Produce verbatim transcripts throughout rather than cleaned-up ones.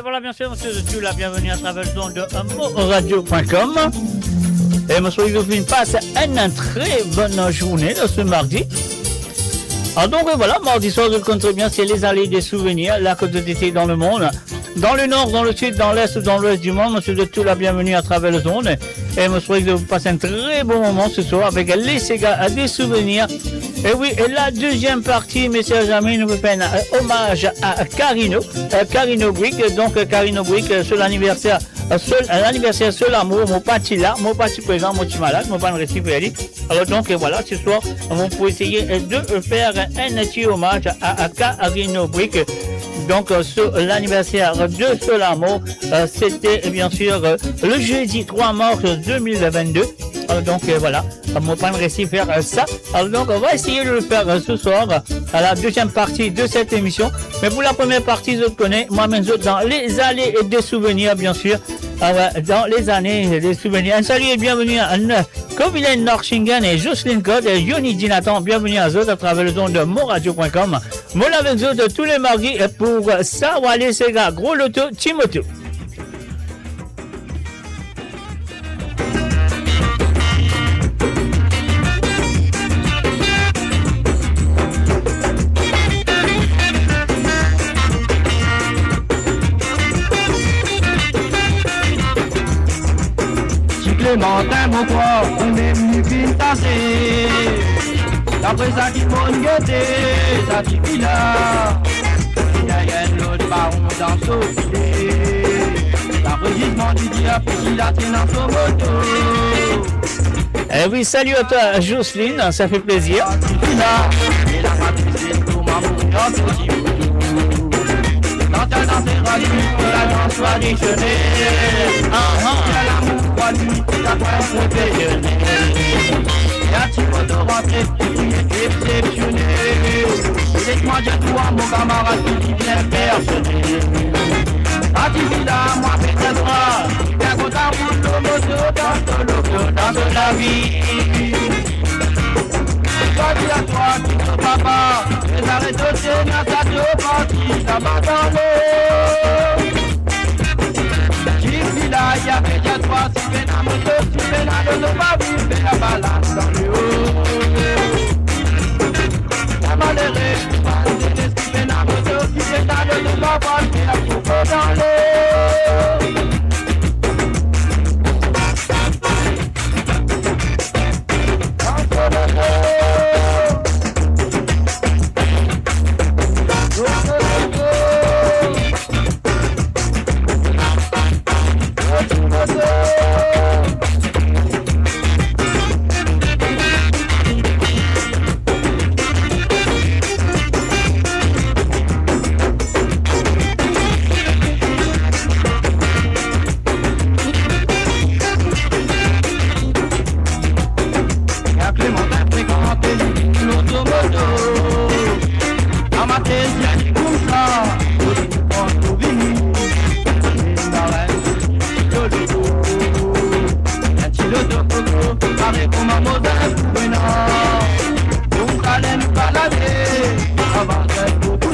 Voilà, bien sûr, monsieur, je suis la bienvenue à travers le don de moradio point com. Et monsieur, il vous passe une très bonne journée de ce mardi. Ah, donc, euh, voilà, mardi soir, vous le connaissez bien, c'est les allées des souvenirs, là que vous étiez dans le monde. Dans le nord, dans le sud, dans l'est ou dans l'ouest du monde, monsieur, vous êtes tous la bienvenue à travers le monde. Et moi, je souhaite que vous passez un très bon moment ce soir avec les ségas des souvenirs. Et oui, et la deuxième partie, messieurs et amis, nous faisons un, euh, hommage à Carino, euh, Carino Brick. Donc, euh, Carino Brick, euh, sur l'anniversaire, euh, sur, euh, l'anniversaire sur l'amour, mo pa ti la, mo pa ti prezan, mo ti malad, mo pa resi fer li. Alors donc, euh, voilà, ce soir, on peut essayer, euh, de faire un petit hommage à, à Carino Brick. Donc, euh, sur l'anniversaire de Solamo, euh, c'était, euh, bien sûr, euh, le jeudi trois mars deux mille vingt-deux. Euh, donc, euh, voilà, euh, mo pa resi fer, euh, sa. Alors donc, on va essayer de le faire, euh, ce soir, euh, à la deuxième partie de cette émission. Mais pour la première partie, zot konn, mo amenn zot dans les allées des souvenirs, bien sûr. Ah ouais, dans les allées des souvenirs. Un salut et bienvenue à N-, Kovilen Norchingen et Jocelyne Code et Yoni Dinatan. Bienvenue à zot à travers les ondes de moradio point com. Mo la avek zot tous les mardis pour Sa Wale Sega, Gro Loto, Ti Moto. Ti Klemantin, mo krwar ou mem li finn tase. Dapre sa ki monn gete, sa tifi la, li gagn enn lot baron dan so file. Dapre zizman, li dir tifi la ti ena so moto. Eh oui, salut à toi, Jocelyne, ça fait plaisir. Bien kontan pou lo moto, dan to loto, dan to lavi. Twa, dir a twa ki to papa, les arrêts de Seigneur, sa to parti, sa va dan lo. Tifi la, li ave dir a twa, si pena moto, si pena loto, pa vinn fer balas dan leo. La malere, pa zenes, ki pena moto, ki pena loto, pa vinn fer koko dan leo. Klemantin frekante lotomoto. Amater dir li koumsa, mo ti pran pou vini. Enn ti loto koko, pare kouma mo zin pou ena. Koumsa ler nou balade, avan zin pou kouzin.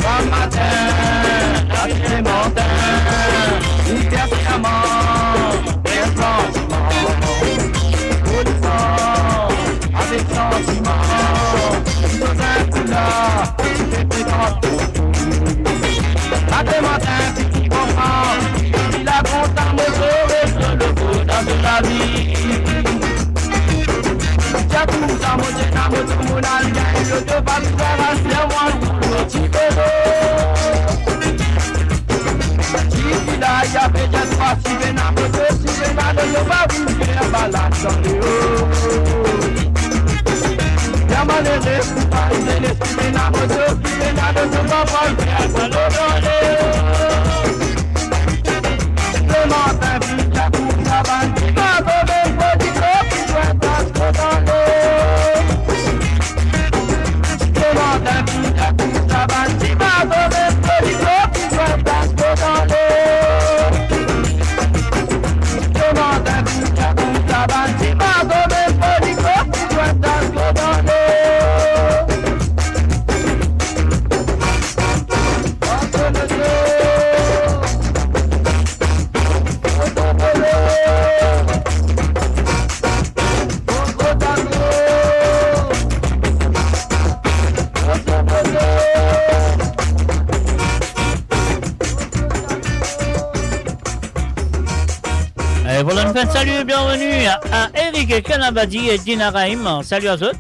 Gramatin, Klemantin, ou fer serman, fer franseman, polisan, avek santiman, nou bizin pou la, nou pe frekant. Klemantin, si ti konpran, si la kontan, mo sove so loto dan to lavi. Ti a koumsa, mo ti ena moto, mo al gagn loto, pa bizin ras ler mwa, mo ti kozo. Tifi la, li ave dir a twa, si pena moto, si pena loto, pa vinn fer balas dan leo. Bien malere, pa zenes, si pena moto, si pena loto, pa vinn fer koko dan leo. Klemantin finn dir a koumsa, bann ti mago, bann prodikter ki zwenn plas dan leo. Klemantin finn dir a koumsa, bann ti mago, bann prodikter ki zwenn plas dan leo. Klemantin finn dir a koumsa, bann ti mago, bann prodikter ki zwenn plas dan leo. Enfin, salut et bienvenue à, à Eric Kanabadi et Dina Rahim. Salut à zot.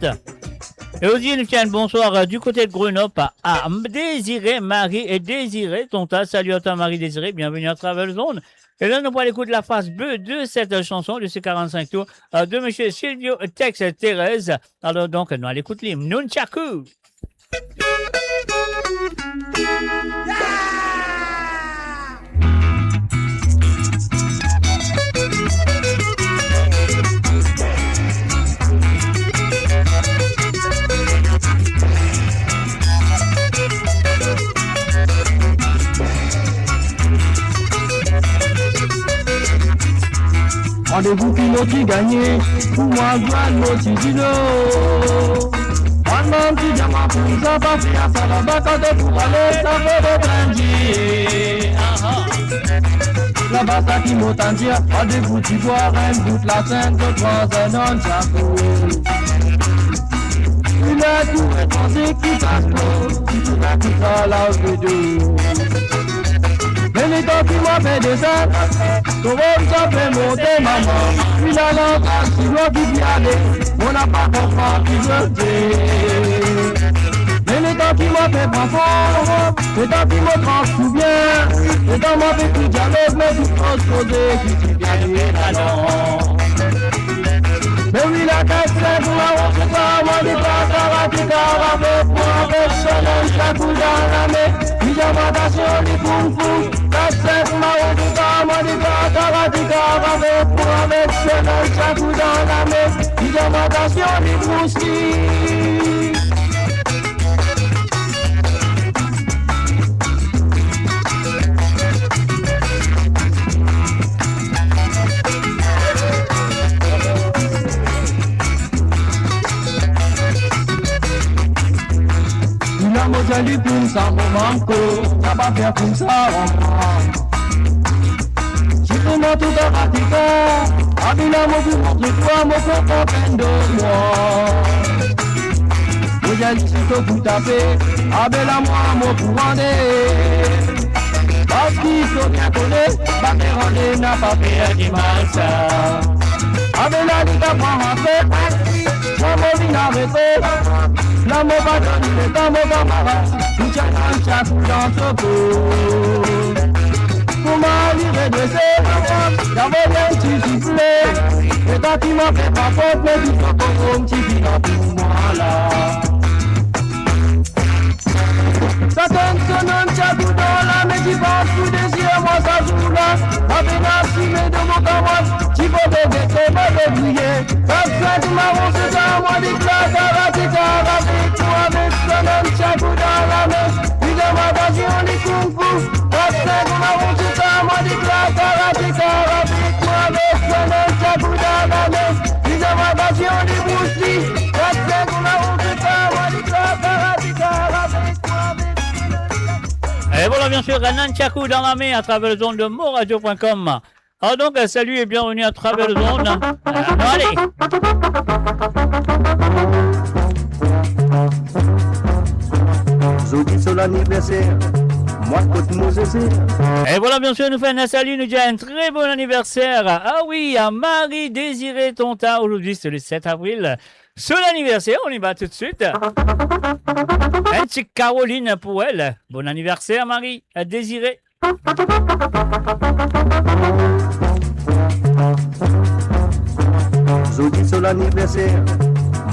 Et aussi, nous tiens bonsoir, euh, du côté de Grenoble à, à Désiré, Marie et Désiré. Tonton, salut à toi, Marie Désiré. Bienvenue à Travel Zone. Et là, nous allons écouter la phase B de cette chanson de ces quarante-cinq tours, euh, de monsieur Silvio Tex Thérèse. Alors donc, nous allons écouter l'hymne. Nunchaku. Randevou ki mo ti gagne, pou mwa, Gwann mo ti dilo. Bann bann ti dir mwa koumsa, pa fer sa laba, kan to pou ale, sa fode tann dir. Laba sa ki mo tann dir, randevou dibwar, enn bout lasenn, zot pran enn nunchaku. Ena tou etranze ki pas mo, ki tou la ki sa la odedo. Me letan ki mwa pe desann, to rom sa pe monte, mama. Ena langaz sinwa ki pe ale, mo napa konpran ki zot dir. Me letan ki mwa pe pran for, letan ki mo pran souvien, letan mwa pe tou dialog, me tou koz koze ki ti bien ladan. Me wi, la kat sink maron, se sa, mwa, li pa karate, karate, pou avek so nunchaku dan lame. Li dir mwa, atansion, li kung fu. Kat sink maron, se sa, mwa, li pa karate, karate, pou avek so nunchaku dan lame. Li dir mwa, atansion, li Bruce Lee. Ena mo dir li koumsa, mo manko, sa pa fer koumsa ankor. Zis pou mwa tou karateka, abe la mo pou montre twa mo konpran peinn de mwa. Mo dir li si to pou tape, abe la mwa mo pou rande. Parski to bien kone, bater rande napa fer dimal sa. Abe la li ta pran rantre, mwa mo vinn arete. La mo pa donn li letan, mo kamarad, li ti al nunchaku dan so ko. Kouma li redrese, li avoy enn ti zifle. Letan ki mwa pe papot, me tou so korom ti vinn pou mwa la. Sa tann so nunchaku dan lame, ti pans pou deziem mwa sa zour la. Apena sime de mo kamarad, ti pou gete mo debrouye. Kat sink maron, se sa mwa, li kla karate, karate, pou avek so nunchaku dan lame. Li dir mwa atansion, li kung fu. Kat sink maron, se sa mwa, li kla karate, karate, pou avek so nunchaku dan lame. Li dir mwa atansion, li Bruce Lee. Kat sink maron, se sa mwa, li kla karate, karate, pou avek so nunchaku. Et voilà, bien sûr, un nunchaku dans la main à travers les ondes de moradio point com. Ah donc, euh, salut et bienvenue à travers les ondes. Euh, allez. Zodi so laniverser, mwa kot mo zeze. Et voilà, bien sûr, nous fait un salut, nous dit un très bon anniversaire. Ah oui, à Marie Désirée Tonta, aujourd'hui c'est le sept avril. So laniverser, on y va tout de suite. Un petit Caroline pour elle. Bon anniversaire, Marie, à Désirée. Zodi so laniverser,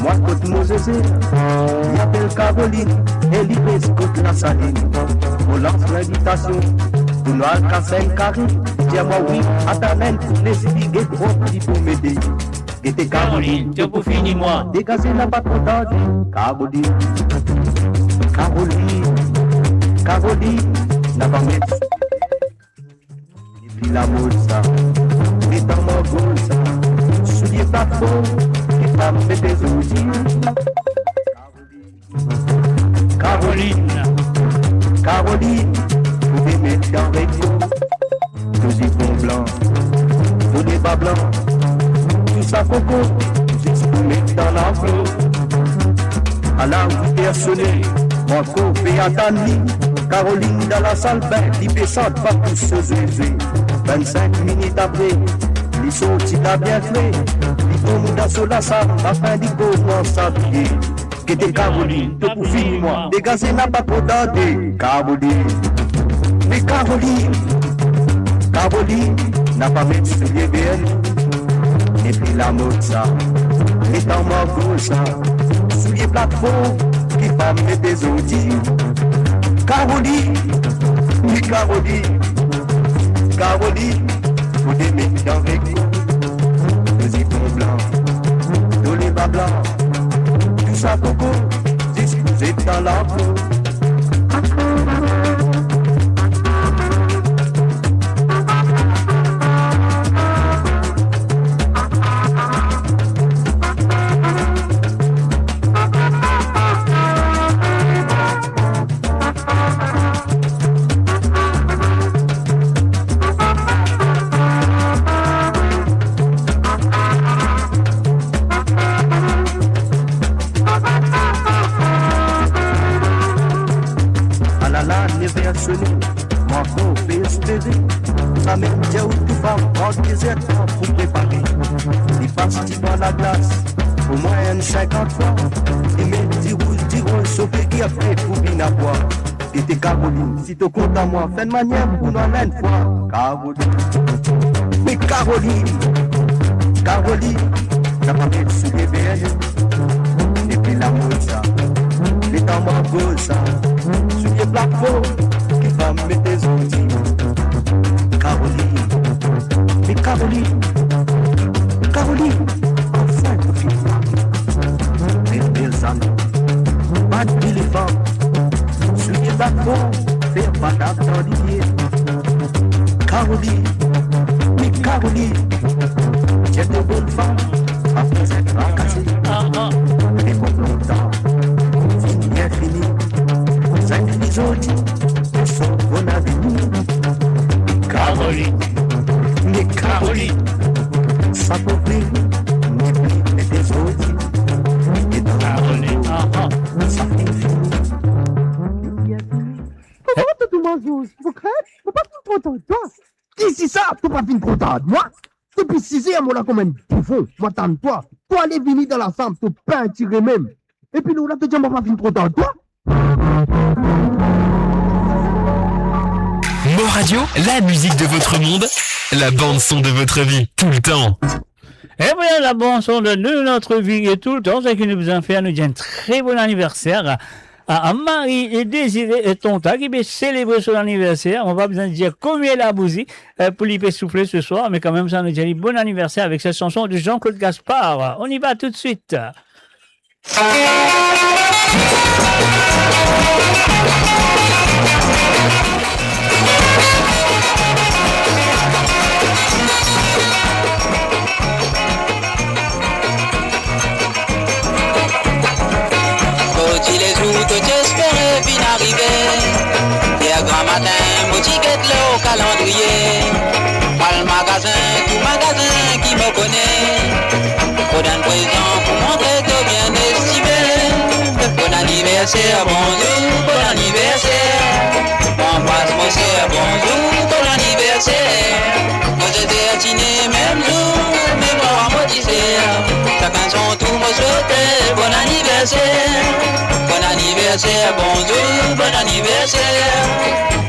mwa kot mo zeze. Li apel Caroline e li reste kot Lasalinn. Mo lans linvitasion pou nou al kas enn kari. Dir mwa wi, atann enn kou, les li get drop, li pou mete. Gete Caroline, to pou fini mwa. Degaze la, pa tro tarde. Caroline, Caroline, Caroline, napa met. Li pli lamod sa. Met an mango sa. Soulie pa tro, li pa mete zodi. Caroline, Caroline, pou te met dan reko. To zifon blan, to deba blan, tou sa koko, zis pou met dan lanflo. Ala wit er sone, Marco pe atann li. Caroline dan lasal bin, li pe sant, pa pous so zwezwe. Vinn-sink minit apre, li Sorti la bien fre, li pran mouda so lasam, lafin li koumans abiye. Gete Karoli, to pou fini mwa. Degaze, napa tro tarde, Karoli. Me Karoli, Karoli, napa met soulie verni. Nepli lamod sa, letan margo sa. Soulie platform, ki fam mete zordi. Karoli, me Karoli, Karoli, pou de met dan reko. To zipon blan, to leba blan, tou sa koko, zis pou zet dan lako. Alala, never sone, mo ankor pe espere. Samem dir ou tou fam, pran de zertan pou prepare. Li pas divan laglas omwin enn sinkant fwa. Li met dirouz, dirouz, so figir pre pou vinn abwar. Gete Karoli, si to kontan mwa, fer enn manier pou nou al enn fwa. Karoli, me Karoli, Karoli, napa met soulie verni. Nepli lamod sa, letan margo sa. Soulie platform, ki fam mete zordi. Karoli, me Karoli, Karoli, anfin to fini. Bel, bel zame, bann bel fam, soulie platform, fer bann dan lipie. Karoli, me Karoli, ti enn bonn fam, apre zot trakase. Lepok lontan finn bien fini, sa fini zordi, personn pena vini. Karoli, me Karoli, sa pou fini, nepli mete zordi. E dan Karoli, sa finn fini. Pourkoi to touzour manz, Zouz? Mo krer mo pa finn kontan twa. Ki si sa, to pa finn kontan mwa? Depi siz er mo la kouma enn bouffon, mo atann twa. To ale vini dan lasam, to pintire mem. Epi nou la, to dir mo pa finn kontan twa. Mo Radio, la musique de votre monde, la bande son de votre vie, tout le temps. Eh bien, la bande son de nous, notre vie et tout le temps, ce que nous faisons faire, nous disons un très bon anniversaire à, à Marie et Désiré et Tonta qui va célébrer son anniversaire. On va besoin de dire combien la bougie, euh, pour lui faire souffler ce soir, mais quand même, ça nous dit bon anniversaire avec cette chanson de Jean-Claude Gaspard. On y va tout de suite. Tou lezour to ti espere vinn arive. Yer gramatin, mo ti get lor kalandriye. Al magazin, tou magazin ki mo kone. Mo donn prezan pou montre to bien estime. Bon anniversaire, bonjour, bon anniversaire. Mo anbras mo ser, bonjour, bon anniversaire. Mo zot er ti ne mem zour, mem mwa mo ti ser. Sakenn son tour, mo swete bon anniversaire. Bon anniversaire, bonjour, bon anniversaire.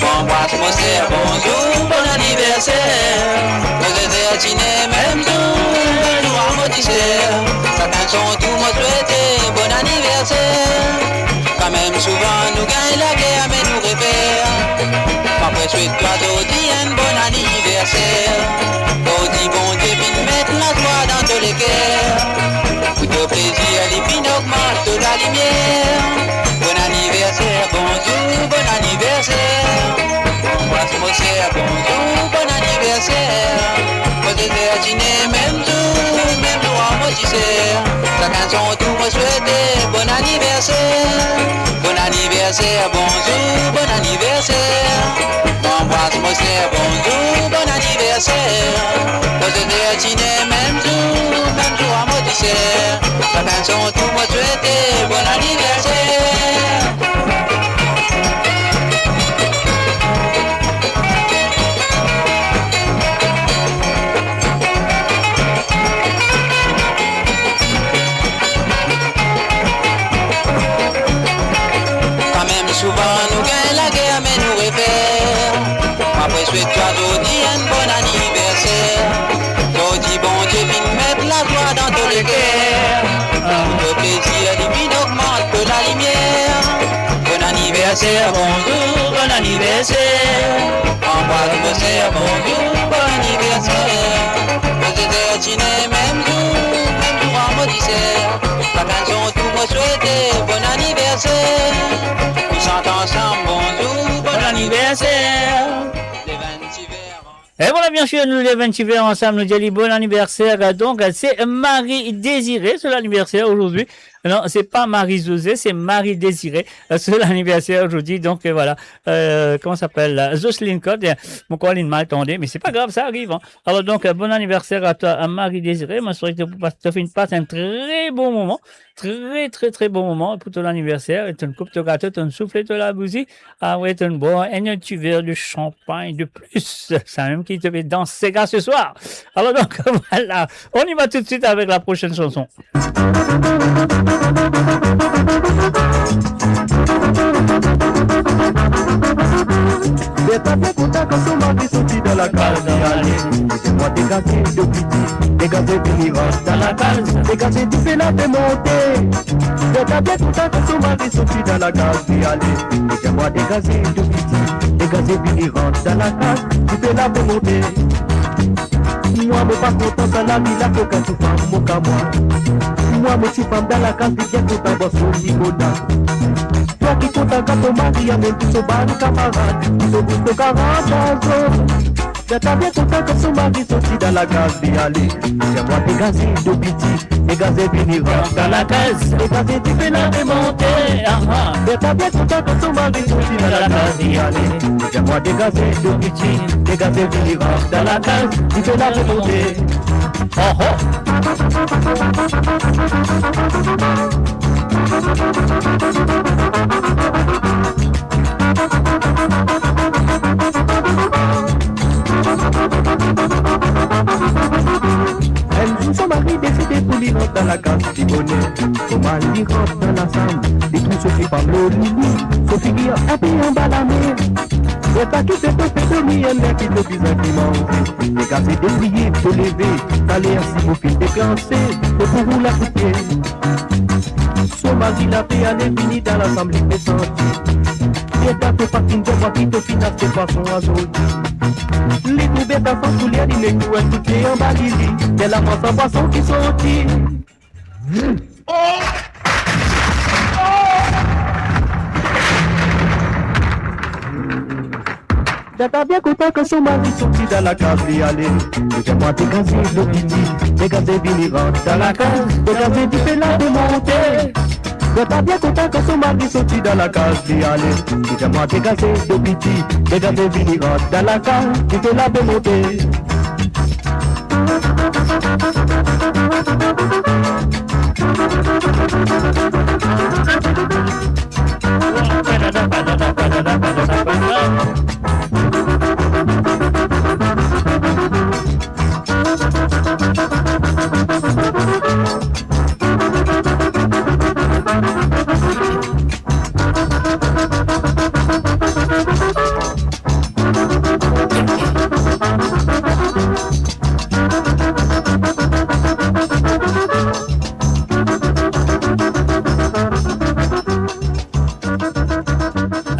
Mo anbras mo ser, bonjour, bon anniversaire. Mo zot er ti ne mem zour, mem mwa mo ti ser. Sakenn son tour, mo swete bon anniversaire. Kanmem souvan nou gagn lager, me nou refer. Mo pe swet twa zordi enn bon anniversaire. Zordi Bondie finn met lazwa dan to leker. Pou to plezir, li finn ogmant to lalimier. Bon anniversaire, bonjour, bon anniversaire. Mo anbras mo ser, bonjour, bon anniversaire. Mo zot er ti ne mem zour, mem mwa mo ti ser. Sakenn son tour, mo swete bon anniversaire. Bon anniversaire, bonjour, bon anniversaire. Mo anbras mo ser, bonjour, bon anniversaire. Mo zot er ti ne mem zour, mem mwa mo ti ser. Sakenn son tour, mo swete bon anniversaire. Souvan nou gagn lager, me nou refer. Mo pe swet twa zordi enn bon aniverser. Zordi Bondie finn met lazwa dan to leker. Pou to plezir, li finn ogmant to lalimier. Bon aniverser, bonzour, bon aniverser. Anbras mo ser, bonzour, bon aniverser. Mo zezer tine mem zour, mem zour anmwesister. Sakenn son tour mo swete bon aniverser. Nou sant ansam, bonzour, bon aniverser. Le vennsiz ver. E vwala, bien sir, nou le vennsiz ver ansam, nou dir li bon aniverser. Donk, se Marie Désirée, so laniverser ozordi. Non, se pa Marie José, se Marie Désirée, euh, so laniverser ozordi. Donk, euh, vwala, euh, kouma i apel la? Jocelyne Code, euh, mo krwar li mal tande, me se pa grav, sa ariv, hein. Alor donk, euh, bon aniverser a twa, euh, Marie Désirée. Mo swete to, to finn pas enn tre bon moman, tre, tre, tre bon moman pou to laniverser. E to'nn koup to gato, to'nn soufle to labouzi. Ah ouais, to'nn bwar enn ti ver de champagne de plus. Samem ki to pe dans sega ce soir. Alors donc, voilà, on y va tout de suite avec la prochaine chanson. Bertha bien kontan kan so mari sorti dan lakaz, li ale. Li dir mwa degaze to piti, degaze vini rant dan lakaz, degaze dife la pe monte. Bertha bien kontan kan so mari sorti dan lakaz, li ale. Li dir mwa degaze to piti, degaze vini rant dan lakaz, dife la pe monte. Mwa mo pa kontan sa lavi la, kokin tou fam mo ka mwa. Mwa mo ti fam dan lakaz, li bien kontan bwar so limonav. Twa ki kontan kan to mari amenn tou so bann kamarad, to bout to karant-kaz. Bertha bien kontan kan so mari sorti dan lakaz, li ale. Li dir mwa degaze to piti, degaze vini rant dan lakaz, degaze dife la pe monte. Ah, ah. Bertha bien kontan kan so mari sorti dan lakaz, li ale. Li dir mwa degaze to piti, degaze vini rant dan lakaz, dife la pe monte. Oh, oh. Enn zour so mari deside pou li rant dan lakaz pli boner. Kouma li rant dan lasam, li trouv so ti fam lor lili, so figir inpe anba lame. Bertha, ki fer to pe dormi, enn ler ki to bizin pou manze. Degaze depliye, to leve, taler si mo finn deklanse, mo pou roul akoupie. So mari la pe ale vini dan lasam, li pe santi. Bertha, to pa finn dir mwa ki to finn aste pwason azordi. Li trouve Bertha san soulie, li met tou enn kout pie anba lili. Lerla manz sa pwason ki sorti. Bertha bien kontan kan so mari sorti dan lakaz, li ale. Li dir mwa degaze to piti, degaze vini rant dan lakaz, degaze dife la pe monte. Bertha bien kontan kan so mari sorti dan lakaz, li ale. Li dir mwa degaze to piti, degaze vini rant dan lakaz, dife la pe monte.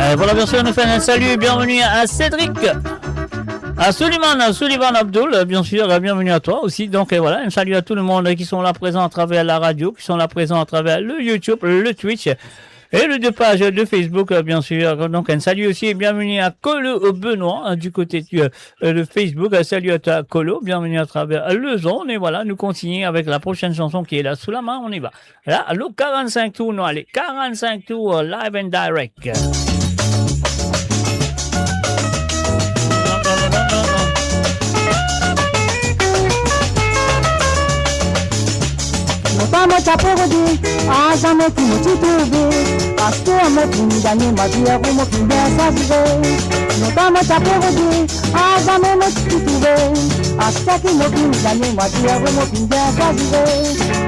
Euh, voilà, bien sûr, nous faisons un salut, bienvenue à Cédric, à Suleiman, à Sullivan Abdul, euh, bien sûr, euh, bienvenue à toi aussi. Donc, euh, voilà, un salut à tout le monde, euh, qui sont là présents à travers la radio, qui sont là présents à travers le YouTube, le Twitch et les deux pages de Facebook, euh, bien sûr. Donc, un salut aussi et bienvenue à Colo Benoît, hein, du côté du, euh, euh, de Facebook. Euh, salut à toi, Colo, bienvenue à travers, euh, le zone. Et voilà, nous continuons avec la prochaine chanson qui est là sous la main. On y va. La, le quarante-cinq tours, nou ale, quarante-cinq tours, euh, live and direct. Lontan mo ti pe rode, a zame ki mo ti trouve. Aster mo finn gagne, mo dir mo finn bien swazire. Lontan mo ti pe rode, a zame mo ti trouve. Aster ki mo finn gagne, mo dir mo finn bien swazire.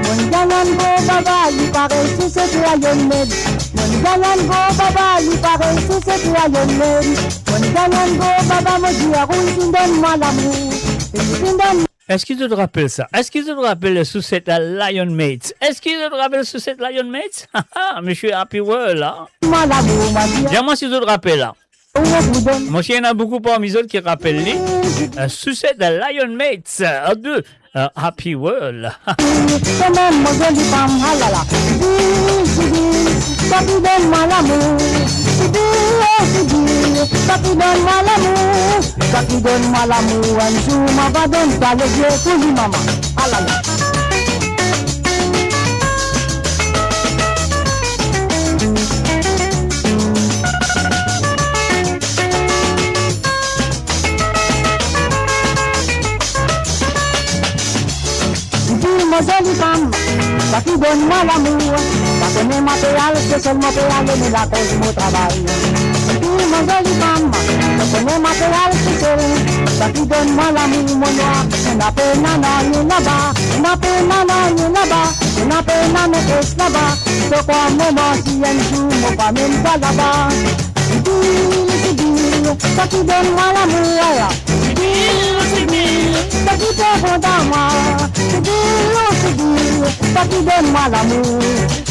Mo gagn enn gro vava, li parey si se te Lionel Messi. Mo Lion go baba, li parey Sucette Lion Maids. Mo Lion go baba, mo dir ou, li finn donn mwa lamour. Li finn donn Eski zot rapel sa? Eski zot rapel Sucette Lion Maids? Eski zot rapel Sucette Lion Maids? Ha, ha, misie Happy World la. Mwa lamour, mwa dir. Dir mwa si zot rapel la. Ou pou donn. Mo sir ena boukou parmi zot ki rapel li. Euh, Sucette Lion Maids, euh, de, euh, Happy World. Kanmem, mo zoli fam, alala. Sibyl, Sibyl, sa ki donn mwa lamour. Sibyl, oh Sibyl, sa ki donn mwa lamour. Sa ki donn mwa lamour, enn zour mo va donn twa lesie pou li, mama. Alala. Sibyl, mo zoli fam, sa ki donn mwa lamour. Sa kone mo pe al, se sel mo pe ale, me lakoz mo travay. Sibyl, mo zoli fam, sa kone mo pe al, se sel. Sa ki donn mwa lamour, mo nwar. Mo napa nanye laba, mo napa nanye laba, mo napa nanye es laba. To krwar mo manti, enn zour mo pa mem twa laba. Sibyl, Sibyl, sa ki donn mwa lamour, ala. Sibyl, Sibyl, sa ki pe kontan mwa. Sibyl, oh Sibyl, sa ki donn mwa lamour.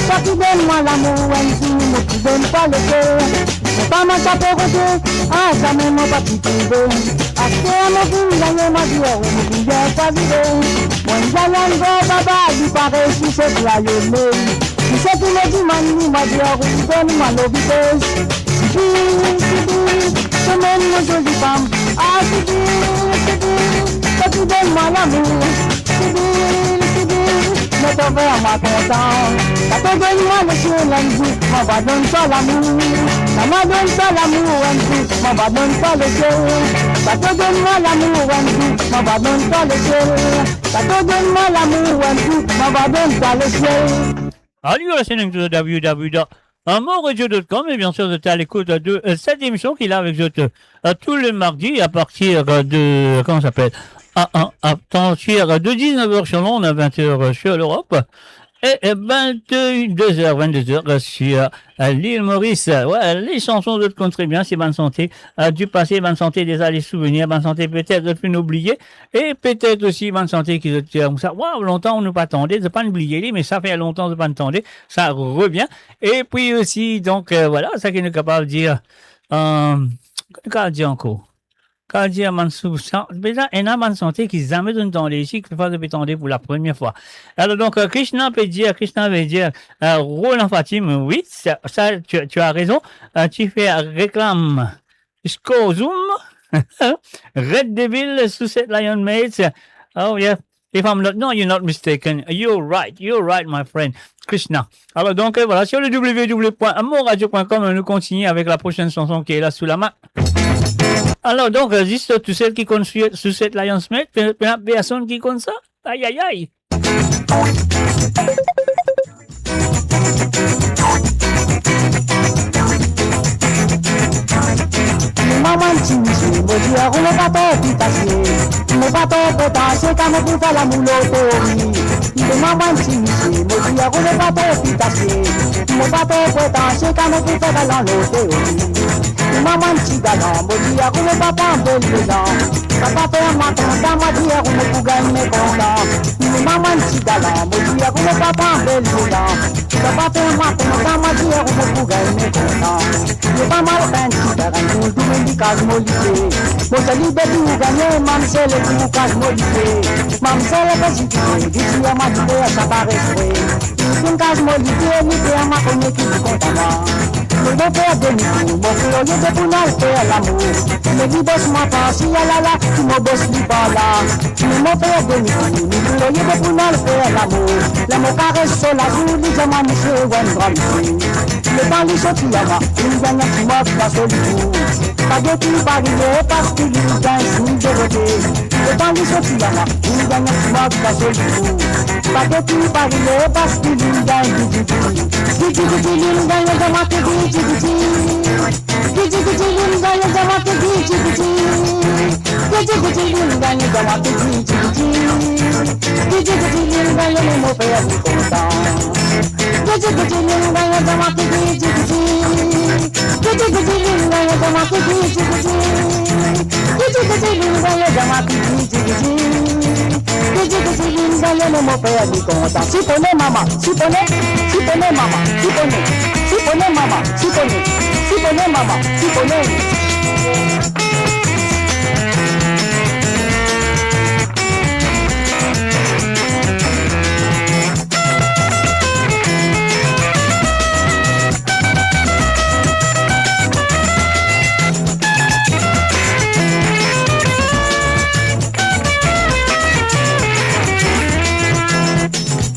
Sa ki donn mwa lamour, enn zour mo pou donn twa lesie. Mo pa manz sa pe kote, ah, sa mem mo pa ti trouve. Aster mo finn gagne, mo dir ou, mo finn bien swazi. Mo Lion go baba, li parey Sucette Lion Maids. Sucette, mo dimoun li, mo dir ou, donn mwa love vitesse. Sibyl, Sibyl, kanmem mo zoli fam. Ah, Sibyl, Sibyl, sa ki donn mwa lamour. Sibyl, Sibyl, mo to fer mwa kontan. Sa to donn mwa lesie, enn zour mo va donn twa lamour. Sa mo donn twa lamour, enn zour mo va donn twa lesie. Sa to donn mwa lamour, enn zour mo va donn twa lesie. Sa to donn mwa lamour, enn zour mo va donn twa lesie. And you're listening to the w w w dot amourradio dot com, et bien sûr, vous êtes à l'écoute de, euh, cette émission qui est là avec vous, euh, tous les mardis à partir, euh, de, comment ça s'appelle ? À, à, à partir de dix-neuf heures sur Londres, à vingt heures, euh, sur l'Europe, et, et vingt-deux heures, vingt-deux heures, euh, sur, euh, l'île Maurice. Ouais, les chansons de country, bien, c'est bonne santé, euh, du passé, bonne santé des années souvenirs, bonne santé peut-être de plus oublier, e petet osi bann sante ki zot dir koumsa, "Waw, lontan nou pa tande, zot pa'nn bliye li, me sa fer lontan zot pa'nn tande, sa revien." E pi osi, donk, euh, vwala, sa ki nou kapav dir, euh, ki nou kapav dir ankor? Kapav dir bann sou-, sa, deza, ena bann sante ki zame zot tande isi, ki fwa zot pe tande pou lapremier fwa. Alor, donk, euh, Krishna pe dir, Krishna ve dir, euh, Roland Fatim, wi, sa, sa, tu, tu as raison, euh, tu fais réclame. Score Zoom, Red Devil, Sucette Lion Maids. Oh, yeah. If I'm not, no, you're not mistaken. You're right. You're right, my friend. Krishna. Alor, donk, euh, vwala, sur le w w w point amourradio point com, nou kontini avek la prosenn sanson ki la sou lame. Alor, donk, euh, zis tou sel ki konn Su-, Sucette Lion Maids, pe-, pe-, personn ki konn sa? Ay, ay, ay. Mama ti misie, mo dir ou mo pa tro pitasie, mo pa tro pitasie, kan mo pou fer lamour lor teori. Mama ti misie, mo dir ou mo pa tro pitasie, mo pa tro pitasie, kan mo pou fer galan lor teori. Mama ti galan, mo dir ou mo pa pran bel letan. Sa pa fer mwa kontan, mo dir ou mo pou gagn me kontan. Mama ti galan, mo dir ou mo pa pran bel letan. Sa pa fer mwa kontan, mo dir ou mo pou gagn me kontan. Mo pa mal finn ti garan, mo doumoundi kaz mo lite. Mo sel lide pou gagne, mamzel pou kaz mo lite. Mamzel pe zite, li dir mwa lite, sa pa respre. Finn kaz mo lide, lide a mwa kone ki li kontan mwa. Mo pe fer demitour, mo pe al depi pou al fer lamour. Me li bos mwa parsi, alala, ki mo bos li parla. Me mo pe fer demitour, mo pe al depi pou al fer lamour. Ler mo kares so lazour, li dir mwa misie, ou enn gran misie. Letan li sorti a mwa, li gagn enn ti mwa ki pa so li tou. Pa gete pa riye, paski li gagn siy devote. Letan li sorti a mwa, li gagn enn ti mwa ki pa so li tou. Pa gete pa riye, paski li gagn gidi gidi. Gidi gidi, li gagn enn ti mwa ki gidi gidi. Gidi gidi, li gagn enn ti mwa ki gidi gidi. Gidi gidi, li gagn enn ti mwa ki gidi gidi. Gidi gidi, li gagn, me mo fer li kontan. Siponé mama, siponé, siponé mama, siponé, siponé mama, siponé, siponé mama, siponé.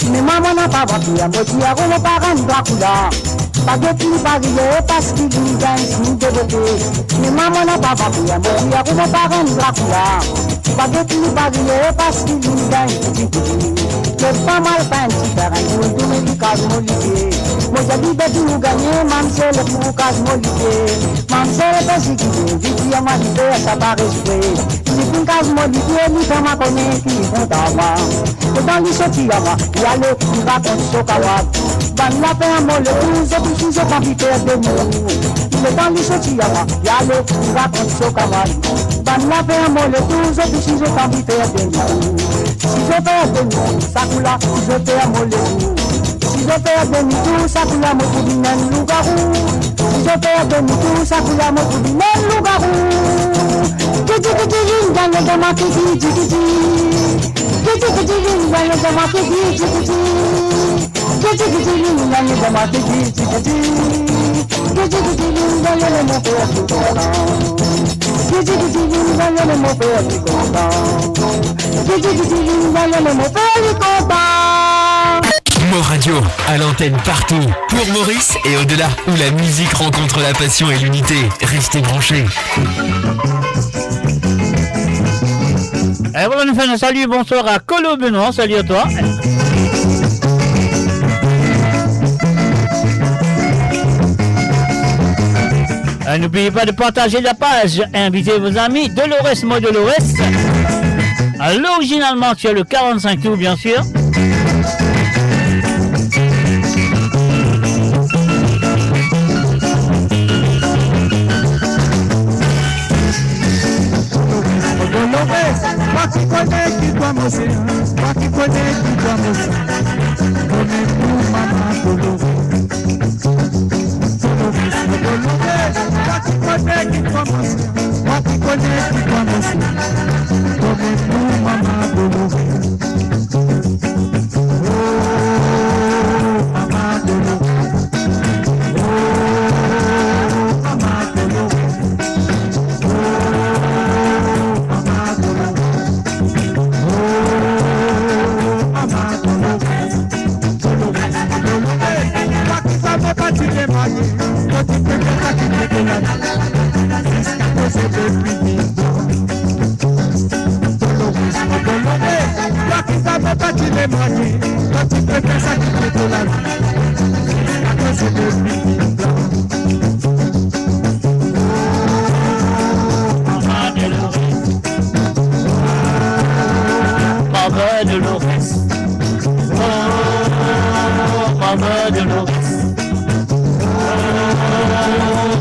Me mama napa vantir, mo dir ou mo parenn Dracula. Pa get li pa riye, paski li gagn sign de bote. Me mama napa vantir, mo dir ou mo parenn Dracula. Pa get li pa riye, paski li gagn ti ti ti. Mo pa mal pann ti fer enn boul, touzour li kaz mo lipie. Mo dir li, baby, ou gagne, mamzel pou kaz mo lipie. Mamzel pe zigizig, li dir mwa li fer sa par espre. Li finn kaz mo lipie, li fer mwa kone ki li kontan mwa. Letan li soti a mwa, li ale, li rakont so kawad. Bann la fer mo letour, zot osi zot anvi fer de nou. Letan li soti a mwa, li ale, li rakont so kawad. Bann la fer mo letour, zot osi zot anvi fer de nou. Si zot fer de nou, sa kou la, si zot fer mo letour. Si zot fer demitour, sa kou la mo pou vinn enn lougarou. Si zot fer demitour, sa kou la mo pou vinn enn lougarou. Kidi kidi, li gagn dan ma kidi kidi. Kidi kidi, li gagn dan ma kidi kidi. Kidi kidi, li gagn dan ma kidi kidi. Kidi kidi, li gagn, mo fer li kontan. Kidi kidi, li gagn, mo fer li kontan. Kidi kidi, li gagn, mo fer li kontan. Move Radio, à l'antenne partout, pour Maurice et au-delà, où la musique rencontre la passion et l'unité. Restez branchés. Et voilà, nous faisons un salut, bonsoir à Colo Benoît, salut à toi. Euh, n'oubliez pas de partager la page, invitez vos amis, Dolores Mo Dolores. Euh, l'original mix sur le quarante-cinq tours, bien sûr. Dolores, twa ki kone ki twa mo se, twa ki kone ki twa mo se. Mo mem pou mama Dolores. Dolores, Dolores, twa ki kone ki twa mo se, twa ki kone ki twa mo se. Mo mem pou mama Dolores. Oh, mama Dolores. Oh, mama Dolores. Oh, mama Dolores. Oh, mama Dolores. Dolores, Dolores, twa ki zame pa ti remarke, to ti pe fer sa ki pe de la. Ziska koze depi Dolores, Dolores, twa ki zame pa ti remarke, to ti pe fer sa ki pe de la. Ziska koze depi Dolores. Oh, mama Dolores. Mama Dolores. Oh, mama Dolores. Oh,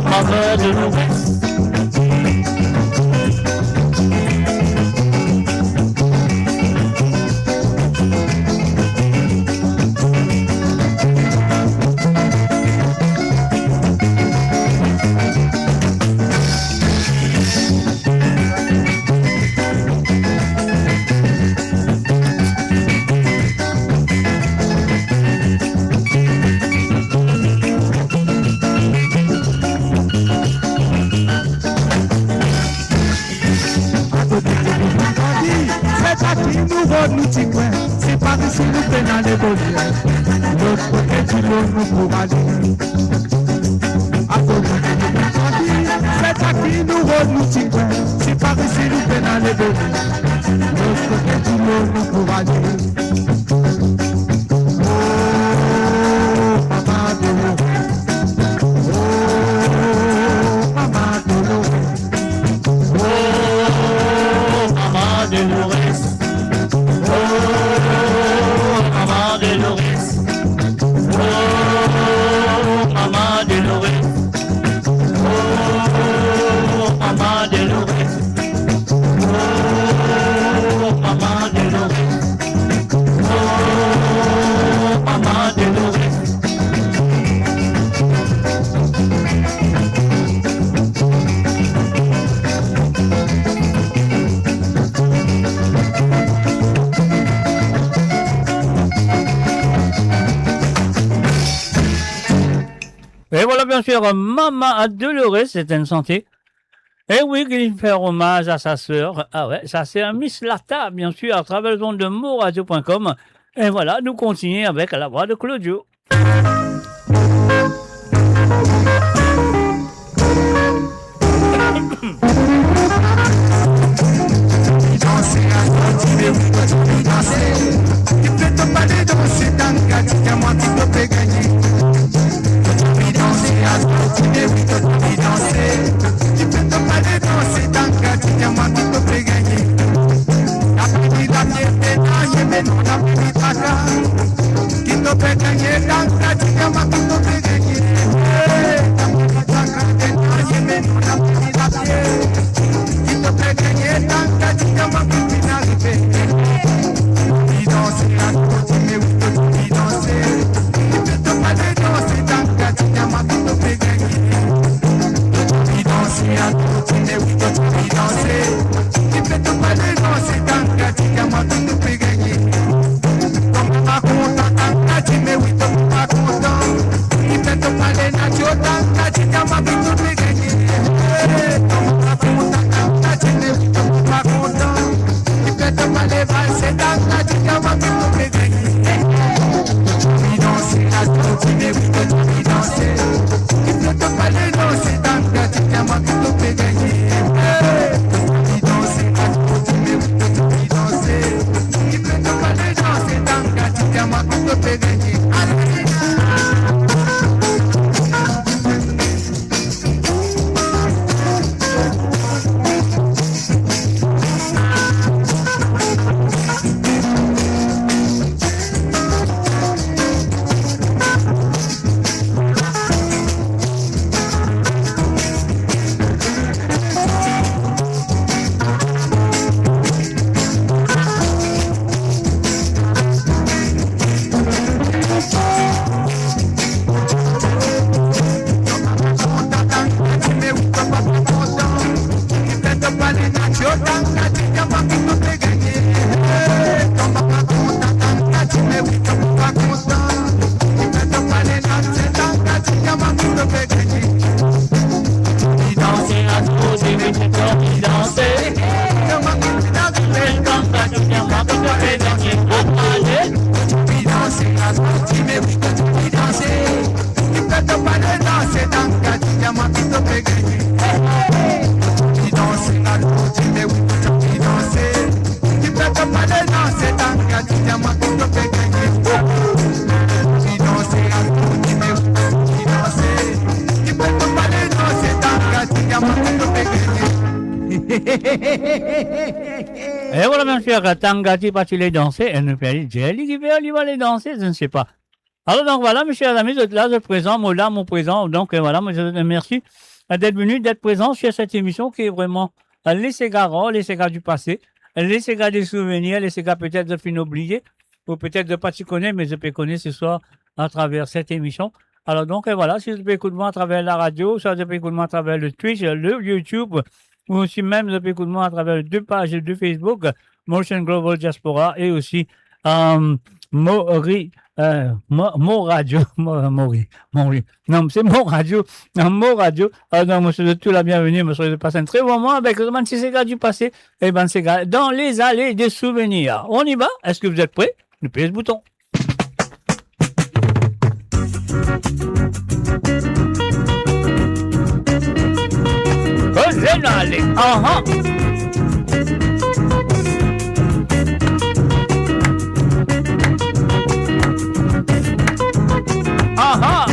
mama Dolores. Se sa ki nou rod nou ti kwin, se par isi nou pena lebone. Lot kote dilo nou pou ale. Akoz nou pena soti, se sa ki nou rod nou ti kwin, se par isi nou pena lebone. Lot kote dilo nou pou ale. Oh, mama Dolores. Oh, mama Dolores. Oh, mama Dolores. Oh, mama Dolores. Oh, Sur Mama Dolores, c'est une santé. Et oui, il fait hommage à sa sœur. Ah ouais, sa sœur Miss Lata, bien sûr, à travers les ondes de moradio point com. Et voilà, nous continuons avec la voix de Claudio. Danse, atann, ti pe wi, to ti pe danse. Ki pe to pale danse, tanga, ti diaman ki to pe gagne. To ti pe danse, atann, ti pe wi, to ti pe danse. Ki pe to pale danse, tanga, ti diaman ki to pe gagne. Lapli, lapli, pena, ye, me non, lapli, traka. Ki to pe gagne, tanga, ti diaman ki to pe gagne. Hey, tanga, tanga, pena, ye, me non, lapli, lapli. Ki to pe gagne, tanga, ti diaman ki finn arive. Ti danse, atann, ti pe wi, to ti pe danse. Ki pe to pale danse, tanga, ti diaman ki to pe gagne. To ti pe danse, atann, ti pe wi, to ti pe danse. Ki pe to pale danse, tanga, ti diaman ki to pe gagne. Toma pa kontan, tanga, ti pe wi, toma pa kontan. Ki pe to pale, Nacho, tanga, ti diaman ki to pe gagne. Hey, toma pa kontan, tanga, ti pe wi, toma pa kontan. Ki pe to pale, valse, tanga, ti diaman ki to pe gagne. Hey, hey. Ti danse, atann, ti pe wi, to ti pe danse. Ki pe to pale danse, tanga, ti diaman ki to pe gagne. Hey, ti danse, atann, ti pe wi, to ti pe danse. Ki pe to pale danse, tanga, ti diaman ki to pe gagne. Ale, ale, ale. E vwala, mem si tanga ti pa ti le danse, e nou fer li dir li ki fer li pa le danse, je ne sais pas. Alors donc voilà, mes chers amis, zot la, zot prezan, mo la, mo prezan. Donc, euh, voilà, moi, je vous remercie, euh, d'être venu, d'être présent sur cette émission qui est vraiment, euh, Les Ségas rares, les ségas du passé, les ségas des souvenirs, les ségas peut-être zot finn oubliye, ou peut-être zot pa ti kone, me zot pe kone ce soir à travers cette émission. Alors donc, euh, voilà, si zot pe ekout mwa à travers la radio, soit zot pe ekout mwa à travers le Twitch, le YouTube, ou aussi même zot pe ekout mwa à travers les deux pages de Facebook, Motion Global Diaspora, et aussi, euh, Mori, euh, Mo-, Mo Radio, Mo-, Mori, Mori. Non, c'est Mo Radio, euh, Mo Radio. Euh, donc, monsieur, tout la bienvenue, monsieur, de passer un très bon moment avec le Manchester du passé, et ben, c'est dans les allées des souvenirs. On y va ? Est-ce que vous êtes prêts ? Nou pez bouton. Koze nou ale. Aha. Aha.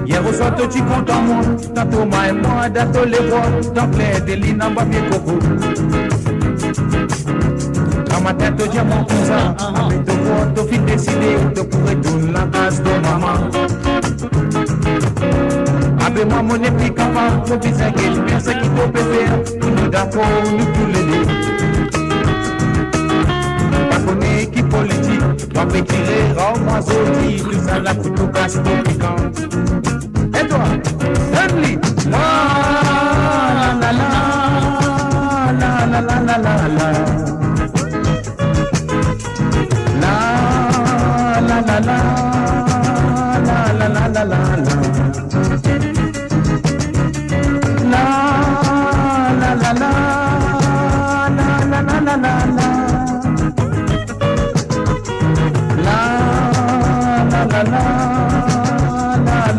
Yer oswar to ti kontan mwa. Tanto mwa e mwa, dan to lebwa, dan kler de linn anba pie koko. Gramatin to dir mwa koumsa, ape to krwar to finn deside, to pou retourn lakaz to mama. Ape mwa mo nepli kapav, mo bizin get bien seki to pe fer, pou nou dakor nou toulede. Pa kone ki politik, mwa pe tire ar mwa zordi, tousala pou to kas to pikan. Et toi, donne-lui. La, la, la, la. La, la, la, la.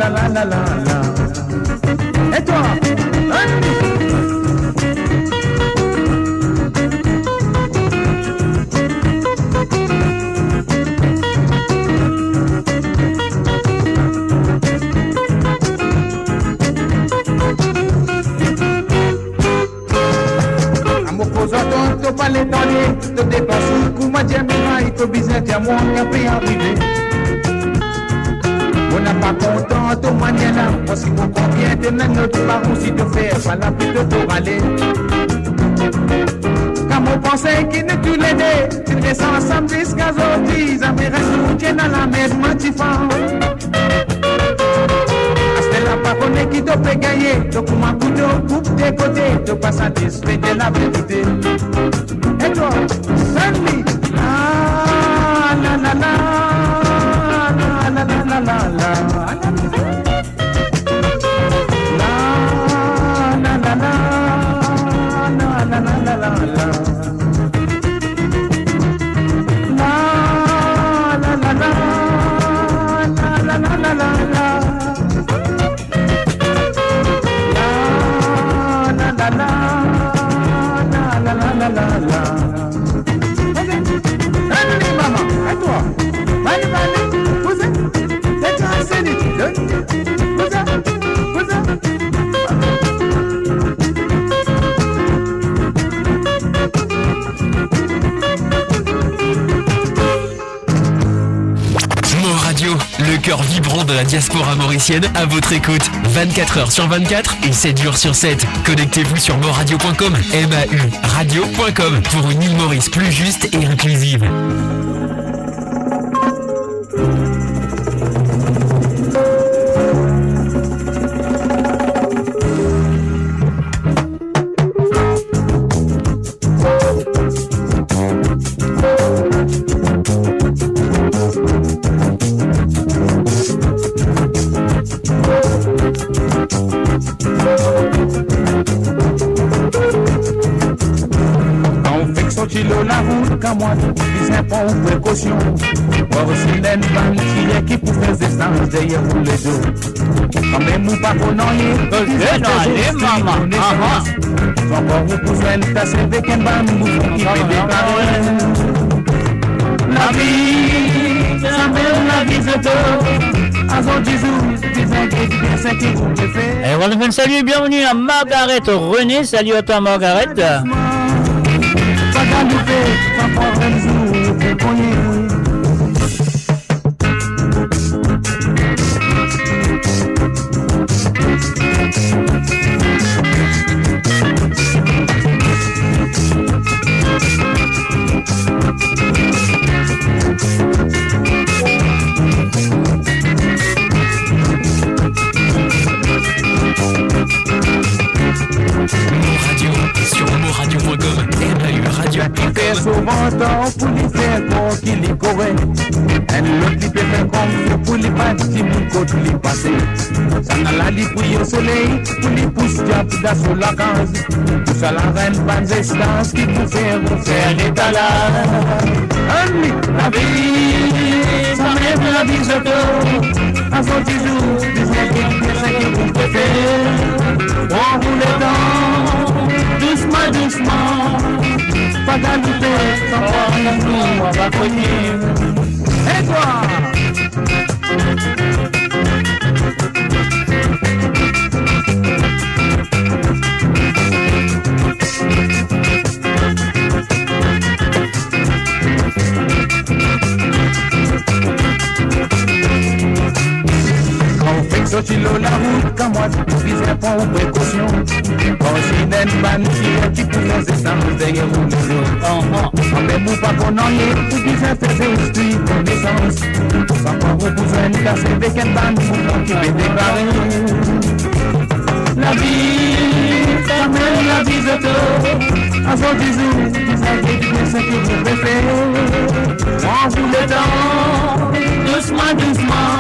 La, la, la, la. Et toi, Annie? Mo koz ar twa, to pa letan li, to deplas ou kouma dir miray, to bizin dir mwa ki pe arive. Mo napa kontan to manier la, parski mo konpran bien to ena enn lot paran, si to fer pa la, plito to ale. Kan mo panse ki nou toulede finn res ansam ziska zordi, zame res nou ti ena lamem, mo ti fam. Aster la pa kone ki to pe gagne, to kouma kouto koup de kote, to pa satisfe de laverite. Et toi, Annie? La, la, la, la. La, la, la, la. La, la, la, la, la. La, la, la, la. La, la, la, la, la. La, la, la, la. La, la, la, la, la. Allez, maman, à toi. Allez, allez, vous êtes, c'est un zénith. Vous êtes, vous êtes. Mor Radio, le cœur vibrant de la diaspora mauricienne, à votre écoute vingt-quatre heures sur vingt-quatre et sept jours sur sept. Connectez-vous sur mor radio point com, M A U radio point com, pour une île Maurice plus juste et inclusive. Kan ou fek sorti lor larout, kan mwa bizin pran ou prekosion, par si ena enn bann tirer ki pou fer zesans deryer ou ledo. Kanmem ou pa konn nanye, bizin fer zis trik konesans. Ankor ou pou zwenn tas avek enn bann boufon ki pe dekare. Lavi, samem lavi zoto, azordi zour, bizin get bien seki ou pe fer. Et voilà, salut et bienvenue à Margaret René. Salut à toi, Margaret. Pa galoupe, pa pran enn zour, pe kogne. Mor Radio, sur mor radio point com, M A U radio point com. Li fer so vantan pou li fer krwar ki li korek. Enn lot li pe fer konmsi pou li pa dimoun kot li pase. Sannla li priye soley pou li pous diab dan so lakaz. Tousala enn bann zesans ki pou fer ou fer letalaz. Ann li, lavi, samem lavi zoto. Azordi zour, bizin get bien seki ou pe fer. Pran ou letan, dousman, dousman. Pa galoupe, san krwar enn zour ou va kogne. Et toi? Kan ou fek sorti lor larout, kan mwa bizin pran ou prekosion. Kan si ena enn bann tirer ki pou fer zesans deryer ou ledo. Kanmem ou pa konn nanye, ou bizin fer zis trik konesans. San krwar ou pou zwenn tas avek enn bann boufon ki pe dekare. Lavi, samem lavi zoto. Azordi zour, bizin get bien seki ou pe fer. Pran ou letan, dousman, dousman.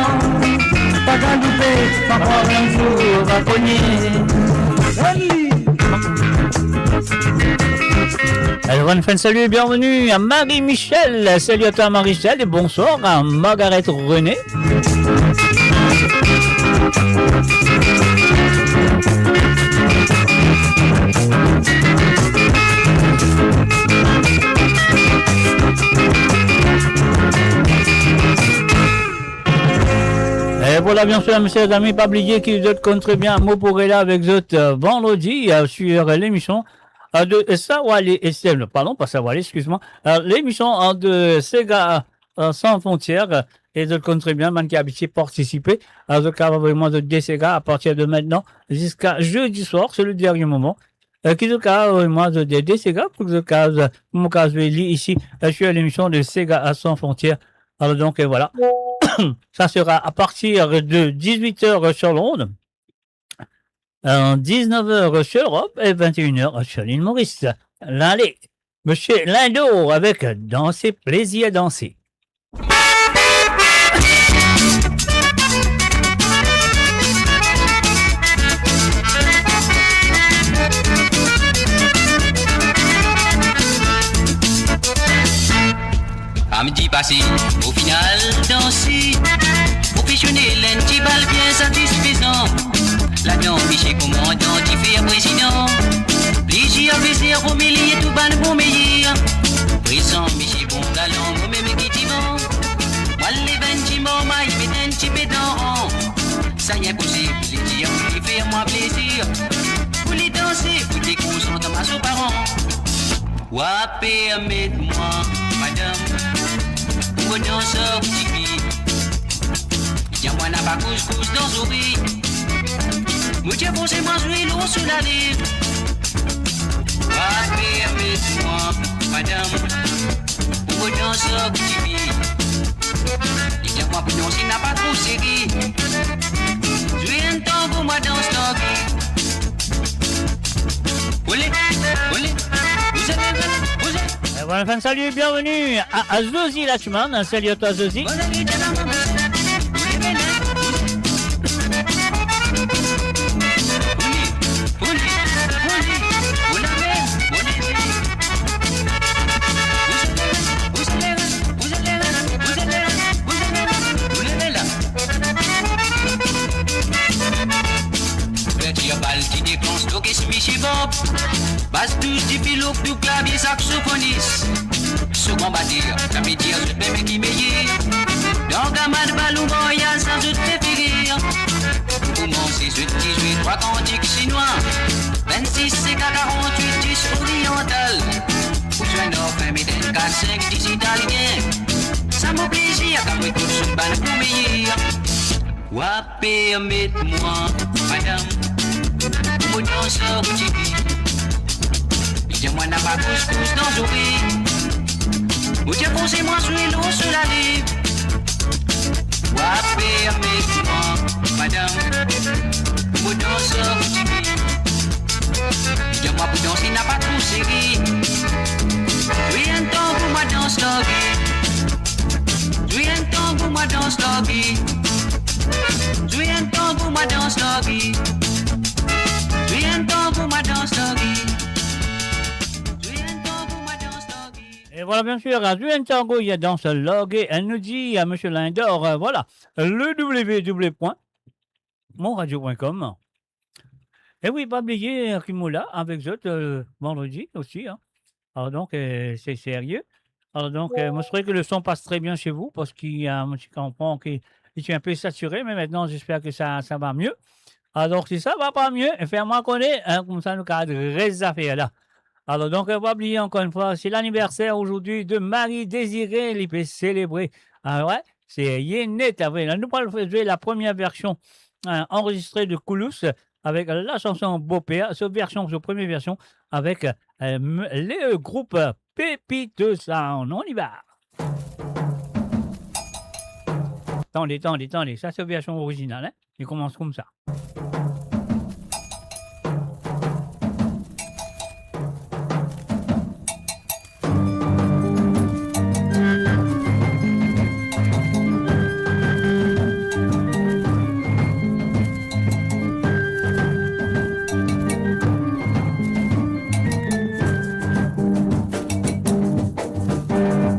Pa galoupe, pa krwar enn zour ou va kogne. Alors, on fait un salut et bienvenue à Marie-Michel. Salut à toi, Marie-Michel, et bonsoir à Margaret René. Voilà, bien sûr, mes chers amis, pa bliye ki zot konn tre bien, mo pou rete la avek zot, euh, vandredi, euh, sur, euh, l'émission, euh, de, euh, Savoir Aller, euh, pardon, pas Savoir Aller, excuse-moi, euh, l'émission, euh, de Sega, euh, Sans Frontières, euh, e zot konn tre bien, bann ki abitie partisipe, euh, zot kapav avoy mwa zot de sega à partir de maintenant jusqu'à jeudi soir, c'est le dernier moment. Euh, ki zot kapav avoy mwa zot de, de sega pou zot kapav, euh, pou mo kapav zwe li isi, euh, sur l'émission de Sega Sans Frontières. Alors donc, euh, voilà. Ça sera à partir de dix-huit heures sur l'onde, euh, dix-neuf heures sur l'Europe et vingt et une heures sur l'île Maurice. Allez, Monsieur Lindo avec Danser, plaisir, danser. Samedi passé, au final, danser. Professionnel, un petit bal bien satisfaisant. Ladan, misie komandan, ti fer prezidan. Plezir, plezir, pou miliye tou bann bon meyer. Prezan, misie bon galan, mo mem ki divan. Mo al lev enn ti marmay, met enn ti pe dan ran. Sa inposib, li dir pou li fer mwa plezir. Pou li danse, pou li kontant mwa so paran. Wa permet mwa, madam, pou mo dans ar tifi. Li dir mwa napa kouzkouz dan zore. Mo dir fors mwa zwe lor so lale. Wa permet mwa, madam, pou mo dans ar tifi. Li dir mwa pou danse napa tro sere. Zwe enn tango, mwa dans large. Olé, olé, bouz, bouz. Et voilà, enfin, salut, bienvenue à, à Zozi Lachman. Salut à toi, Zozi. Ouvertir bal ti deklans, lokes misie Bob. Bas douz, difi, lok, doub, klavie, saksofonis. Segond bater, sa ve dir zot mem ki meyer. Dan gam bal ou mariyaz, sa zot prefere. Pou koumanse, zot ti zwe trwa kantik sinwa. Vennsis, seka, karant-wit, dis oriantal. Pou zwenn anfin, met enn kat, sink, dis italien. Sa mo plezir, kan mo ekout so bann bon meyer. Wa permet mwa, madam, pou mo dans ar tifi. Li dir mwa napa kouzkouz dan zore. Mo dir fors mwa zwe lor so lale. Wa permet mwa, madam, pou mo dans ar tifi. Li dir mwa pou danse napa tro sere. Zwe enn tango, mwa dans large. Zwe enn tango, mwa dans large. Zwe enn tango, mwa dans large. Zwe enn tango, mwa dans large. Zwe enn tango, mwa dans large. Et voilà, bien sûr, à Zwe enn tango, il y a dans large. Elle nous dit à Monsieur Lindor, euh, voilà, le W W point mon radio point com. E wi, pa bliye, euh, ki mo la avek zot, euh, vandredi osi, hein. Alors donc, euh, c'est sérieux. Alors donc, euh, moi, je trouvais que le son passe très bien chez vous parce qu'il y a, moi, je comprends que je suis un peu saturé, mais maintenant, j'espère que ça, ça va mieux. Alors, si ça va pas mieux, faites-moi connaître, hein, comme ça, nous cadre les affaires là. Alors donc, euh, pa bliye encore une fois, c'est l'anniversaire aujourd'hui de Marie Désirée, li pe selebre. Ah ouais, c'est net, ah ouais. Là, nous allons jouer la première version, euh, enregistrée de Koulous avec la chanson Beau-père, cette version, cette première version avec, euh, m-, le groupe Pépite Sound. On y va. Attendez, attendez, attendez. Ça, c'est version originale, hein. Li koumans koumsa.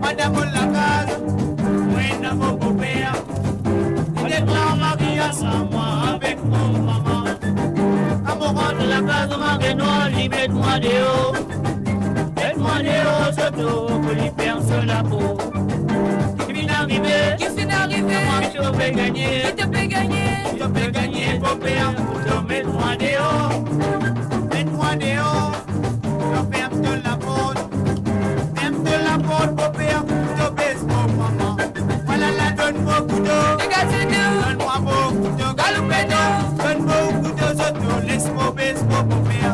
Madam lakaz, mwa ena mo bofer. Li deklare mariaz a mwa avek mo mama. Kan mo rant lakaz, mo mari nwa, li met mwa deor. Met mwa deor, soto, pou li fer so lapo. Ki finn arive? Ki finn arive? Mwa so pe gagne. Ki te Pe gagne. To pe gagne, boper, to met mwa deor. Met mwa deor. To ferm to laport. Ferm to laport, boper, to bes mo mama. Vwala la, donn mo kouto. Degaze de. Donn mwa mo kouto, galoupe de. Donn mo kouto, zoto, les mo bes mo boper.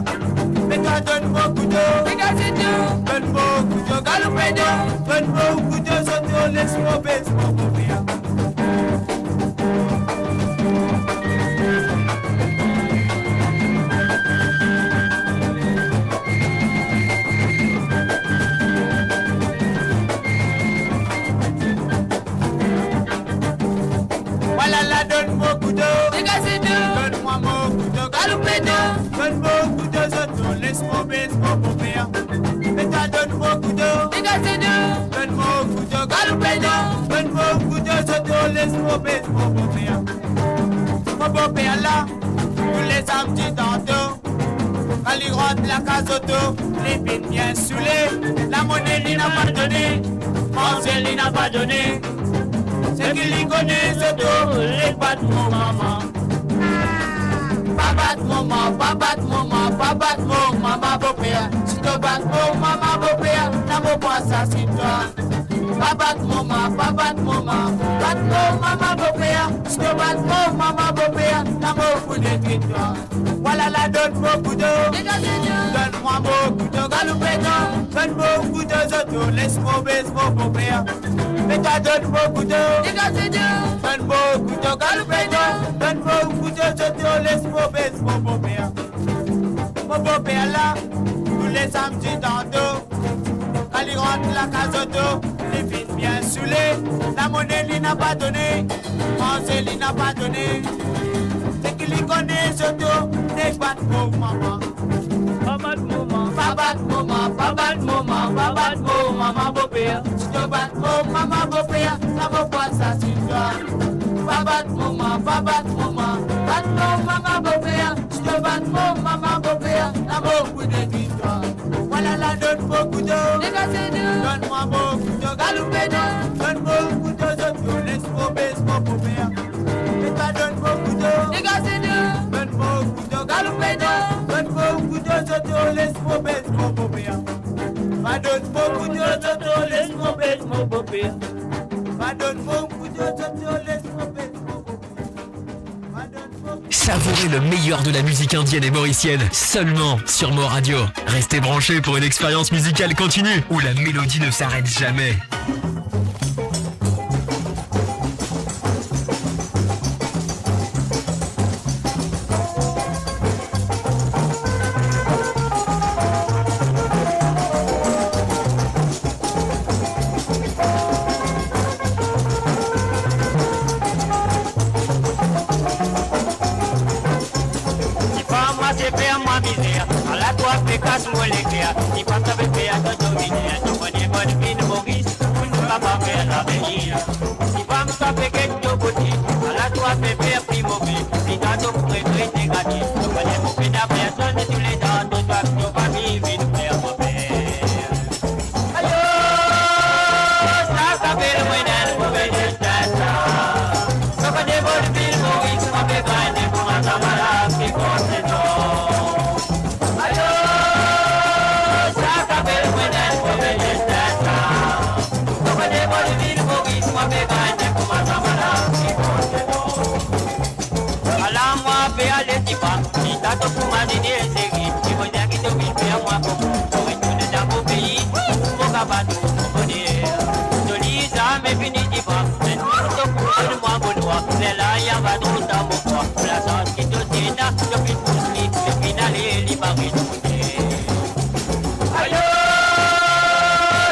Me twa donn mo kouto. Degaze de. Donn mo kouto, galoupe de. Donn mo kouto, zoto, les mo bes mo boper. Vwala la, donn mo kouto. Degaze de. Donn mwa mo kouto, galoupe de. Donn mo kouto, zoto, les mo bes mo boper. Me twa donn mo kouto. Degaze de. Donn mo kouto, galoupe de. Donn mo kouto, zoto, les mo bes mo boper. Mo boper la, tou le samdi tanto, kan li rant lakaz zoto, li finn bien soule. Lamone li napa done, manze li napa done. Seki li kone, zoto, li bat mo mama. Pa bat mo mama, pa bat mo mama, pa bat mo mama boper. Si to bat mo mama boper, la mo pou asasin twa. Pa bat mo mama, pa bat mo mama, bat mo mama boper. Si to bat mo mama boper, la mo pou detrir twa. Vwala la, donn mo kouto. Donn mwa mo kouto, galoupe de. Donn mo kouto, zoto, les mo bes mo boper. Me twa donn mo kouto. Degaze de. Donn mo kouto, galoupe de. Donn mo kouto, zoto, les mo bes mo boper. Mo boper la, tou le samdi tanto, kan li rant lakaz zoto, li finn bien soule. Lamone li napa done, manze li napa done. Seki li kone, zoto, li bat mo mama. Pa bat mo mama, pa bat mo mama, pa bat mo mama, pa bat mo mama boper. Si to bat mo mama boper, la mo pou asasin twa. Pa bat mo mama, pa bat mo mama, bat mo mama boper. Si to bat mo mama boper, la mo pou detrir twa. Vwala la, donn mo kouto. Degaze de. Donn mwa mo kouto, galoupe de. Donn mo kouto, zoto, les mo bes mo boper. Me twa donn mo kouto. Degaze de. Donn mo kouto, galoupe de. Donn mo kouto, zoto, les mo bes mo boper. Pa donn mo kouto, zoto, les mo bes mo boper. Pa donn mo kouto, zoto, les mo bes mo boper. Savourez le meilleur de la musique indienne et mauricienne seulement sur Mo Radio. Restez branchés pour une expérience musicale continue où la mélodie ne s'arrête jamais. Dife mwa sefer mwa mizer, ala twa pe kas mo leker. Dife sa pe fer to dominer, to kone bann vil Moris, pou nou kapav fer lavenir. Dife sa pe get to boti, ala twa pe fer pli move. Pli ta to pou regrete gate, to kone mo pena personn, touletan to twa, to fami vinn fer mo per. Ayo, sa ki apel mwa enn move destin sa. Sa pa de bon vil Moris, mo pe gagn pou mwa sa malad ki konsekan. Ayo, sa ki apel mwa enn move destin sa. Sa pa de bon vil Moris, mo pe gagn pou mwa sa malad ki konsekan. Ala mwa pe ale dife, si ta to pou mazine seri, si mo dir ki to vinn fer mwa koko, mo retourn dan mo pei, mo kapav trouv mo boner. To li zame fini dife, enn zour to pou donn mwa mo lwa, lerla li ava tro tar mo krwar, pou lasans ki to ti ena, to finn pous li, to finn ale, li pa retourne. Ayo,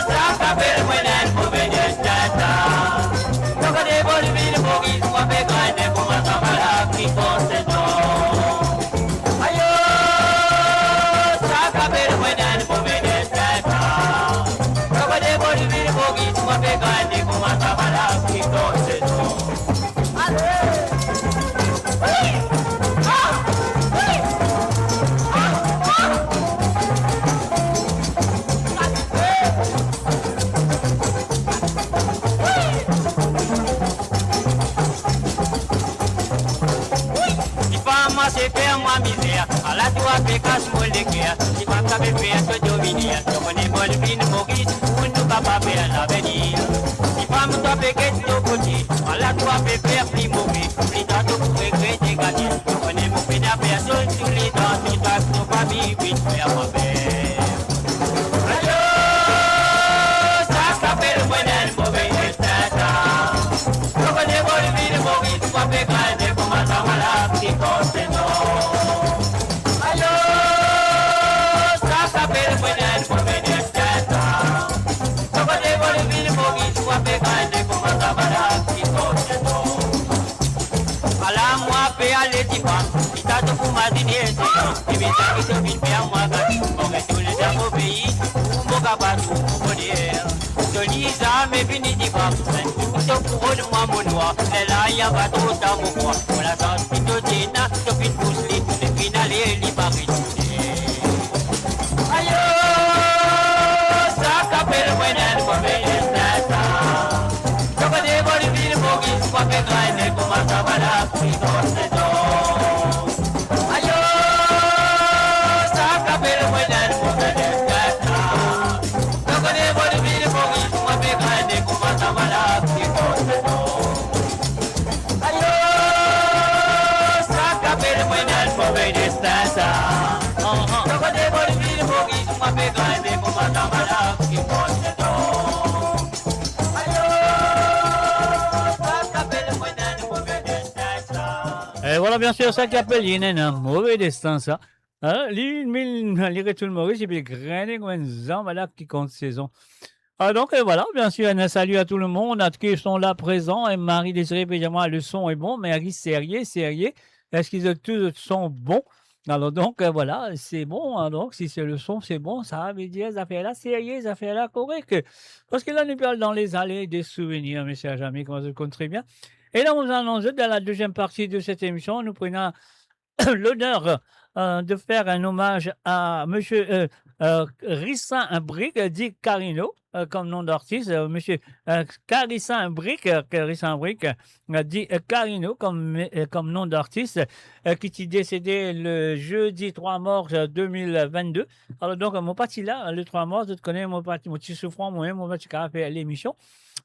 sa ki apel mwa enn move destin sa. Mo kone bann vil Moris, mo pe gagn pou mwa sa malad ki konsekan. Ti fer mwa mizer, ala twa pe kas mo leker. Ti pa kapav fer to dominer, to kone mo vinn Moris, pou nou kapav fer lavenir. Ti pa mo twa pe get to kote, ala twa pe fer pli move. Pli ta to pou regrete gagn. To kone mo pena personn, touletan to twa ek to fami vinn fer mwa per. Ayo, sa ki apel mwa enn move destin sa. To kone mo vinn Moris, mwa pe grande kouma sa malad ki konse non. Ayo, sa ki apel mwa enn move destin sa. To kone mo vinn Moris, mwa pe grande kouma sa malad ki konse non. Ala mwa pe ale divan, ki sa to pou mazine, se sa. Epi sa ki to vinn fer mwa gagn. Mo retourn dan mo pei, pou mo kapav trouv mo boner. To li zame vini divan, enn tou to pou rod mwa mo nwa. Lerla ena pa tro sa mo krwar. Mo lasans ki to ti ena, to finn pous li, li finn ale, li pa retourne. Ayo, sa ki apel mwa enn move destin sa. To kone mo vinn Moris, mwa pe grande kouma sa malad ki konse non. Ayo, sa ki apel mwa enn move destin sa. To kone mo vinn Moris, mwa pe grande kouma sa malad ki konse non. Ayo, sa ki apel mwa enn move destin sa. To kone mo vinn Moris, mwa pe grande kouma sa malad ki konse non. Ayo, sa ki apel mwa enn move destin sa. E vwala, bien sir, sa ki apel li enn move destin sa. Hein, li, li, li retourn Moris, epi li grande kouma enn zanbalak ki konse non. Ah, donc, euh, voilà, bien sûr, un salut à tout le monde, à ceux qui sont là présents. Et Marie-Désirée pe dir mwa, le son est bon, mais elle dit, sérieux, sérieux, est-ce que tout son bon? Alors donc, euh, voilà, c'est bon, hein, donc si c'est le son, c'est bon, sa ve dir zafer la serye, zafer la korek. Parski la, nou pe al dan lezale de souvenir, mesier, zami, kouma zot konn tre bien. E la, nou anons zot dan la deuxième partie de cette émission, nou pran loner, euh, de fer enn omaz a misier, euh, euh, Rissin Brique, dit Carino, euh, kom nom d'artis, euh, misier, euh, Carissin Brique, euh, Carissin Brique, euh, dit, euh, Carino kom, euh, kom nom d'artis, euh, ki ti desede le zedi trwa mars, euh, de mil vennde. Alor donk, mo pa ti la, le trwa mars, zot kone, mo pa ti, mo ti soufran, mwa mem, mo pa ti kapav fer lemision.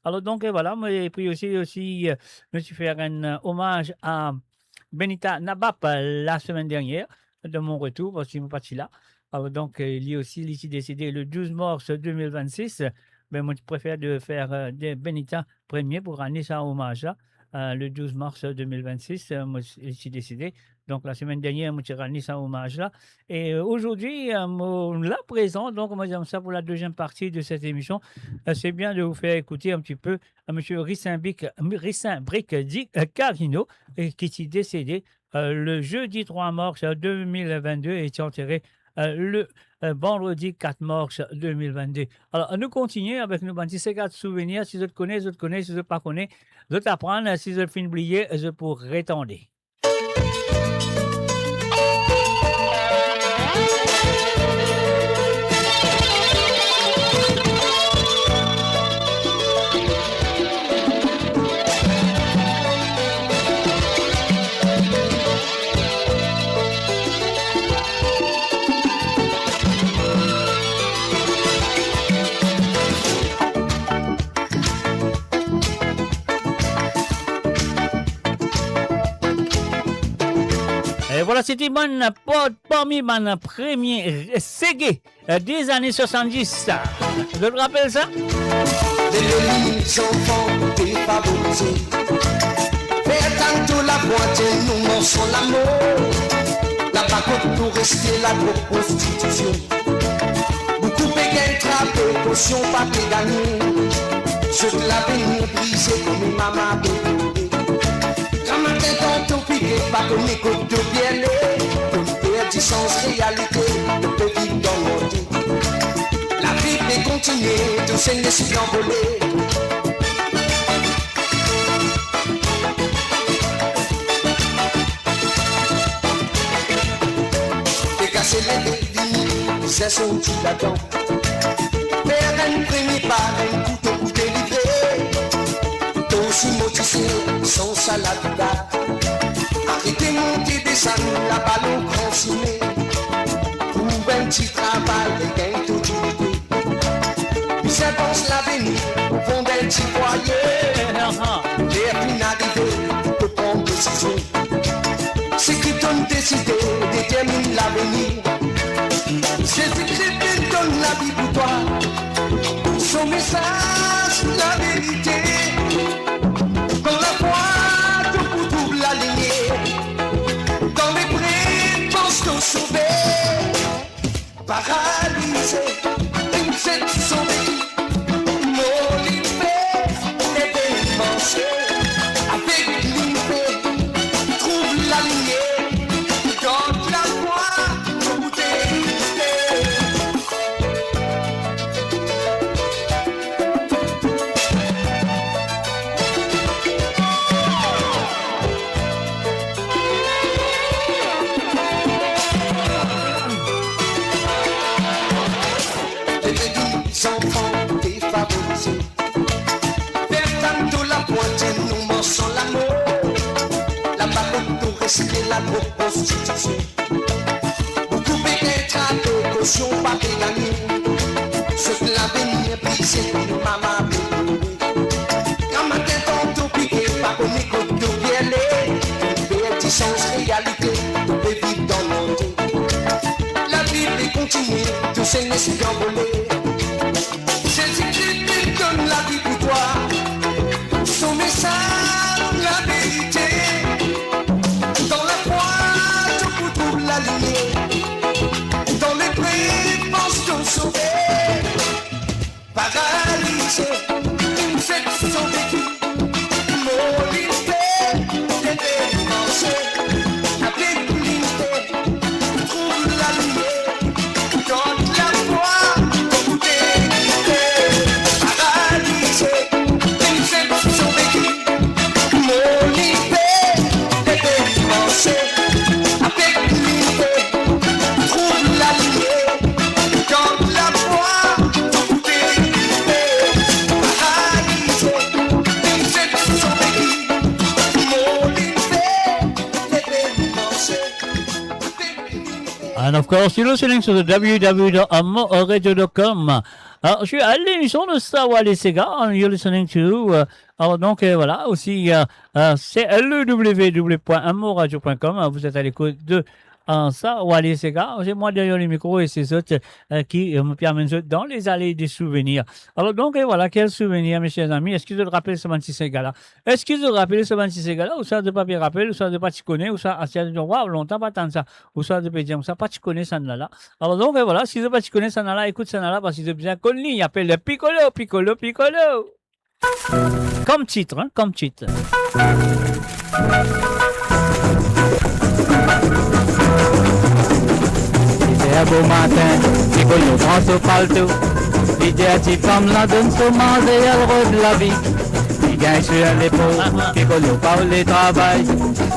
Alor donk, euh, vwala, mo pe osi, osi, euh, mo ti fer enn, euh, omaz a Benita Nabap, euh, la semaine dernière, de mon retour, parski mo pa ti la. Alor donk, euh, li osi, li ti desede le douz mars de mil vennsis. Me mo ti prefer de fer, euh, de Benita premie pou rann li sa omaz la. Euh, le douz mars de mil vennsis, euh, mo, li ti desede. Donk, la semaine dernière, mo ti rann li sa omaz la. E, euh, ozordi, euh, mo la prezan, donk, mo dir sa pou la deuxième partie de cette émission. Euh, c'est bien de vous faire écouter un petit peu à misier Rissin Brique, Rissin Brique, dit, euh, Carino, e ki ti desede, euh, le zedi trwa mars, euh, de mil vennde e ti antere, euh, le, euh, vandredi kat mars de mil vennde. Alor, nou kontinie avek nou bann ti sega souvenir. Si zot kone, zot kone. Si zot pa kone, zot aprann. Si zot finn bliye, zot pou retande. E vwala, se ti bann, parmi bann premie sege, euh, de zane swasanndis, sa. Zot rapel sa? Lerla zanfan defavorize. Fer tann to lavwa, dir nou non san lamor. Laba kot nou reste, ladrog, prostitusion. Boukou pe gagn trape, kosion pa pe gagne. Zot lavenir brize kouma mama pe plore. Gramatin dan to pike, pa kone kot to pe ale. To perdi sans realite, to pe viv dan mande. Lavi pe kontinie, to zenes pe anvole. Pe kase leve, vini, bizin sorti ladan. Fer enn premie pa, enn kou to pou delivre. To osi mo ti se, san sa lavi la. Arete monte de Sann labalon gran sime, trouv enn ti travay e gagn to dignite. Bizin pans lavenir, fond enn ti fwaye. Ler finn arive pou pran desizion. Seki to'nn deside determinn lavenir. Zezi Kri finn donn lavi pou twa. So mesaz, laverite. Dan lafwa, to pou trouv lalimier. Dan lepre, pans to sove. Paralize, finn set sove. Mo li pe, leve, manze. Avek li pe, trouv lalimier. Gard lafwa, to pou egziste. Leve vinn zanfan defavorize. Fer tann to lapwint enn nou mor san lamor. Laba kot nou respekte ladrog, prostitisyon. Boukou pe gagn trape, kosion pa pe gagne. Zot lavenir brize, nou mama pe plore. Gramatin tanto pike, pa kone kot to pe ale. Perdi sans realite, to pe viv dan mande. Lavi pe kontinie, to zenes pe anvole. Zezi Kri finn donn lavi pou twa. So mesaz, laverite. Dan lafwa, to pou trouv lalimier. Dan lepre, pans to sove. Paralize, finn set sove. Mo li pe, leve, manze. Avek li pe, trouv lalimier. Gard lafwa, to pou egziste. Paralize, finn set sove. Mo li pe, leve, manze. Avek li pe, trouv lalimier. Gard lafwa, to pou egziste. Paralize, finn set sove. Mo li pe, leve, manze. And of course, you're listening to the w w w dot amor radio dot com. Uh, je suis à l'émission de Star Wally Sega, and you're listening to, uh, alors donc, euh, voilà, aussi, euh, euh, c'est le w w w point amor radio point com, hein, vous êtes à l'écoute de, euh, Star Wally Sega. C'est moi derrière le micro et c'est zot, euh, qui, euh, me permet de dans les allées des souvenirs. Alors donc, et voilà, quel souvenir, mes chers amis. Est-ce que zot rapel sa bann ti sega la? Eski zot rapel sa bann ti sega la, ouswa zot pa pe rapel, ouswa zot pa ti kone, ouswa asiel zot dir, "Waw, lontan pa tann sa," ouswa zot pe dir, "Sa pa ti kone sannla la." Alor donk, vwala, si zot pa ti kone sannla la, ekout sannla la, parski zot bizin konn li, li apel Pikolo, Pikolo, Pikolo. Kom tit, hein, kom tit. Li fer bomatin, Pikolo pran so palto, li dir ti fam la, donn so manze, al rod lavi. Li gagn sir lepol, Pikolo pa oule travay.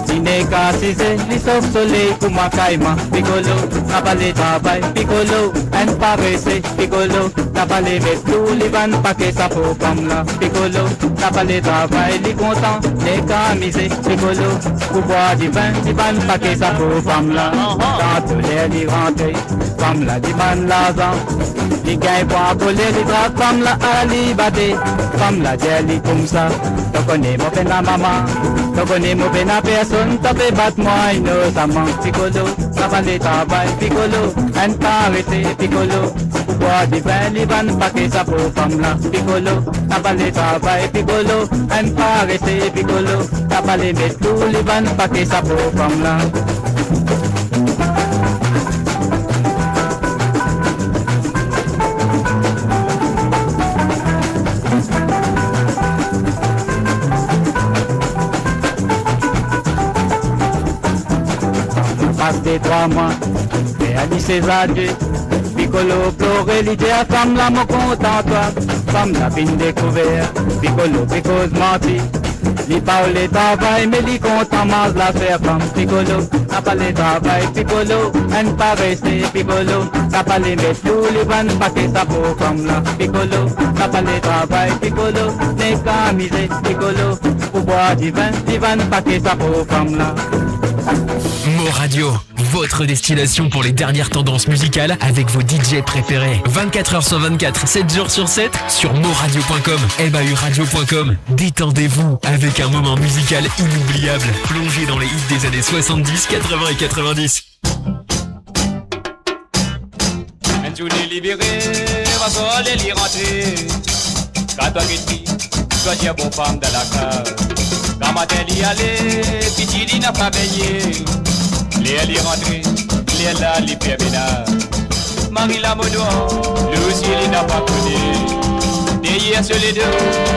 Li neka size, li sof soley kouma kayman. Pikolo, napa le travay, Pikolo, enn parese, Pikolo, napa le met lou, li vann pake sa pov fam la. Pikolo, napa le travay, li kontan, neka amize, Pikolo, pou bwar divin, li vann pake sa pov fam la. Tanto ler li rantre, fam la dimann larzan. Li gagn pran koler, li trap fam la, al li bate. Fam la dir li koumsa, to kone mo pena mama, to kone mo pena personn, to pe bat mwa inosaman. Pikolo, napa le travay, Pikolo, enn parese, Pikolo, pou bwar divin, li vann pake sa pov fam la. Pikolo, napa le travay, Pikolo, enn parese, Pikolo, napa le met lou, li vann pake sa pov fam la. Pas de trwa mwa, fer li sez adie. Pikolo plore, li dir fam la, mo kontan twa. Fam la finn dekouver, Pikolo pe koz manti. Li pa oule travay, me li kontan manz laser fam. Pikolo, napa le travay, Pikolo, enn parese, Pikolo, napa le met lou, li vann pake sa pov fam la. Pikolo, napa le travay, Pikolo, neka amize, Pikolo, pou bwar divin, li vann pake sa pov fam la. Mo Radio, votre destination pour les dernières tendances musicales avec vos D J préférés. Vingt-quatre heures sur vingt-quatre, sept jours sur sept, sur mauradio point com, M A U radio point com. Détendez-vous avec un moment musical inoubliable. Plongez dans les hits des années soixante-dix, quatre-vingts et quatre-vingt-dix. Enn zourne li vire, aswar li rantre. Kan twa get li, twa dir bon fam dan lakaz. Gramatin li ale, piti li napa begne. Ler li rantre, lerla li fer menaz. Mari la mo nwar, li osi li napa kone. Deryer so ledo,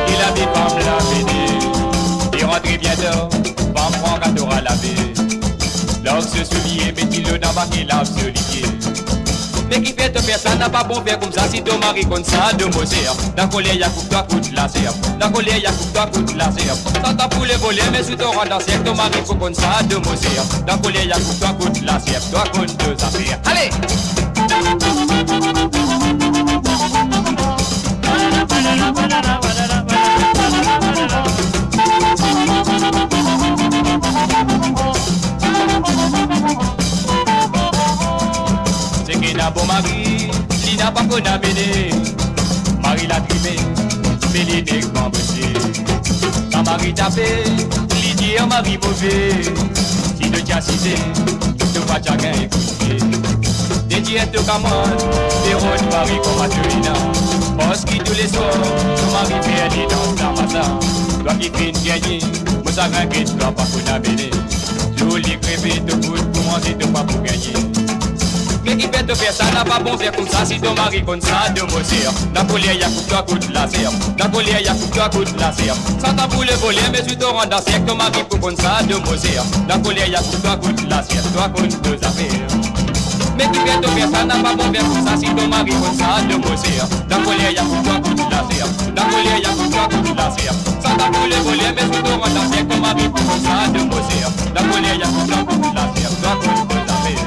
li lavi fam la vini. Li rantre bien tar, fam pran gato al lave. Lav so soulie, met dilo dan bake, lav so lipie. Me kifer to fer sa, napa bon fer koumsa, si to mari konn sa, demoiselle. Dan koler, li a koup twa kout laser. Dan koler, li a koup twa kout laser. Sa ta pou le voler, me si to rant dan serk, to mari pou konn sa, demoiselle. Dan koler, li a koup twa kout laser. Twa konn to zafer. Ale! Seki ena bon mari, li napa konn amene. Mari la trime, me li nek manbose. Sa mari tape, li dir mari move. Si to ti asize, to pa ti a gagn ekoute. Dedir to kamarad, de rod mari kouma to ena. Parski touleswar, to mari fer li dans lamasa. Twa ki finn gagne, mo sagrin ki twa pa konn amene. Zour li kreve, to fout pou manze, to pa pou gagne. Me kifer to fer sa, napa bon fer koumsa, si to mari konn sa, demoiselle. Dan koler, li a koup twa kout laser. Dan koler, li a koup twa kout laser. Sa ta pou le voler, me si to rant dan serk, to mari pou konn sa, demoiselle. Dan koler, li a koup twa kout laser. Twa konn to zafer. Me kifer to fer sa, napa bon fer koumsa, si to mari konn sa, demoiselle. Dan koler, li a koup twa kout laser. Dan koler, li a koup twa kout laser. Sa ta pou le voler, me si to rant dan serk, to mari pou konn sa, demoiselle. Dan koler, li a koup twa kout laser. Twa konn to zafer.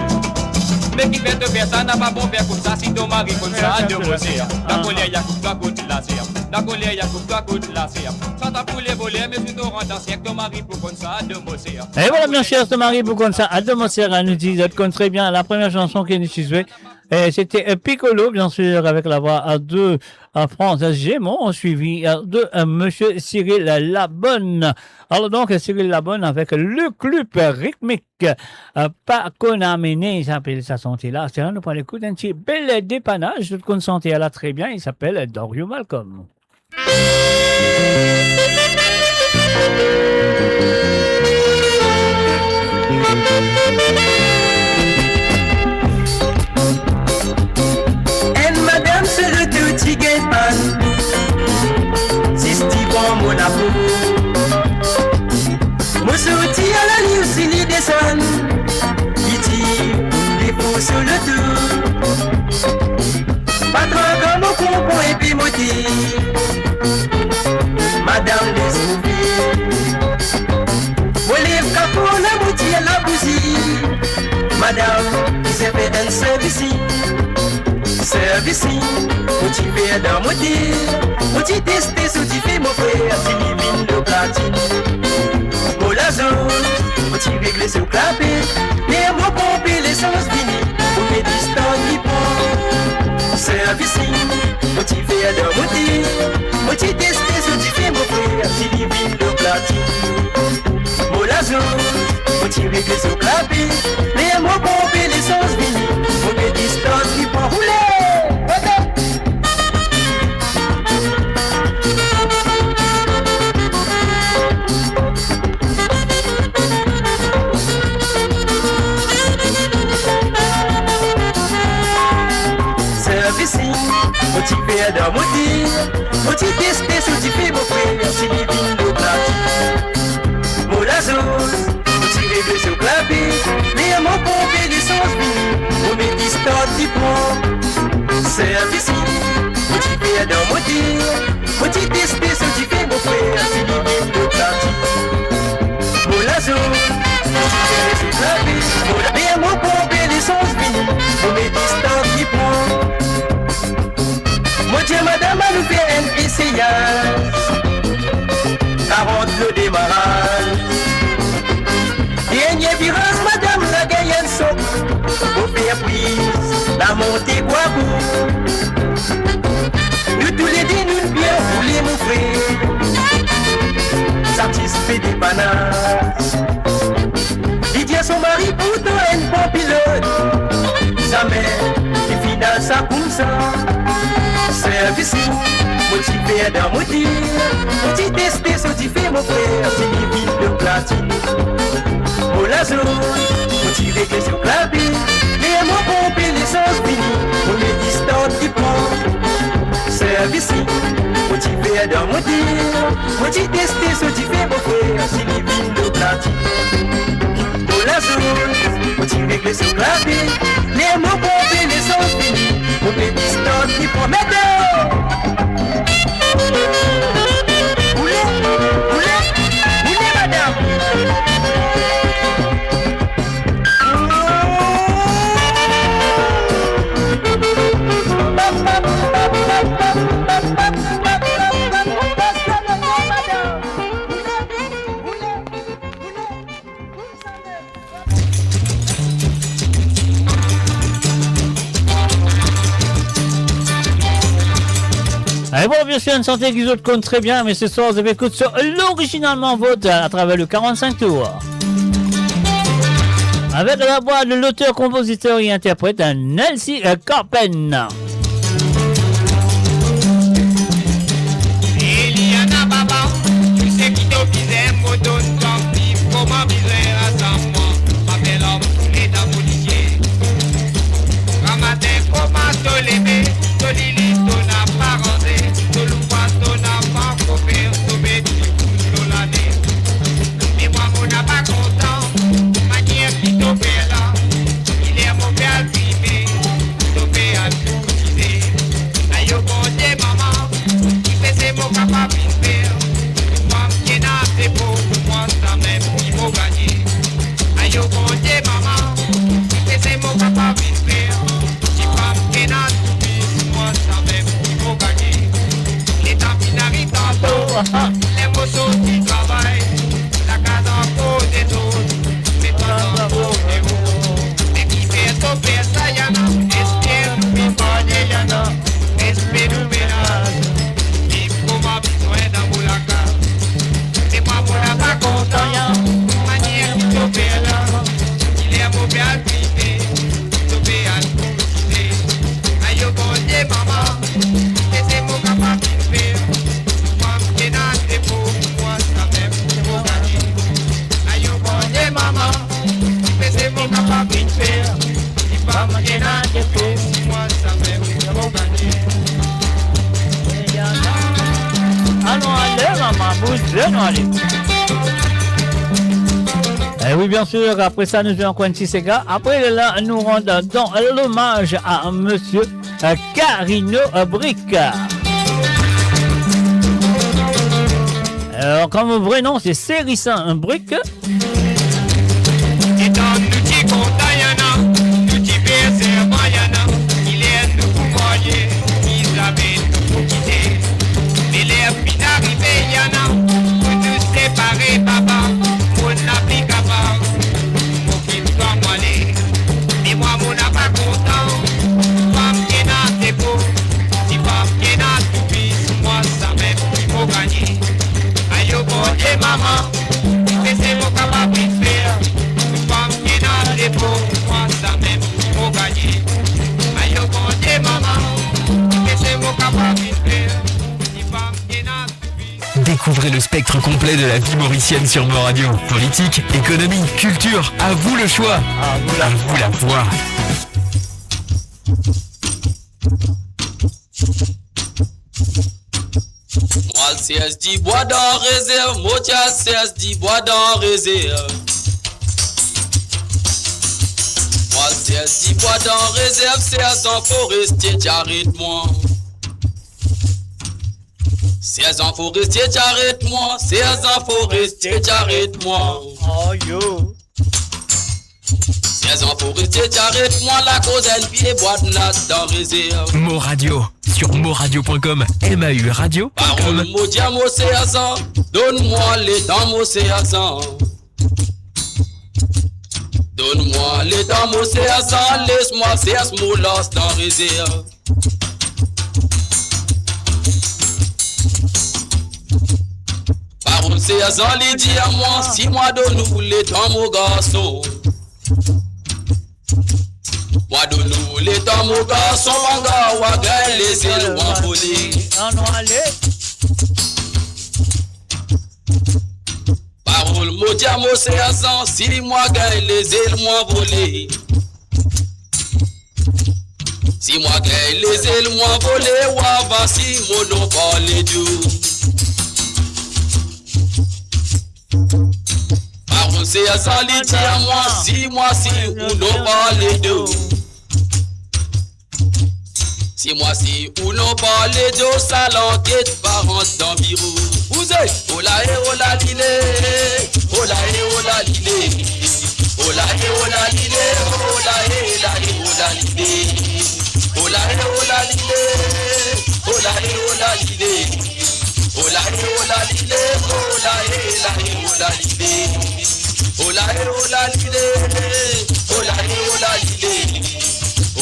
Me kifer to fer sa, napa bon fer koumsa, si to mari konn sa, demoiselle. Dan koler, li a koup twa kout laser. Dan koler, li a koup twa kout laser. Sa ta pou le voler, me si to rant dan serk, to mari pou konn sa, demoiselle. E vwala, bien sir, to mari pou konn sa, demoiselle, nou dir, zot konn tre bien, la première chanson ki nou ti zwe, eh, c'était, eh, Piccolo, bien sûr, avec la voix, eh, de, eh, Franz Gémon, suivi, eh, de, eh, Monsieur Cyril Labonne. Alors donc, Cyril Labonne avec le clip rythmique, eh, Pa Konn Amene, li apel sa sante la. Se la nou pou al ekout enn ti bel depanaz, zot konn sante la tre bien, li apel Dario Malcom. Enn madam so loto ti gagn pann, zis divan Monaco. Mo sorti ala li osi li desann, li dir li pou so loto. Pa tro gran mo konpran epi mo dir, madam, les mo fer. Mo lev kapo la, mo tir labouzi. Madam, bizin fer enn servicing. Servicing, mo ti fer dan moter. Mo ti teste so dife, mo frer, si li vinn lor platin. Mo lazans, mo ti regle so klape. Ler mo ponpe lesans vini, mo met start li pran. Servicing, mo ti fer dan moter. Mo ti teste so dife, mo frer, si li vinn lor platin. Mo lazans, mo ti regle so klape. Ler mo ponpe lesans vini, mo met start li pran. Roule! Roule! Servicing, mo ti fer dan moter, mo ti teste so dife, mo frer, si li vinn lor platin. Mo lazans, mo ti regle so klape, ler mo ponpe lesans vini, mo met start li pran. Servicing, mo ti fer dan moter, mo ti teste so dife, mo frer, si li vinn lor platin. Mo lazans, mo ti fer so klape, mo la-, ler mo ponpe lesans vini, mo met start li pran. Mo dir madam, anou fer enn eseyaz. Karant lor demaraz. Dernie viraz, madam, lagay Koumsa, servis li, mo ti fer dan mo dir, mo ti teste so dife, mo frer, si li vinn lor plati. Mo lazouy, mo ti regle so klabie, ler mo ponpe lesans fini, mo met start li pran. Servis li, mo ti fer dan mo dir, mo ti teste so dife, mo frer, si li vinn lor plati. Mo lazouy, mo ti regle so klabie, ler mo ponpe lesans fini, mo met start li pran. Met dan! Boule, boule, boule, madam! Allez, bon, bien sûr, une santé qui vous connaît très bien, mais ce soir, vous avez écouté sur l'original Manvot à travers le quarante-cinq tours. Avec la voix de l'auteur, compositeur et interprète, Nelcy, euh, Carpen. Eliana Baba, tou seki to bizin, mo donn twa, kouma bizin, la sa mwa, ma bel om, tou le dan mo lizie. Gramatin, kouma to leve, to lili, to napa ranze, to louvraz, to napa kofer, to met dibous lor lane. Me mwa, mo napa kontan, manier ki to fer la, ki ler mo pe al trime, to pe al koutize. Ayo Bondie, mama, ki fese mo kapav vinn fer, fam ki ena depo, pou mwa samem ki mo gagne. Ayo Bondie, mama, ki fese mo kapav vinn fer, difam ki ena toubis, mwa samem ki mo gagne. Letan finn ariv tanto, ler mo sorti travay, lakaz ankor dezord, me pa ankor dezord. Me kifer to fer sa, Eliana? Eski nou pe parle, Eliana? Eski nou pe laz? Viv kouma bizin dan mo lakaz. Me mwa, mo napa kontan, manier ki to fer la, ki ler mo pe al trime, to pe al koutize. Ayo Bondie, mama, ki fese mo kapav vinn fer, fam ki ena depo, pou mwa samem ki mo gagne. Ayo Bondie, mama, ki fese mo kapav vinn fer, difam ki ena depo, pou mwa samem ki mo gagne. Anon ale, mama, bouz, anon ale. Eh oui, bien sûr, après ça, nous avons encore un petit séga. Après, là, nous rentrons dans l'hommage à monsieur, euh, Carino, euh, Brick. Euh, comme vrai nom, c'est Cérissin Brick. Letan nou ti kontan, Eliana, nou ti pe servan, Eliana, ki ler nou pou marye, ki zame nou pou kite. Me ler finn arive, Eliana, pou nou separe, baba, mo napa kapav, mo finn pran mo ale. Me mwa, mo napa kontan, fam ki ena depo, difam ki ena toubis, mwa samem ki mo gagne. Ayo Bondie, mama, ki fese mo kapav vinn fer, fam ki ena depo, mwa samem ki mo gagne. Ayo Bondie, mama, ki fese mo kapav vinn fer, difam ki ena toubis. Découvrez le spectre complet de la vie mauricienne sur Mo Radio. Politique, économie, culture, à vous le choix. À vous la voix. Mwa, Serge Dubois dan rezerv, mo ti al Serge Dubois dan rezerv. Mwa, Serge Dubois dan rezerv, Sergent Forestier ti aret mwa. Sergent Forestier ti aret mwa, Sergent Forestier ti aret mwa. Oh yo. Sergent Forestier ti aret mwa, lakoz enn pie bwa nat dan rezerv. Mo Radio, sur moradio point com, M A U radio point com. Parol mo dir mo Sergent, donn mwa letan mo Sergent. Donn mwa letan mo Sergent, les mwa sers mo lans dan rezerv. Parol Sergent li dir mwa, si mwa donn ou letan mo garson. Mwa donn ou letan, mo garson, pa gagn lezel ou anvole. Ann ale. Parol mo dir a mo serzan, si mwa gagn lezel, mo anvole. Si mwa gagn lezel, mo anvole, wa vasi mo non parle de ou. Parol serzan li dir a mwa, si mwa si ou non parle de ou. Si mwa si ou non parle de ou, sa lanket pa rant dan biro. Bouze! Ola e ola lile, ola e ola lile, ola e ola lile, ola e la e ola lile, ola e ola lile, ola e ola lile. Ola e ola lile, ola e la e ola lile. Ola e ola lile, ola e ola lile.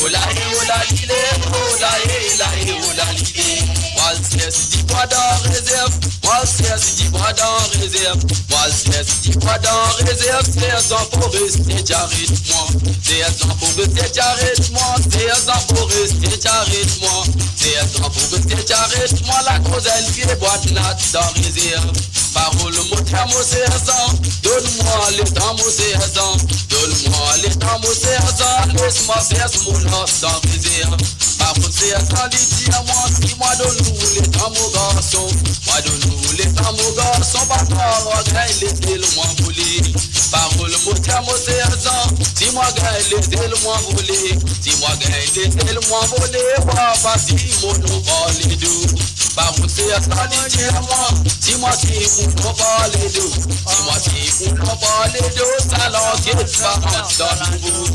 Ola e ola lile, ola e la e ola lile. Mo al sers dibwa dan rezerv, mo al sers dibwa dan rezerv, mo al sers dibwa dan rezerv, serzan Forest ti aret mwa. Serzan Forest ti aret mwa, serzan Forest ti aret mwa, serzan Forest ti aret mwa, lakoz enn vie bwat nat dan rezerv. Parol mo dir a mo serzan, donn mwa letan mo serzan, donn mwa letan mo serzan, les mwa sers mo lars dan rezerv. Parol serzan li dir a mwa, si mwa donn ou letan mo garson, mwa donn ou letan mo garson, pa gagn lezel ou anvole. Parol mo dir a mo serzan, si mwa gagn lezel ou anvole, si mwa gagn lezel ou anvole, wa vasi mo non parle de ou. Parol serzan li dir a mwa, si mwa si ou non parle de ou, si mwa si ou non parle de ou, sa lanket pa rant dan biro.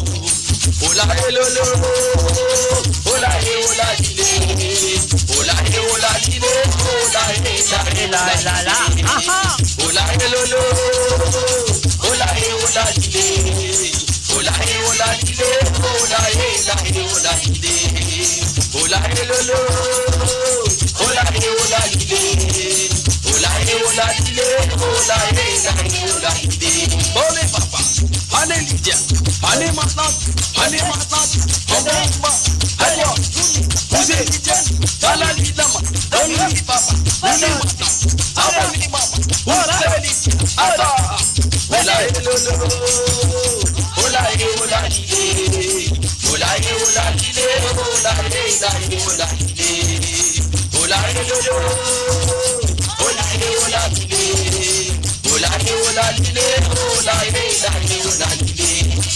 Ola e lolo, ola e ola lile, ola e ola lile, ola e la e la e la la. Ola e lolo, ola e ola lile, ola e ola lile, ola e la e ola lile. Ola e lolo, ola e ola lile, ola e ola lile, ola e la e ola lile. Ome papa, ane lidie, ane matant, ane matant, ane mama, ane bouze lidie, ala li lama, ane li papa, ane matant, ane mama, bouze lidie, ata. Ola e lolo, ola e ola lile, ola e ola lile, ola e la e ola lile. Ola e lolo, ola e ola lile, ola e ola lile, ola e la e ola lile.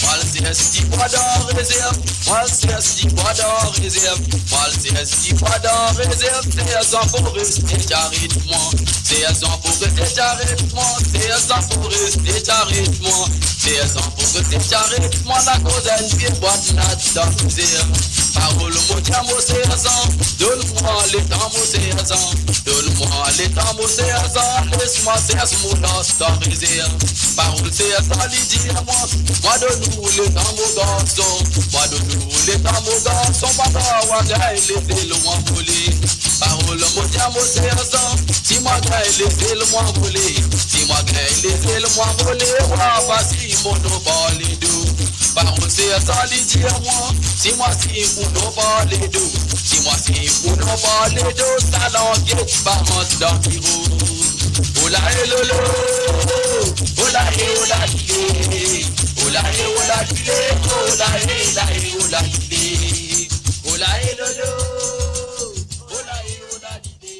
Mo al sers dibwa dan rezerv, mo al sers dibwa dan rezerv, mo al sers dibwa dan rezerv, serzan Forest ti aret mwa. Serzan Forest ti aret mwa, serzan Forest ti aret mwa, serzan Forest ti aret mwa, lakoz enn vie bwat nat dan rezerv. Parol mo dir a mo serzan, donn mwa letan mo serzan, donn mwa letan mo serzan, les mwa sers mo lars dan rezerv. Parol serzan li dir a mwa, mwa donn ou letan mo garson, mwa donn ou letan mo garson, pa gagn lezel ou anvole. Parol mo dir a mo serzan, si mwa gagn lezel mo anvole, si mwa gagn lezel mo anvole, wa vasi mo non parle de ou. Parol serzan li dir a mwa, si mwa si ou non parle de ou, si mwa si ou non parle de ou, sa lanket pa rant dan biro. Ola e lolo, ola e ola lile, ola e ola lile, ola e la e ola lile. Ola e lolo, ola e ola lile.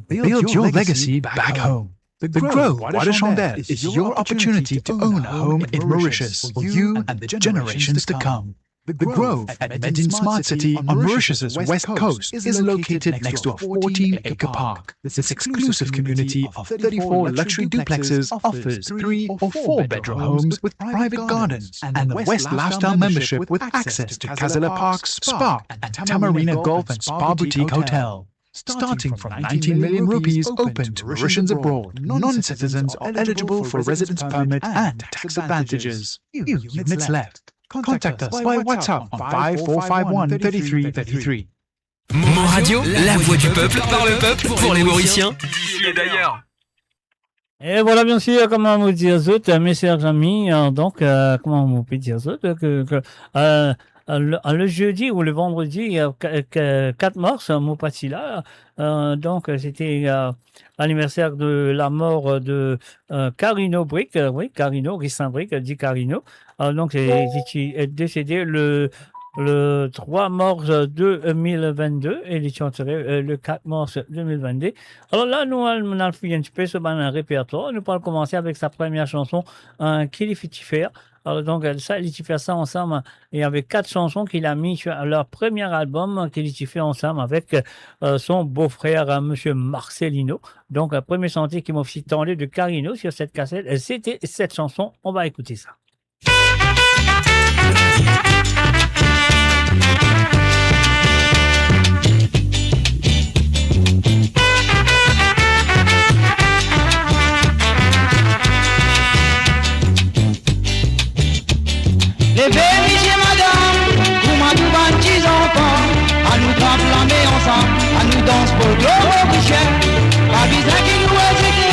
Build your legacy back home. The Grove Bois de Chandelle is your opportunity to own a home in Mauritius for you and the generations to come. The Grove, at Medin Smart City on Mauritius's west coast, is located next to a fourteen-acre park. This exclusive community of thirty-four luxury duplexes offers three or four bedroom homes with private gardens and the West Lifestyle membership with access to Casala Park Spa and Tamarina Golf and Spa Boutique Hotel. Starting from nineteen million rupees open to Mauritians abroad, non-citizens are eligible for residence permit and tax advantages. Few units left. Contact us by WhatsApp on five four five one thirty-three thirty-three. Mon Radio, la voix du peuple, par le peuple, pour les Mauriciens. D'ici et d'ailleurs. E vwala, biensir, kouma mo dir zot, euh, mes chers amis, euh, donk, euh, kouma mo pe dir zot, euh, ke, ke, euh, euh, le, euh, le jeudi ou le vendredi, euh, ka-, ke-, quatre mars, euh, mo parti la, euh, donk, euh, c'était, euh, l'anniversaire de la mort, euh, de, euh, Carino Brique, euh, oui, Carino, Ghistin Brique, euh, dit Carino. Euh, donk, euh, li ti, euh, décédé le, le trois mars deux mille vingt-deux e li ti antere, euh, le quatre mars deux mille vingt-deux. Alor la, nou al, nou al fouy enn tipe so bann repertwar. Nou pou koumans avek sa premie sanson, euh, ki li finn ti fer. Alor donk, euh, sa, li ti fer sa ansam, euh, il y avait quatre chansons qu'il a mis sur leur premier album, euh, ki li ti fer ansam avek, euh, son bofrer, euh, Monsieur Marcelino. Donk, euh, premie sanson ki mo finn tande de Carino sur cette cassette, euh, c'était cette chanson. On va écouter ça. Leve, misie, madam, kouma tou bann ti zanfan, anou trap lame ansam, anou dans folklor morisien. Pa bizin ki nou ezite,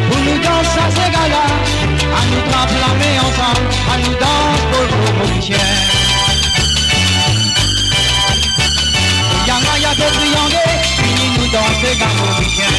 pou nou dans sa sega la. Anou trap lame ansam, anou dans folklor morisien. Triang la, li ape triange, vini nou dans sega morisien.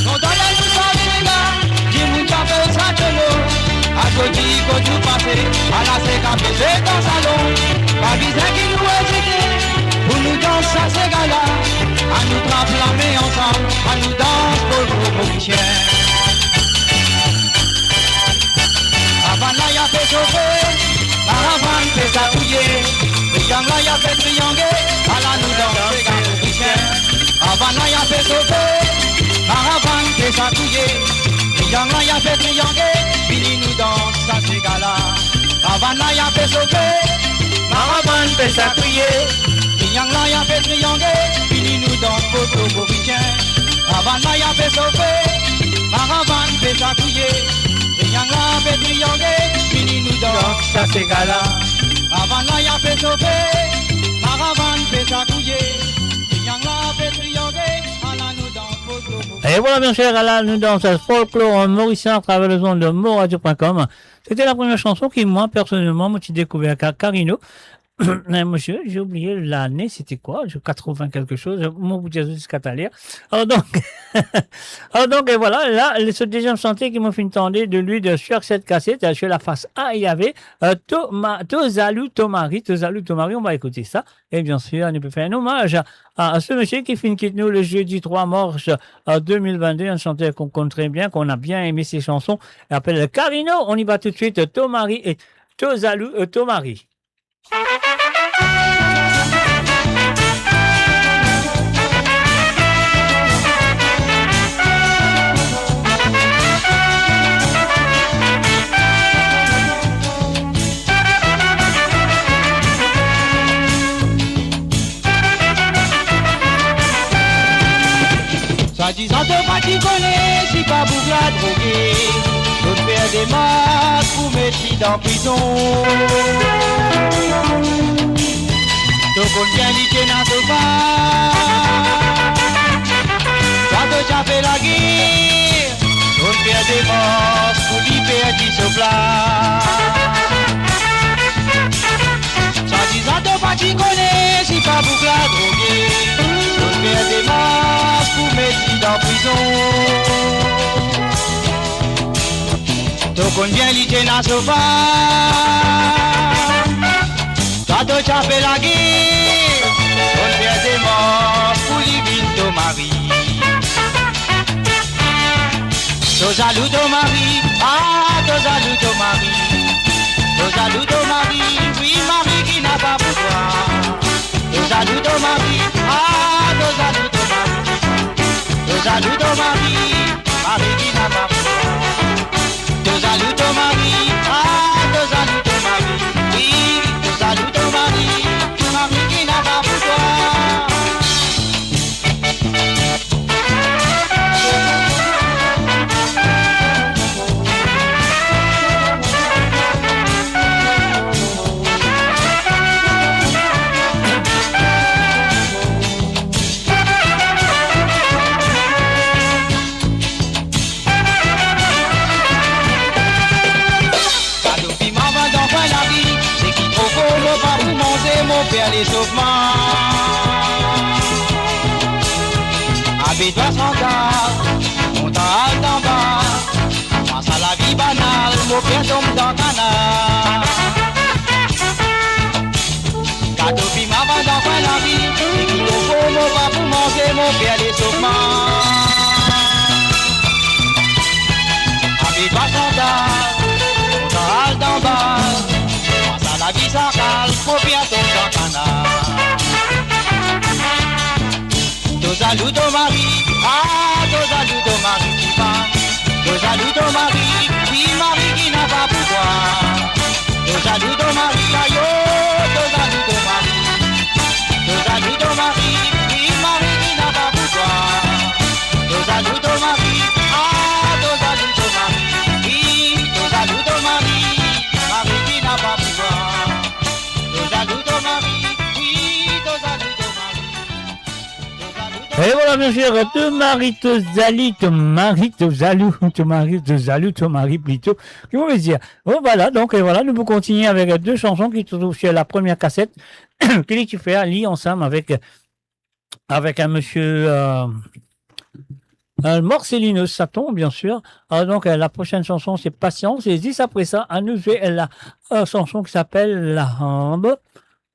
Lontan la nou save lega, dimoun ti apel sa tcholo. Azordi kot nou pase, ala sega pe zwe dan salon. Pa bizin ki nou ezite, pou nou dans sa sega la. Anou trap lame ansam, anou dans folklor morisien. Karavane la, li ape sofe, karavane pe sakouye. Triang la, li ape triange, ala nou dans sega morisien. Karavane la, li ape sofe, karavane pe sakouye. Triang la, li ape triange, vini nou dans sa sega la. Karavane la, li ape sofe, karavane pe sakouye. Triang la, li ape triange, vini nou dans folklor morisien. Karavane la, li ape sofe, karavane pe sakouye. Triang la pe triange, vini nou dans sa sega la. Karavane la, li ape sofe, karavane pe sakouye. Triang la pe triange, ala nou dans folklor morisien. E vwala, mes chers, ala nou dans folklor morisien à travers les ondes de moradio point com. C'était la première chanson ki, mwa, personnelman, mo ti dekouver Ka-, Carino. Eh, monsieur, j'ai oublié l'année, c'était quoi ? Je, quatre-vingts quelque chose. Mo pou dir ziska taler. Alors donc, alors donc, et voilà, là, le, ce deuxième chantier ki mo finn tande de lui, de, sur cette cassette, euh, sur la face A, il y avait, euh, To Ma-, To Zalou To Mari, To Zalou To Mari, on va écouter ça. Et bien sûr, on peut faire un hommage à, à ce monsieur qui finn kit nou le jeudi trois mars, euh, deux mille vingt-deux, un chanteur qu'on connaît très bien, qu'on a bien aimé ses chansons. Il s'appelle Carino. On y va tout de suite, To Mari et To Zalou, euh, To Mari. Swadizan to pa ti kone si pa boug la droge, to'nn fer demars pou met li dan prizon. To konn bien li ti ena so fam, sa to ti ape lager, to'nn fer demars pou li perdi so plas. Swadizan to pa ti kone si pa boug la droge, to'nn fer demars pou met li dan prizon. To konn bien li ti ena so fam, twa to ti ape lager, to'nn fer demars pou li vinn to mari. To zalou to mari, ah, to zalou to mari. To zalou to mari, wi, mari ki napa pou twa. To zalou to mari, ah, to zalou to mari, to zalou to mari, mari ki napa pou twa. To zalou to mari, ah, to zalou to mari, wi, to zalou to mari, mari ki napa pou twa. Kado piman vann dan kwin lari, seki tro for mo pa pou manze, mo per lesofman. Abe twa sangar, montan al anba, pa sa lavi banal, mo per tom dan kanal. Kado piman vann dan kwin lari, seki tro for mo pa pou manze, mo per lesofman. Abe twa sangar, montan al anba, pa sa lavi sakal, mo per tom dan kanal. To zalou to mari, ah, to zalou to mari, tipa. To zalou to mari, wi, mari ki napa pou twa. To zalou to mari, ayo, to zalou to mari. To zalou to mari, wi, mari ki napa pou twa. To zalou to mari, ah, to zalou to mari, wi, to zalou to mari, mari ki napa pou twa. To zalou to mari, wi, to zalou to mari. E vwala, bien sir, to mari to zali, to mari to zalou, to mari to zalou, to mari plito. Ki mo ve dir? Bon, vwala, donk, e vwala, nou pou kontigne avek de sanson ki trouv sir la premie kaset ki li ti fer, li ansam avek, avek enn misie, euh, euh, Marcelino Saton, bien sir. Ah, donk, euh, la prosenn sanson, se Patience. E zis apre sa, anou zwe la, euh, sanson ki apel La Hambe.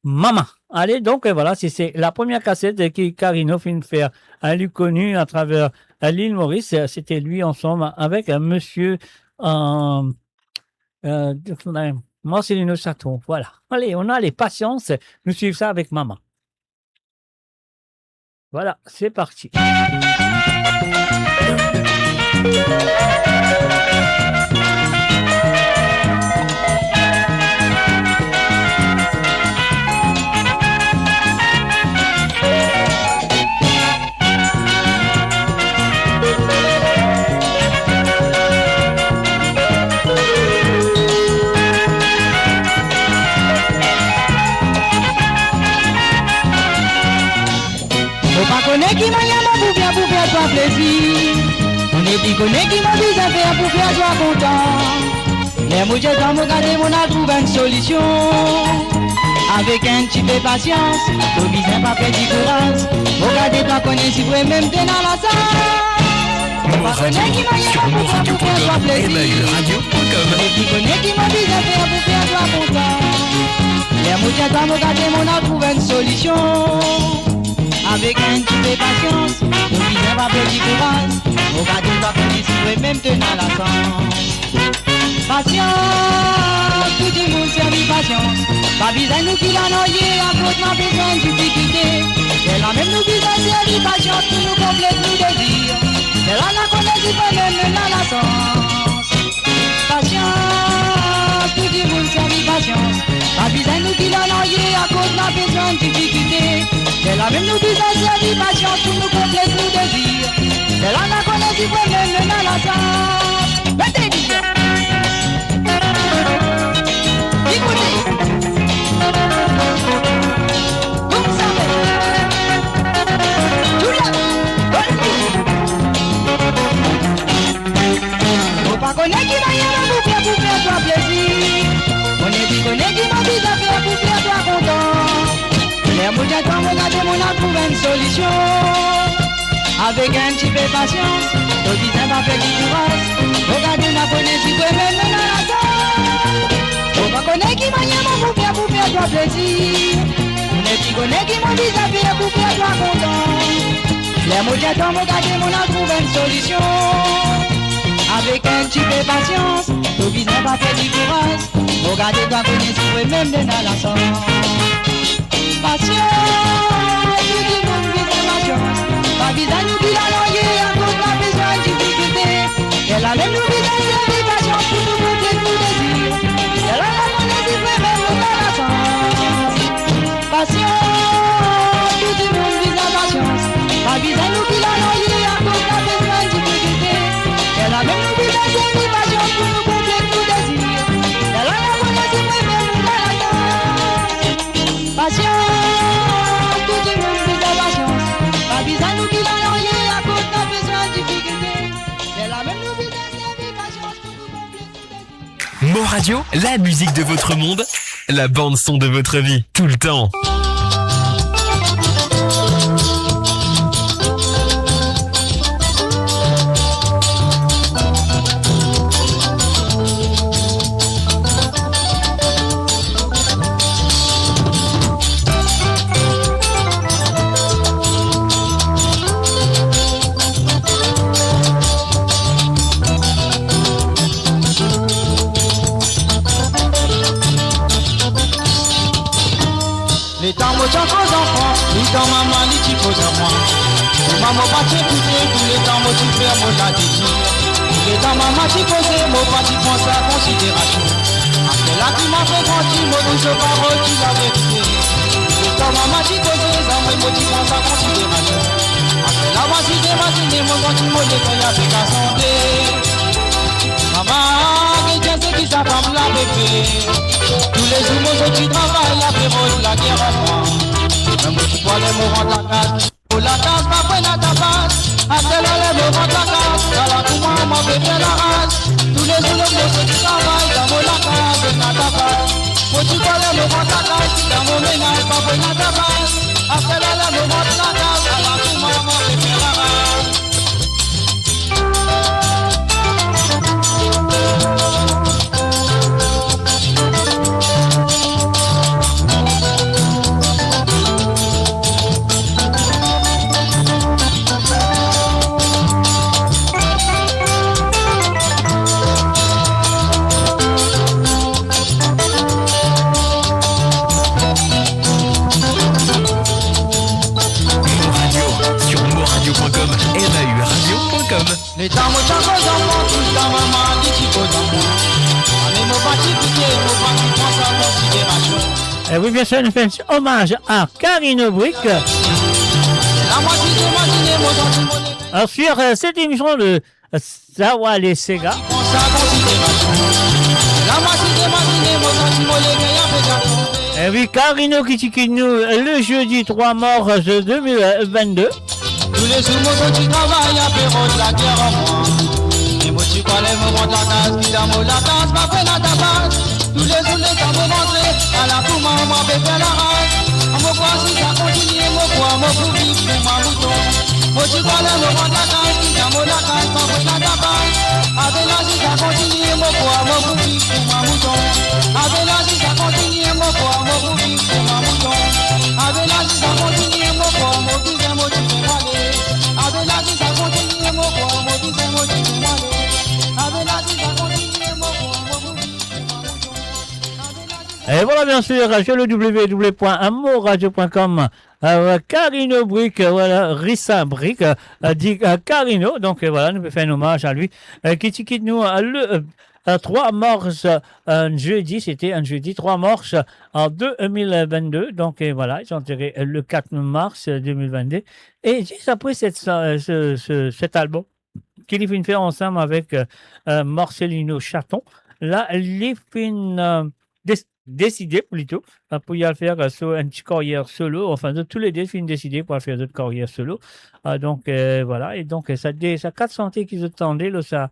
Mama. Ale, donk, euh, vwala, se, se la premie kaset, euh, ki Karino finn fer, euh, li koni atraver, euh, lil Moris. Euh, sete li ansam avek, euh, misie, euh, euh, Marcelino Saton. Vwala. Ale, on a les Patience. Nou swiv sa avek Mama. Vwala, se parti. Mo pa kone ki manier mo pou fer pou fer twa plezir. Mo nepli kone ki mo bizin fer pou fer twa kontan. Ler mo dir twa mo gade, mo ena trouv enn solision. Avek enn tipe pasians, to bizin pa perdi kouraz. Mo gade twa, kone si vremem to ena lasans. Mo pa kone ki manier mo pou fer pou fer twa plezir. Mo nepli kone ki mo bizin fer pou fer twa kontan. Ler mo dir twa mo gade, mo ena trouv enn solision. Avek enn tipe pasians, to bizin pa perdi kouraz. Mo gade twa, kone si vremem to ena lasans. Pasians, tou dimoun servi pasians. Pa bizin nou kila narye akoz nou ena bizin difikilte. Lerla mem nou bizin servi pasians pou nou konplet nou dezir. Lerla nou a kone si vremem nou ena lasans. Pasians, tou dimoun servi pasians. Pa bizin nou kila narye akoz nou ena bizin difikilte. Lerla mem nou bizin servi pasians pou nou konplet nou dezir. Lerla nou a kone si vremem nou ena lasans. Mete li! Li koute! Koumsa mem! Tou la! Bonn Mo pa kone ki manier mo pou fer pou fer twa plezir. Mo nepli kone ki mo bizin fer pou fer twa kontan. Ler mo dir twa mo gade, mo ena trouv enn solision. Avek enn tipe pasians, to bizin pa perdi kouraz. Mo gade, mo kone si vremem nou ena lasans. Mo pa kone ki manier mo pou fer pou fer twa plezir. Mo nepli kone ki mo bizin fer pou fer twa kontan. Ler mo dir twa mo gade, mo ena trouv enn solision. Avek enn tipe pasians, to bizin pa perdi kouraz. Mo gade twa, kone si vremem nou ena lasans. Pasians, Bizin nou ki lalange akoz nou bizin difikilte. Lerla mem nou bizin servi pasians pou nou konble nou dezir. Lerla lamour nou bizin mem nou dan lasans. Pasians, tou dimoun bizin pasians. Pa bizin nou ki lalange akoz nou bizin difikilte. Lerla mem nou bizin servi pasians pou nou konble nou dezir. Lerla lamour nou bizin mem nou dan lasans. Pasians, tou dimoun bizin pasians. Pa bizin nou ki lalange akoz nou bizin difikilte. Lerla mem nou bizin servi pasians pou nou konble nou dezir. Mon Radio, la musique de votre monde, la bande son de votre vie, tout le temps. Letan mo ti ankor zanfan, touletan mama li ti koz ar mwa. Mama mo pa ti ekoute, touletan mo ti fer mo ladeti. Touletan mama ti koze, mo pa ti pran sa konsiderasion. Aster la ki mo finn grandi, mo touzour parol ki laverite. Touletan mama ti koze, zame mo ti pran sa konsiderasion. Aster la mo ti imazine, mo grandi, mo leker li pe sante. Mama, gete seki sa fam la pe fer. Toulezour mo sorti travay, li pe rod lager ar mwa. Me mo ti krwar ler mo rant lakaz, mo lakaz pa pou ena tabas. Aster la ler mo rant lakaz, ala kouma mo pe fer laraz. Toulezour mo sorti travay, dan mo lakaz ena tabas. Mo ti krwar ler mo rant lakaz, dan mo menaz pa pou ena tabas. Aster la ler mo rant lakaz, ala kouma mo pe fer laraz. Mon Radio, sur mon radio point com, M A U radio point com. Letan mo ti ankor zanfan, touletan mama li ti koz ar mwa. Me mo pa ti ekoute, mo pa ti pran sa konsiderasion. Eh oui, bien sûr, nous faisons hommage à Carine Aubry. La mo ti imazine, mo santi mo leker. Alors, sur, euh, cette émission de, euh, Sawa les Sega. Pran sa konsiderasion. La mo ti imazine, mo santi mo leker li pe sante. Eh oui, Carine ki ti kit nou le jeudi trois mars deux mille vingt-deux. Toulezour mo sorti travay, li pe rod lager ar mwa. Me mo ti krwar ler mo rant lakaz, ki dan mo lakaz pa pou ena tabas. Toulezour letan mo rantre, ala kouma mo pe fer laraz. Mo krwar si sa kontinie, mo krwar mo pou viv kouma mouton. Mo ti krwar ler mo rant lakaz, ki dan mo lakaz pa pou ena tabas. Aster la si sa kontinie, mo krwar mo pou viv kouma mouton. Aster la si sa kontinie, mo krwar mo pou viv kouma mouton. Aster la si sa kontinie, mo krwar mo bizin mo dimoun ale. Aster la si sa kontinie, mo krwar mo bizin mo dimoun ale. Aster la si sa kontinie, mo krwar mo pou viv kouma mouton. Aster la si sa kontinie, mo krwar mo pou viv kouma mouton. Et voilà, bien sûr, sur le W W W point moradio point com, euh, Carine Aubry, euh, voilà, Rissa Brick, euh, dit, euh, Carino. Donc, euh, voilà, nou pe fer enn omaz a li. Euh, ki ti kit nou, euh, le, euh, euh, trois mars, euh, un jeudi, c'était un jeudi trois mars, euh, en deux mille vingt-deux. Donc, euh, voilà, li ti antere, euh, le quatre mars, euh, deux mille vingt-deux. Et juste après cette, euh, ce, ce, cet album, ki li finn fer ansam avek, euh, euh, Marcelino Chaton. La, li finn, euh, des-, deside plito, euh, pou li al fer, euh, so, enn ti karyer solo. Anfin, zot toulede finn deside pou al fer zot karyer solo. Euh, donk, euh, voilà. E donk, euh, sa de, sa kat sante ki zot tande, lor sa,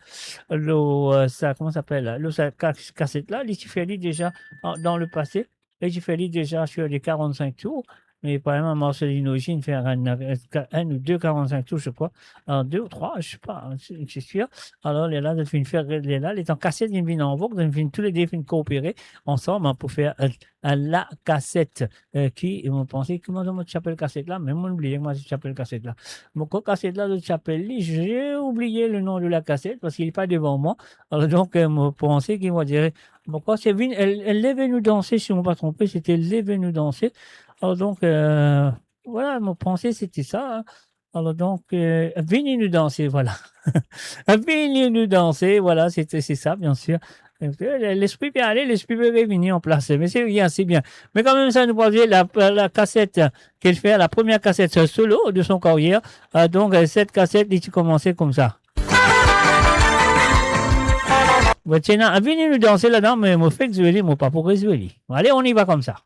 lor, euh, sa, kouma sa apel la? Lor sa ka-, kaset la, li ti fer li deza an, dan lepase. E ti fer li deza sur les quarante-cinq tours. Me par exanp, Marcelino inn fer enn, enn ou de quarante-cinq tours, je crois. Alors, deux ou trois, je sais pas, hein, c'est, c'est sûr. Alors, lerla, zot finn fer, lerla, letan kaset inn vinn an vog, zot finn toulede finn koopere ansam, hein, pou fer, euh, euh, la kaset, euh, ki, mo panse, kouma mo ti apel kaset la? Mem mo bliye kouma ti apel kaset la. Mo krwar kaset la, zot ti apel li, j'ai oublié le nom de la cassette, parski li pa devan mwa. Alors, donk, euh, mo panse ki, mo dir, Mo krwar se vinn, el, el Leve nou danse, si mo pa tronpe, se te Leve nou danse. Alors donc, euh, voilà, mo panse se te sa, hein. Alors donc, euh, vini nou danse, voilà. Vini nou danse, voilà, c'est, c'est ça, bien sûr. Euh, l'esprit peut aller, l'esprit peut revenir en place. Mais c'est bien, c'est bien. Mais quand même, sa nou pou zwe la, la cassette qu'elle fait, la première cassette solo de son carrière. Euh, donc, euh, cette cassette, li ti koumans koumsa. Bon, ti ena, vini nou danse ladan, me mo fek zwe li, mo pa pou rezwe li. Allez, on y va comme ça.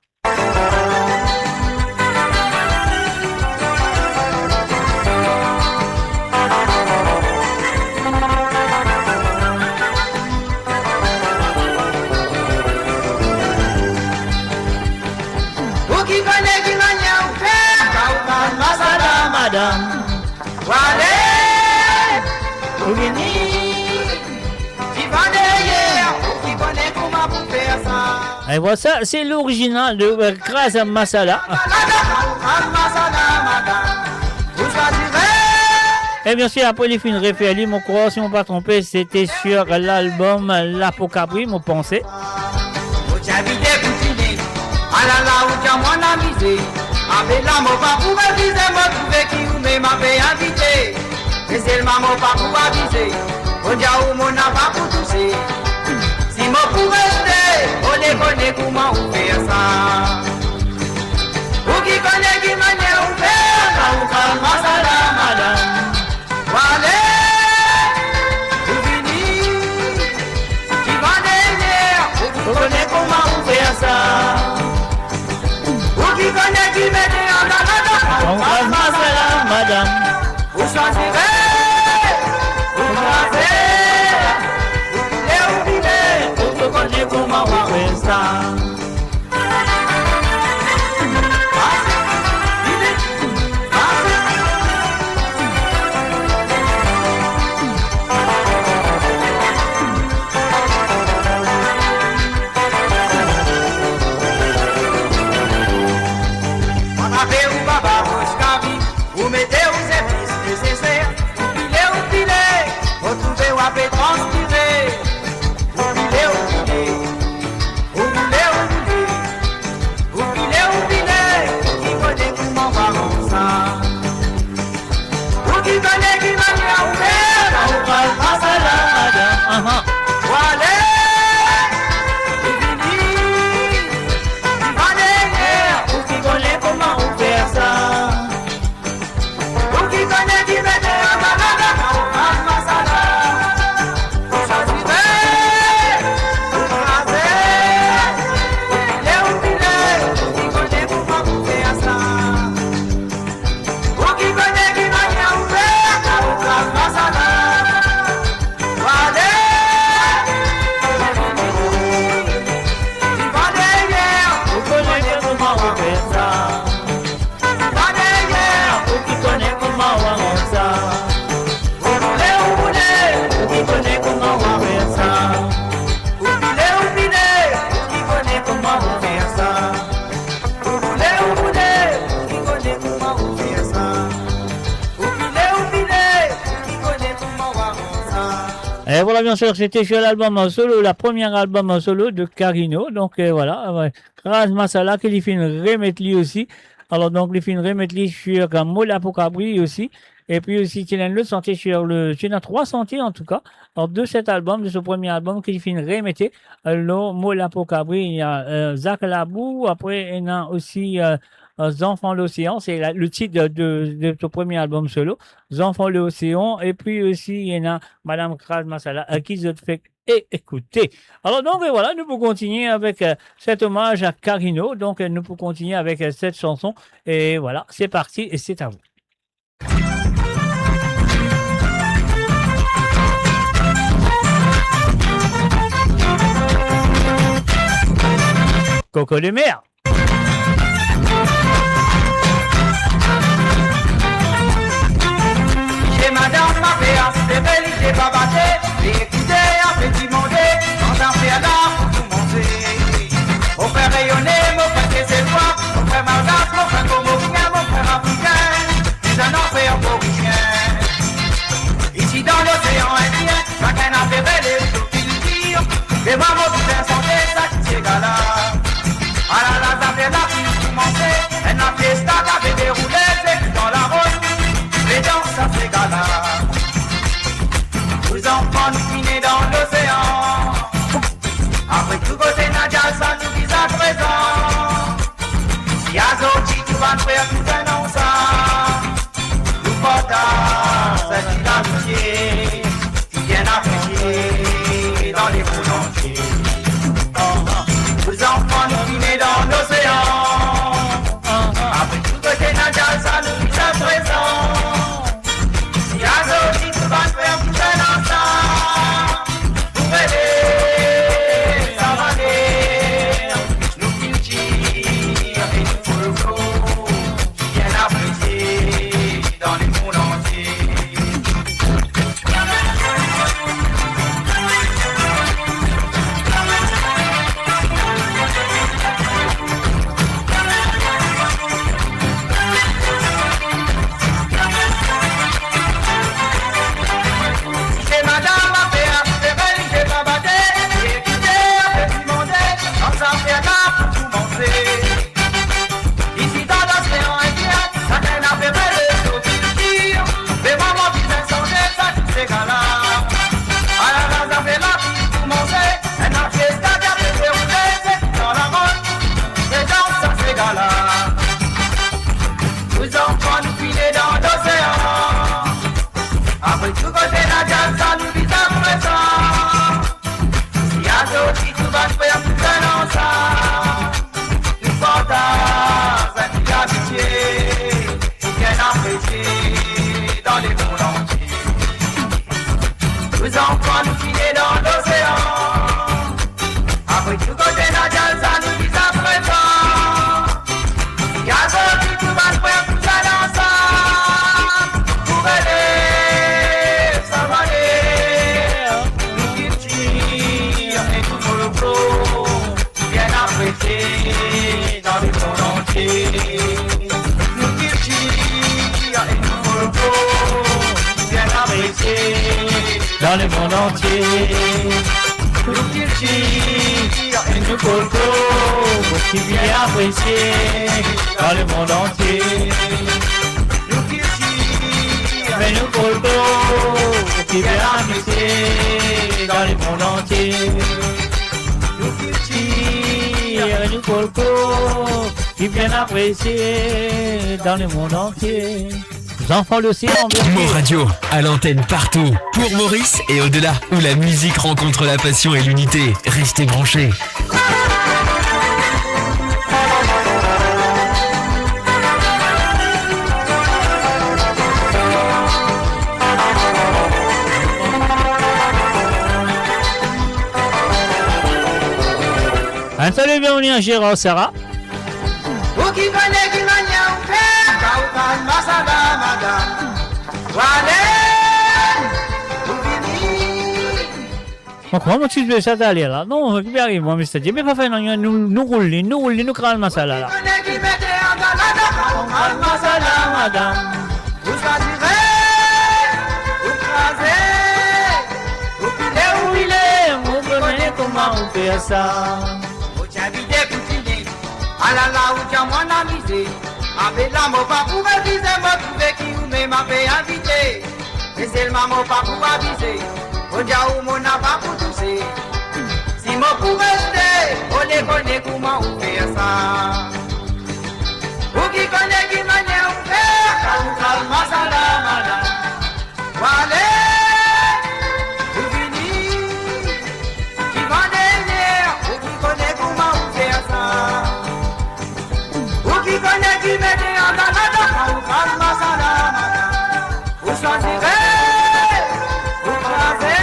Ou ki kone ki manier ou fer, ou pa masala, madam. Ou ale, ou vini. Divan deryer, ou ki kone kouma pou fer sa. Et voilà, ça, c'est l'original de, euh, Kraz Masala. Et bien sûr, après, li finn refer li, mo krwar, si mo pa tronpe, c'était sur l'album Lapo Kabri, mo panse. Mo ti invite pou dine, alala, ou ti a mwa amize. Ape la, mo pa pou refize, mo trouve ki ou mem ape invite. Me selman mo pa pou abize, odia ou mo napa pou touse. Si mo pou reste, mo le kone kouma ou fer sa. Ou ki kone ki manier ou fer sa, ou pa masala, madam. Ou ale, ou vini, divan deryer, ou kone kouma ou fer sa. Ou ki kone ki mete andan ladan, ou pa masala, madam. Ou swazire, ou kraze, ou pile, ou pile, ou kone kouma ou fer sa. Ou mete ou zepis neseser, ou pile, ou pile, mo trouve ou ape transpire. Ou pile, ou pile, ou boule, ou boule, ou pile, ou pile, ou ki kone kouma ou aranz sa. Ou ki kone ki manier ou fer sa, ou pa masala, madam. Ou ale, ou vini, divan deryer, ou ki kone kouma ou fer sa. Ou ki kone ki mete andan ladan, ou pa masala. Ou swazire, ou kraze, ou pile, ou pile, ou ki kone kouma ou fer sa. Ou ki kone ki manier ou fer sa, ou pa masala. Ou ale, ou vini, divan deryer, ou kone kouma ou fer sa. Divan deryer, ou ki kone kouma ou aranz sa. Ou boule, ou boule, ou ki kone kouma ou aranz sa. Ou pile, ou pile, ou ki kone kouma ou fer sa. Ou boule, ou boule, ou ki kone kouma ou fer sa. Ou pile, ou pile, ou ki kone kouma ou aranz sa. Et voilà, bien sûr, c'était sur l'album solo, la première album solo de Carino. Donc, euh, voilà, euh, Kraz Masala, ki li finn remet li osi. Alors, donc, li finn remet li sur, euh, Mo Lapo Kabri osi. Et puis aussi, ti ena enn lot sante sur le, ti ena trwa sante, en tout cas. Alors, de cet album, de ce premier album, ki li finn remete, euh, lor Mo Lapo Kabri, il y a, euh, Zak Labou, après, il y en a aussi, euh, euh, Zanfan Losean, c'est la, le titre de, de, de son premier album solo, Zanfan Losean, et puis aussi, il y en a Madame Kraz Masala, euh, ki zot fek e-, ekoute. Alors donc, euh, voilà, nou pou kontinie avek, euh, cet hommage à Carino. Donc, euh, nou pou kontinie avek, euh, cette chanson. Et voilà, c'est parti et c'est à vous. Coco le maire. Ze madam, mo pe aste bel, ze pa bate, ekoute, ape dimoun, kan zafer la pou koumanse. Mo fer reyone, mo fer Seselwa, mo fer Malgas, mo fer Komorien, mo fer Afrikin, bizin fer Morisien. Isi dan Losean Indien, sakenn ape bele so kiltir, me mwa mo bizin sante sa ki ti ena la. Ala la zafer la finn koumanse, enn lafiesta ti ape deroule, se ki dan Larod. Me Sa nou bizin prezan. Si azordi tou bann frer pou zwenn ansam, nou partaz enn ti amitie ki bien apresie dan lemond antie. Nou zanfan nou fini dan lozean. Apre tou kote Nadal, sa nou bizin prezan. Ki azordi tou bann frer pou zwenn ansam pou rele sa mane. Nou kiltir e nou folklor ki bien apresie dan lemond antie. Nou kiltir e nou folklor ki bien apresie dan lemond antie. Nou kiltir e nou folklor ki bien apresie dan lemond antie. Nou kiltir e nou folklor ki bien apresie dan lemond antie. Nou kiltir e nou folklor ki bien apresie dan lemond antie. Zanfan losean, bien sir. Mo Radio, à l'antenne partout, pour Maurice et au-delà, où la musique rencontre la passion et l'unité. Restez branchés. Enn sali, bienveni a Gérard Sarah. Ou ki kone ki manier ou fer, kan ou tann masala, madam. Ou ale, ou vini. Mo krwar mo ti zwe sa taler la. Non, ki pe ariv mwa, mister Dieu, me pa fer nanye, nou, nou roul li, nou roul li, nou kral masala la. Ou ki kone ki mete andan lada, kan ou kral masala, madam. Ou swazire, ou kraze, ou pile, ou pile, ou kone kouma ou fer sa. Mo ti invite pou dine, alala ou ti amenn amize. Apel la mo pa pou refize, mo trouve ki ou mem ape invite. Me selman mo pa pou abize, mo dir ou mo napa pou touse. Si mo pou reste, mo le kone kouma ou fer sa. Ou ki kone ki manier ou fer, kan ou kral masala, madam. Ou ale, ou vini, divan deryer, ou ki kone kouma ou fer sa. Ou ki kone ki mete andan lada, kan ou kral masala, madam. Ou swazire, ou kraze,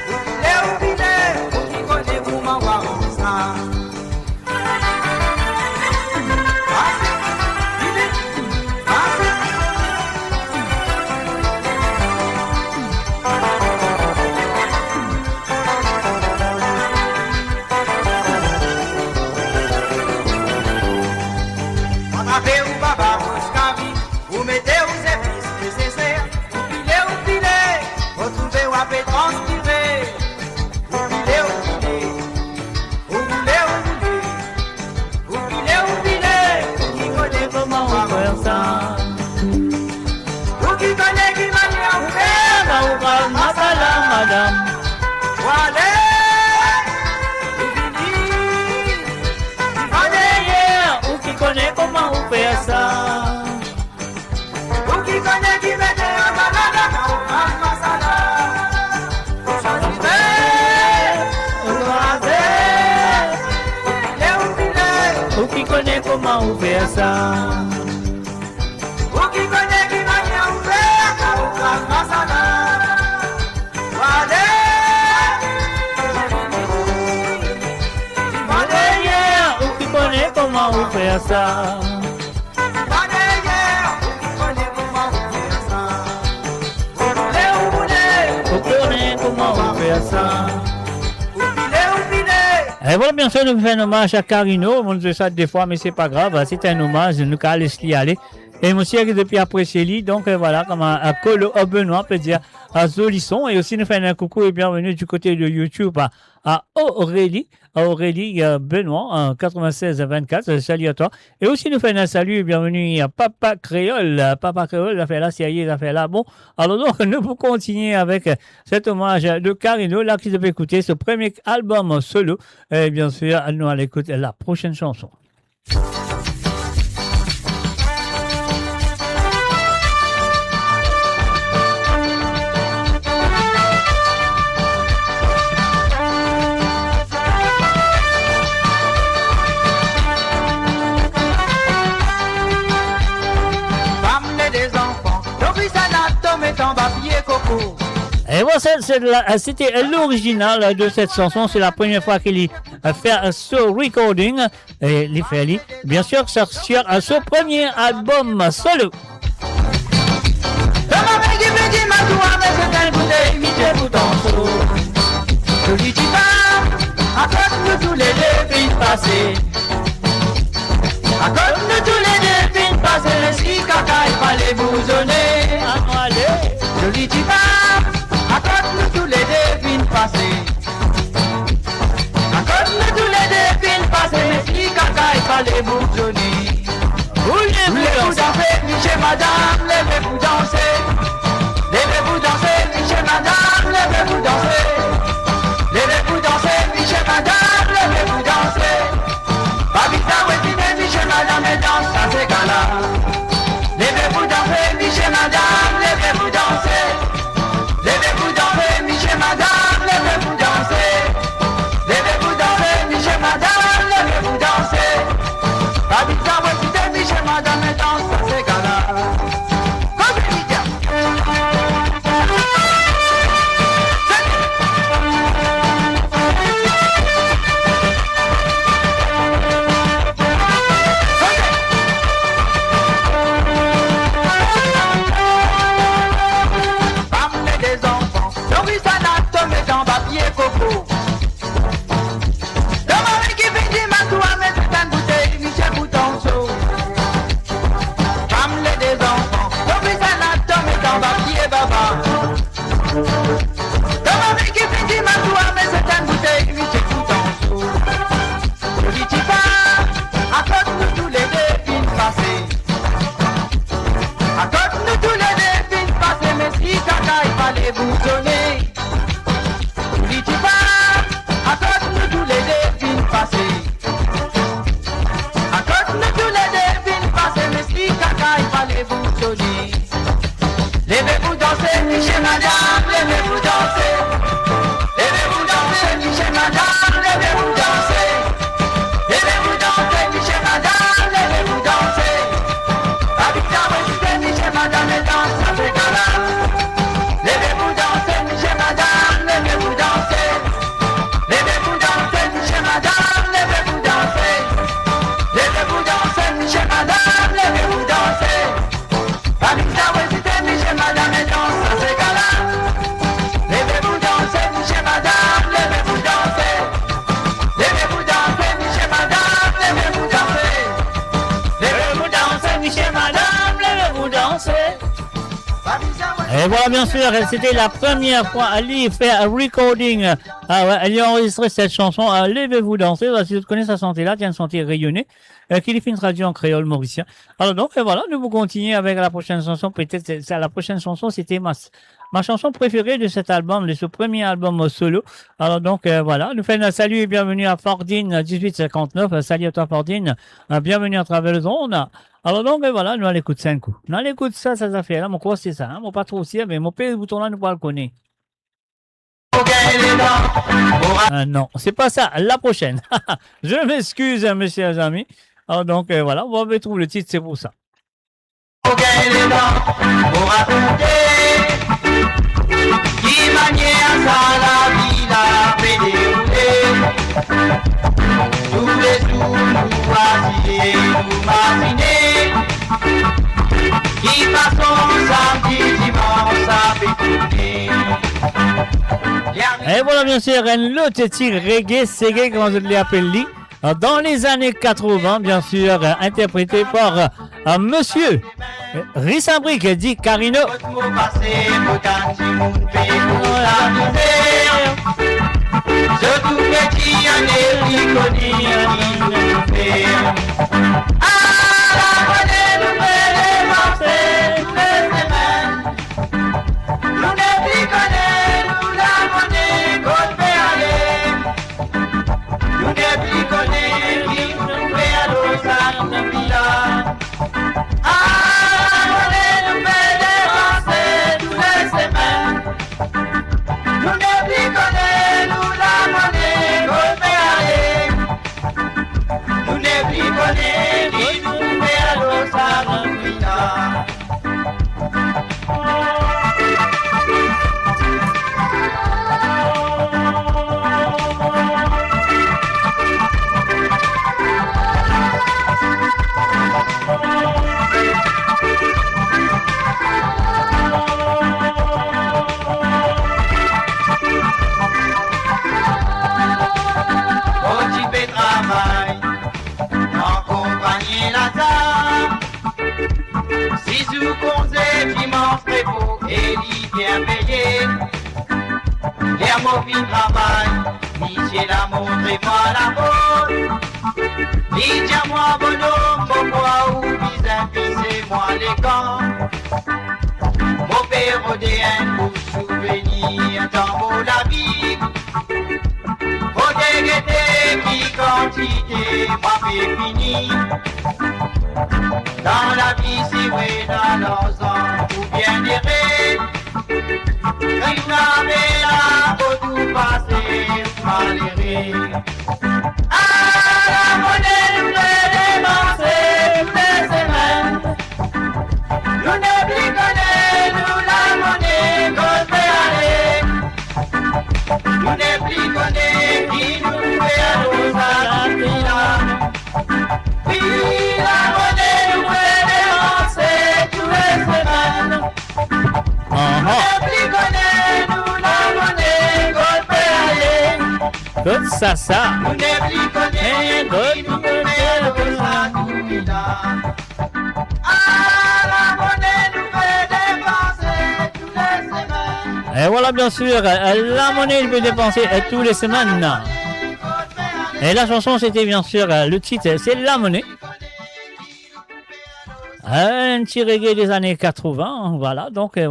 ou pile, ou pile, ou ki kone kouma ou aranz sa. Atrape ou baba, bous kavi, ou mete ou zepis neseser, ou pile, ou pile, mo trouve ou ape transpire, ou pile, ou pile. Ou boule, ou boule, ou pile, ou pile, ou ki kone kouma ou fer sa. Ou ki kone ki manier ou fer, kan ou kral masala, madam. Ou ale, ou vini, divan deryer, ou ki kone kouma ou fer sa. Ou ki kone ki mete andan lada, kan ou kral masala. Ou swazire, ou kraze, ou pile, ou pile, ou ki kone kouma ou fer sa. Ou ki kone ki manier ou fer, kan ou kral masala. Ou ale, ou vini, divan deryer, ou ki kone kouma ou fer sa. Ou kone kouma ou fer sa. E vwala, bien sir, nou fer enn omaz a Carino. Mo zwe sa de fwa, me se pa grav, se enn omaz, nou kapav les li ale. E mo sir ki zot pe apresie li, donk, e vwala, kouma, e, Kolo, e, Benoît pe dir, e, zoli son. E osi nou fer enn koukou e bienveni du kote de YouTube a, a Aurélie, Aurélie, euh, Benoît, euh, quatre-vingt-seize vingt-quatre, euh, salut à toi. E osi nou fer enn salut e bienveni a Papa Kréol. Euh, Papa Kréol, zafer la serye, zafer la bon. Alor donk, nou pou kontinie avek, euh, set omaz de Carino la ki zot pe ekoute so premie album solo. E bien sir, nou al ekout la prosenn sanson. Bon, sa, se la, euh, c'était l'original de cette chanson. C'est la première fois qu'il y, euh, fait, euh, ce recording. Et il fait, lui, bien sûr, sur, sur, euh, son premier album solo. Zoli tipa, akoz nou toulede finn pase. Akoz nou toulede finn pase, me si kaka e pale bouzone. Anou ale. Zoli tipa, akoz nou toulede finn pase. Akoz nou toulede finn pase, me si kaka e pale bouzone. Boule, boule, boule. Danse, misie madam, leve pou danse. Leve pou danse, misie madam, leve pou danse. Leve pou danse, misie madam, leve pou danse. Pa bizin ezite, misie madam, e dans sa se kala. Leve pou danse, misie madam, leve pou danse. Leve pou danse, misie madam, leve pou danse. Leve pou danse, misie madam, leve pou danse. Pa bizin ezite, misie madam, e dans sa se kala. Koze Media. Fam e de zanfan, Loris Anatom e dan papie koko. Zoli tipa, akoz nou toulede finn pase. Fam e de zanfan, Loris Anatom e dan papie baba. Zoli tipa, akoz nou toulede finn pase. Zoli tipa, akoz nou toulede finn pase. Akoz nou toulede finn pase, me si kaka e pale bouzone. Zoli tipa, akoz nou toulede finn pase. Akoz nou toulede finn pase, me si kaka e pale bouzone. Leve pou danse, misie madam, leve pou danse. Leve pou danse, misie madam, leve pou danse. Leve pou danse, misie madam, leve pou danse. Pa bizin ezite, misie madam, e dans sa se kala. Leve pou danse, misie madam, leve pou danse. Leve pou danse, misie madam, leve pou danse. Leve pou danse, misie madam, leve pou danse. Pa bizin ezite, misie madam, e dans sa se kala. Leve pou danse, misie madam, leve pou danse. Leve pou danse, misie madam, leve pou danse. Leve pou danse, misie madam, leve pou danse. Pa bizin ezite. Et voilà, bien sûr, c'était la première fois ali fer recording. Ah ouais, ali anrezistre set chanson, euh, Leve pou danse. Voilà, si zot kone sa sante la, se enn sante reyone, euh, ki li finn tradwir an kreol morisien. Alor donk, euh, voilà, nou pou kontinie avek la prochaine chanson. Peut-être, c'est, c'est, la prochaine chanson, c'était ma, ma chanson préférée de cet album, de ce premier album, euh, solo. Alor donk, euh, voilà, nou fer enn salut et bienvenue à Fordine dix-huit cinquante-neuf. Euh, salut à toi, Fordine. Euh, bienvenue à travers les ondes. Alor donk, euh, voilà, nou al ekout sa enn kou. Nou al ekout sa, sa zafer la, mo krwar se sa, hein. Mo pa tro sir, me mo pe bouton la, nou pou al kone. Euh, non, c'est pas ça. La prochaine. Je m'excuse, hein, mes chers amis. Alors donc, euh, voilà, on va retrouver le titre, c'est pour ça. Et voilà, bien sûr, un autre titre reggae, seggae, kouma zot le apel li. Euh, dans les années quatre-vingts, bien sûr, euh, interprété par, euh, monsieur, euh, Risambric, dit Carino. Nou nepli kone ki nou pe al, sa nou nepli la. Ah, lamone nou pe depanse tou le semen. Nou nepli kone nou lamone kot pe ale. Nou nepli kone ki nou Ler mo finn travay, misie la montre mwa lamor. Li dir mwa, "Bonom, mo krwar ou bizin pise mwa lekan." Mo pe rode enn bout souvenir dan mo lavi. Mo pe gete ki kantite mwa pe fini. Dan lavi, si mo ena larzan oubien ere, kan nou ave la, kot ou pase malere. Ala mone nou pe depanse tou le semenn. Nou nepli kone nou lamone kot pe ale. Nou nepli kone ki nou pe al sa lavi la. Wi, lamone nou pe depanse tou le semenn. Aha. Nou nepli kone nou lamone kot pe ale. Kot sa, sa? Nou nepli kone kot pe ale. E vwala, bien sir, lamone nou pe depanse tou le semenn. E la chanson, sete bien sir, le tit, se Lamone. Enn ti reggae de zane katrovin, vwala, donk, e,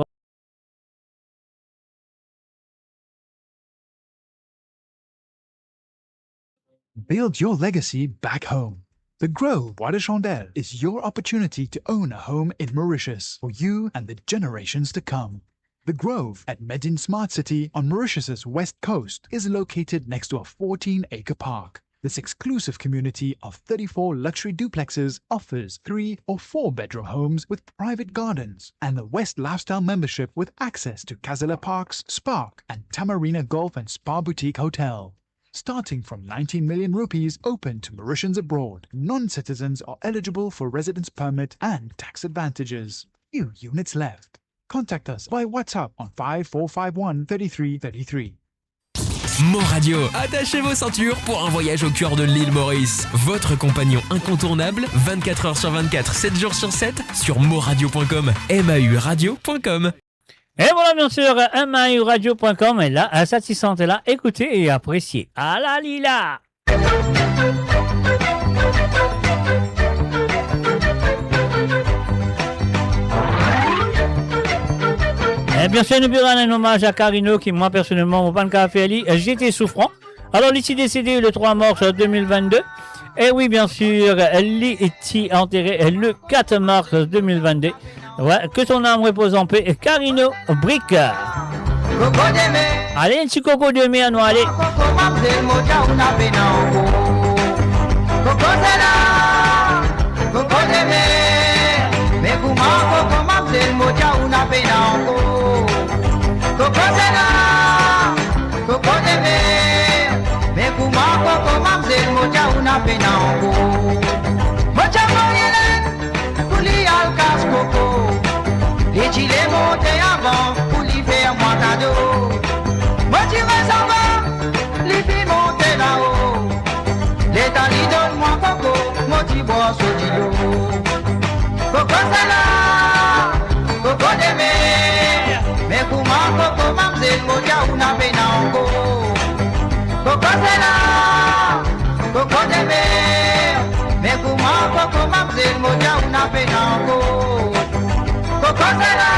Build your legacy back home. The Grove Bois de Chandelle is your opportunity to own a home in Mauritius for you and the generations to come. The Grove at Medin Smart City on Mauritius's west coast is located next to a fourteen-acre park. This exclusive community of thirty-four luxury duplexes offers three or four bedroom homes with private gardens and the West Lifestyle membership with access to Casella Parks, Spark, and Tamarina Golf and Spa Boutique Hotel. Starting from nineteen million rupees, open to Mauritians abroad. Non-citizens are eligible for residence permit and tax advantages. Few units left. Contact us by WhatsApp on five four five one thirty-three thirty-three. Mon Radio, attachez vos ceintures pour un voyage au cœur de l'île Maurice. Votre compagnon incontournable, vingt-quatre heures sur vingt-quatre, sept jours sur sept, sur moradio point com, M A U radio point com. E vwala, bien sir, M A U radio point com, e la, sa ti sant la, ekoute e apresie. Ala li la! E bien sir, nou pe rann enn omaz a Carino, ki mwa personelman, mo pa'nn kapav fer li, J'étais souffrant. Alor, li ti desede le trwa mars de mil vennde. E wi, bien sir, li ti antere le kat mars de mil vennde. Wi, que son âme repose en paix, Carino Brick. Ale, enn ti Koko de mer, nou ale. Koko, mamzel, mo dir ou na pena ankor. Koko, sela, Koko de mer, me kouma Koko, mamzel, mo dir ou na pena ankor. Koko, sela, Koko de mer, me kouma Koko, mamzel, mo dir ou na pena ankor. Mo ti avoy Elen pou li al kas Koko. Li ti le monte avan pou li fer mwa kado. Mo ti resevwar, li finn monte lao. Letan li donn mwa Koko, mo ti bwar so dilo. Koko, sela, Koko de mer, me kouma Koko, mamzel, mo dir ou na pena ankor. Koko, sela, Koko de mer, me kouma Koko, mamzel, mo dir ou na pena ankor. Koko, sela,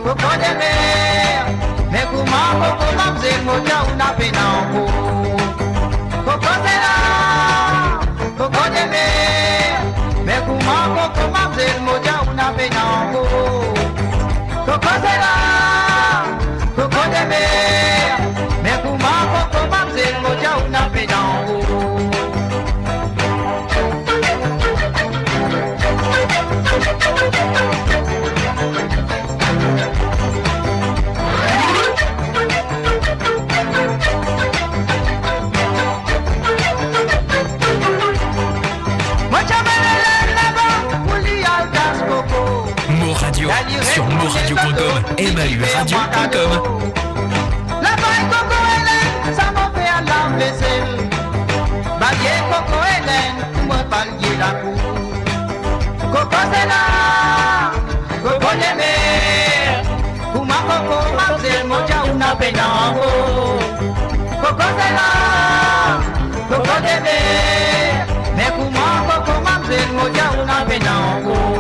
Koko de mer, me kouma Koko, mamzel, mo dir ou na pena ankor. Koko, sela, Koko de mer, me kouma Koko, mamzel, mo dir ou na pena ankor. Koko, sela, Koko de mer, me kouma Koko, mamzel, mo dir ou na pena ankor. Mo ti amenn Elen laba pou li al kas Koko. Mo Radio, sur moradio point com, M A U radio point com. Lavay Koko Elen, sa mo fer lavvesel. Babye Koko Elen, pou mo balye lakour. Koko sela, Koko de mer, kouma Koko, mamzel, mo dir ou na Pena ankor. Koko Zela, koko Demer, me kouma koko mamzel, mo dir ou, na pena ankor.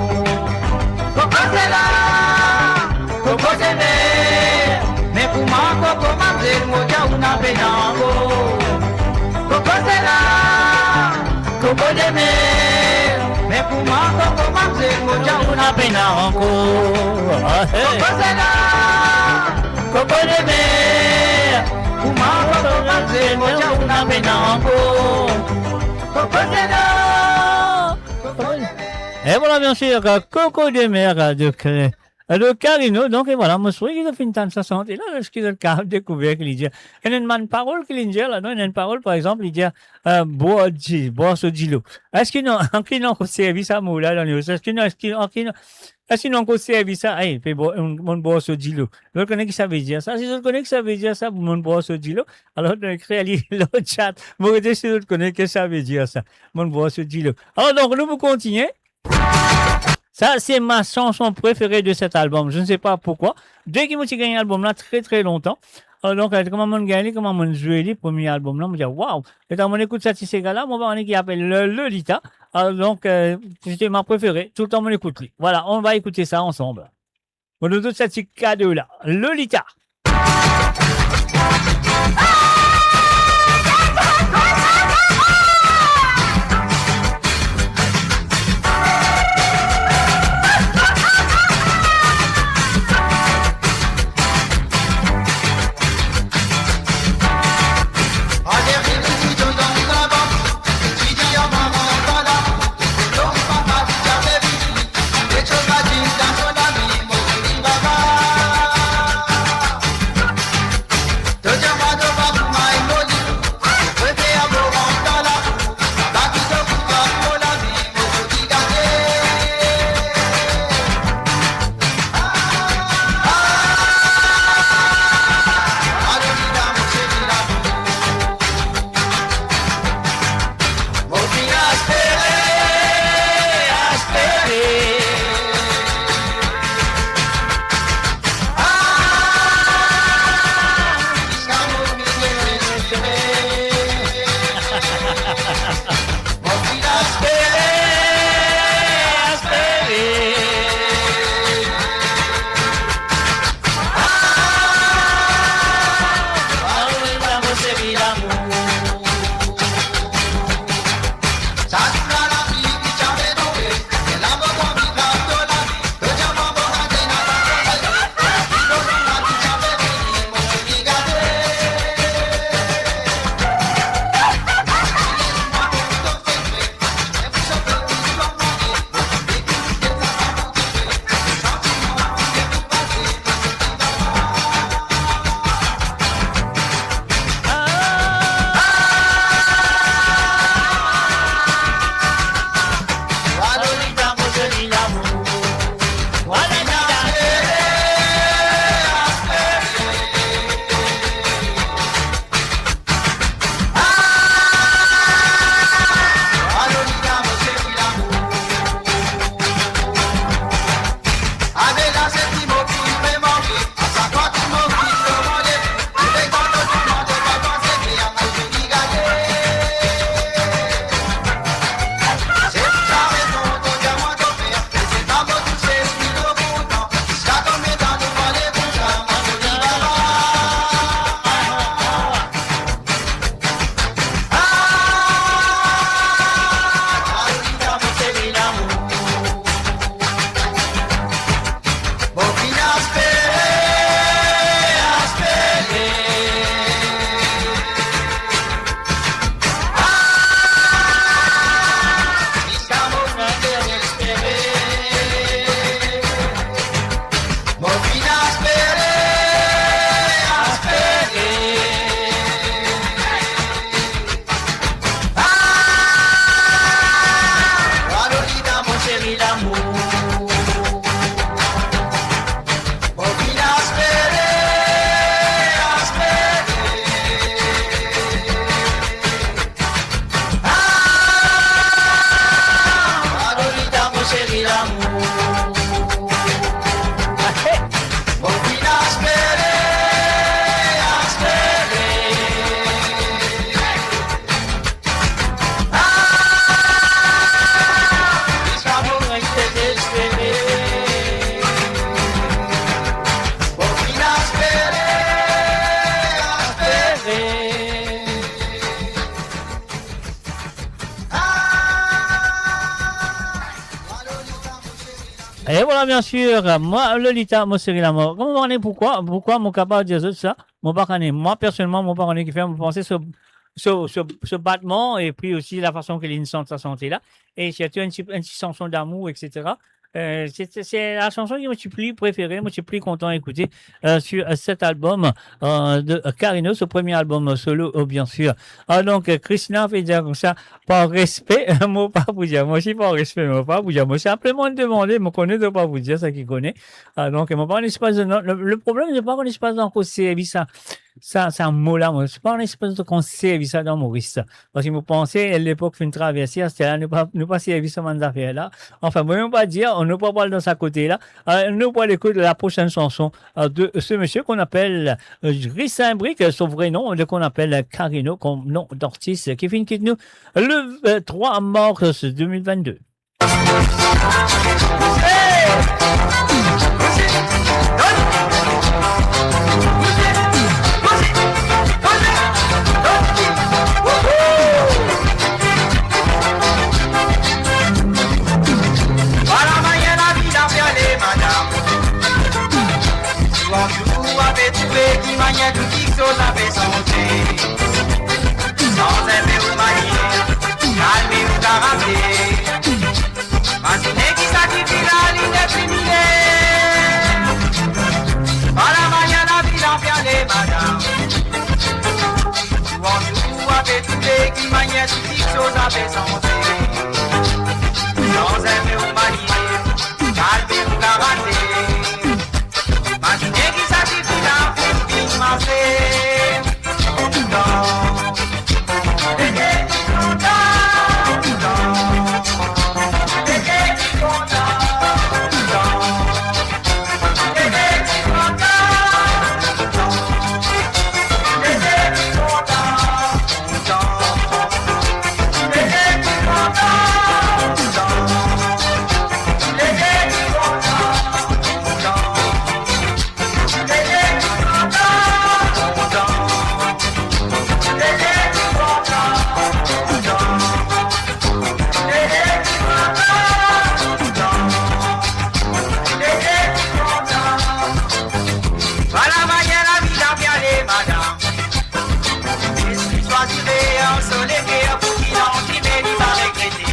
Koko Zela, koko Demer, me kouma koko mamzel, mo dir ou, na pena ankor. Koko Zela, koko Demer, me kouma koko mamzel, mo dir ou, na pena ankor. Ah, hey. Koko Zela, koko Demer, kouma koko mamzel, mo dir ou, na pena ankor. Koko Zela, koko Demer. Et voilà, bien sûr, koko Demer, de Clé. Euh, de Carino, donk, e vwala, mo swete ki zot finn tann sa sante la, eski zot kapav dekouver ki li dir. Ena enn bann parol ki li dir la, non? Ena enn parol, par exanp, li dir, euh, bwar di-, bwar so dilo. Eski nou, anki nou ankor servi sa mo la dan lewis? Eski nou, eski, anki nou, eski nou ankor servi sa? Ey, pe bwar, monn bwar so dilo. Zot kone ki sa ve dir sa? Si zot kone ki sa ve dir sa, monn bwar so dilo, alor, nou ekrir li lor chat. Mo rete si zot kone ki sa ve dir sa, monn bwar so dilo. Alor, donk, nou pou kontigne. Sa, se ma chanson prefere de set albom. Je ne sais pas pourquoi. Deki mo ti gagn albom la tre, tre lontan. Alor, donk, euh, kouma monn gagn li, kouma monn zwe li, premie albom la, mo dir, waw! Letan monn ekout sa ti sega la, mo pa kone ki apel Lo-, Lolita. Alor, donk, euh, se ma prefere. Toultan monn ekout li. Voilà, on va écouter ça ensemble. Mo donn zot sa ti kado la. Lolita. E vwala, bien sir, mwa, Lolita, mo seri lamor. Kouma mo pa kone poukwa, poukwa mo kapav dir zot sa? Mo pa kone. Mwa, personelman, mo pa kone kifer mo panse so, so, so, so batman, epi osi lafason ki li inn sant sa sante la, e sirtou enn ti, enn ti sanson damour, etsetera. Euh, se, se, se la sanson ki mo ti pli prefere, mo ti pli kontan ekoute, euh, sur, euh, cet album, euh, de, euh, Carino, so premie album, euh, solo, euh, bien sir. Ah, donk, euh, Krishna pe dir koumsa, par respe, mo pa pou dir, mo osi par respe, mo pa pou dir, mo sinpleman demande, mo kone to pa pou dir, sa ki kone. Ah, donk, mo pa konn si pa, non, le, le problem, mo pa konn si pa ankor servi sa, sa, sa mo la, mo pa konn si pa ankor servi sa dan Moris, sa. Parski mo panse, lepok finn traverse, aster la, nou pa, nou pa servi sa bann zafer la. Anfin, mo mem pa dir, nou pa pral dan sa kote la. Euh, nou pral ekout la prosenn sanson, euh, de ce monsieur qu'on appelle, euh, Gris Saint-Bric, son vrai nom, de qu'on appelle Carino, comme nom d'artiste, ki finn kit nou le, euh, trois mars deux mille vingt-deux. Vwala manier lavi la pe ale, madam. Zour an zour, ou pe trouve ki manier tou kiksoz la pe sanze. Sanz inpe ou manier, kalme ou karakter. Mazine ki sa ki finn al, li depi mile. Vwala manier lavi la pe ale, madam. Zour an zour, ou pe trouve ki manier tou kiksoz la pe sanze. Sanz inpe ou manier, kalme ou karakter. Mazine ki sa ki finn al, finn vinn maze. Vwala manier lavi la pe ale, madam. Lespri swazire, ansoleker, pou ki landime li pa regrete.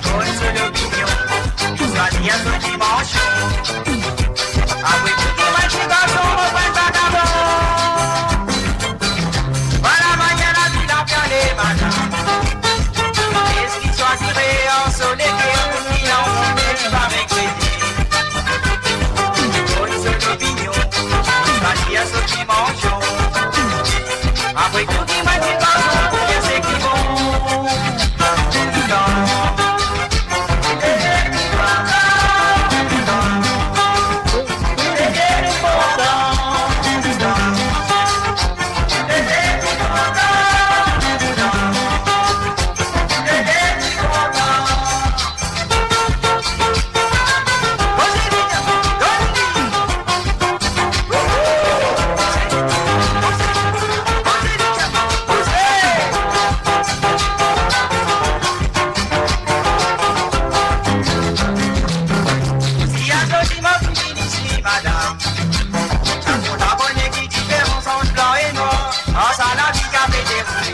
Konn so lopinion, li swazir so dimansion. Apre tou, ki bann ti garson, mo bann vagabon. Vwala manier lavi la pe ale, madam. Lespri swazire, ansoleker, pou ki landime li pa regrete. Konn so lopinion, swazir so dimansion. Apre tou, ki bann ti garson, pou ki seki bon. Si azordi mo finn vinn isi, madam, sa pou abone ki diferans ant blan e nwar, ar sa lavi ki pe deroule.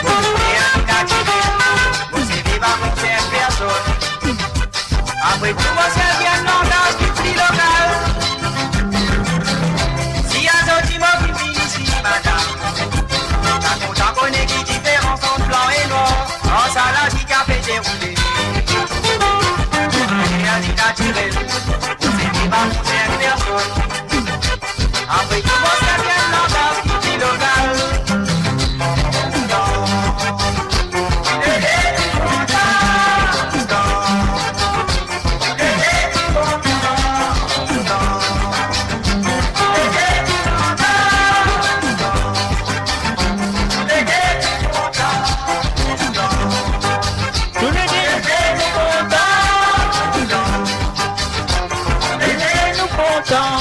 Mo pe fer li natirel, mo servi pa konsern personn. Apre tou, mo servi enn langaz ki pli lokal. Si azordi mo finn vinn isi, madam, sa kontan kone ki diferans ant blan e nwar, ar sa lavi ki pe deroule. Mo pe fer li natirel, mo servi pa konsern personn. Apre tou, mo servi enn langaz ki pli lokal. Touledes nou kontan. Touledes nou kontan.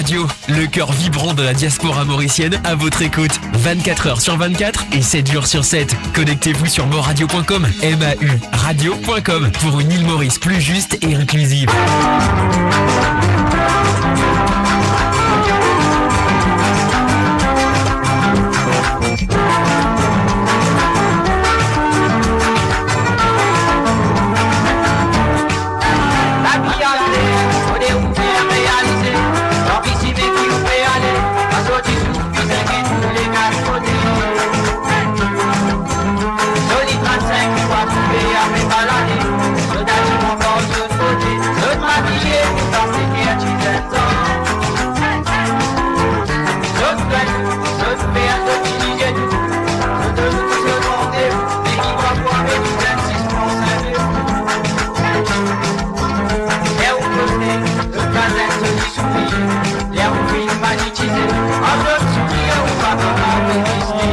Radio, le cœur vibrant de la diaspora mauricienne, à votre écoute vingt-quatre heures sur vingt-quatre et sept jours sur sept. Connectez-vous sur mauradio point com, M A U radio point com, pour une île Maurice plus juste et inclusive. Lavi ale, kone ou bien realize, dan visi me ki ou pe ale, pa soti sou bizin ki tou le kat kote. Zoli trant-sink ki ou a trouve apre balade, zot a dir ankor zot kote, zot makiye pou dan seker ti zenn zan. Zot gagn, zot fer, zot dirige tou, zot donn tou zot randevou, me ki parfwa met ou gagn sis pran sink eur. Ler ou poste, zot gagn zoli sourir. Ler ou finn magnetize, an zot sourir ou pa kapav reziste.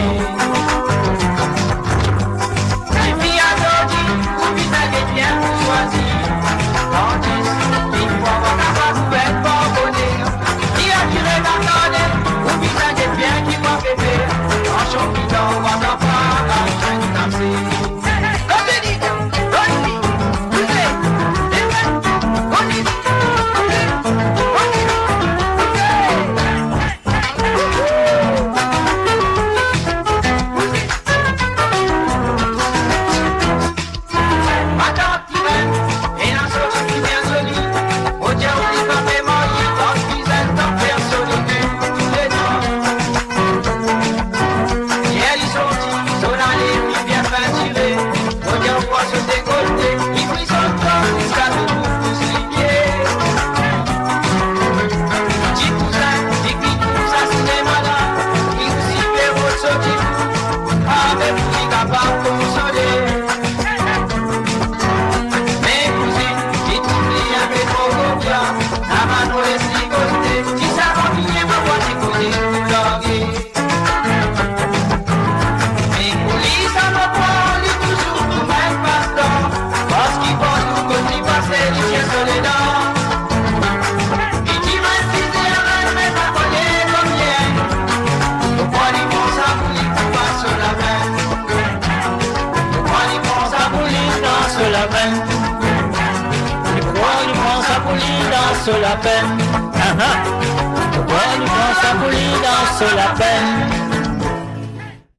Tifi azordi, ou bizin get bien pou swazir. Tandis, enn fwa ou kapav ouvert par boner, li a dire dan karne, ou bizin get bien ki ou a pe fer. An sonbidan, ou a kapav al gagn tase. Aha.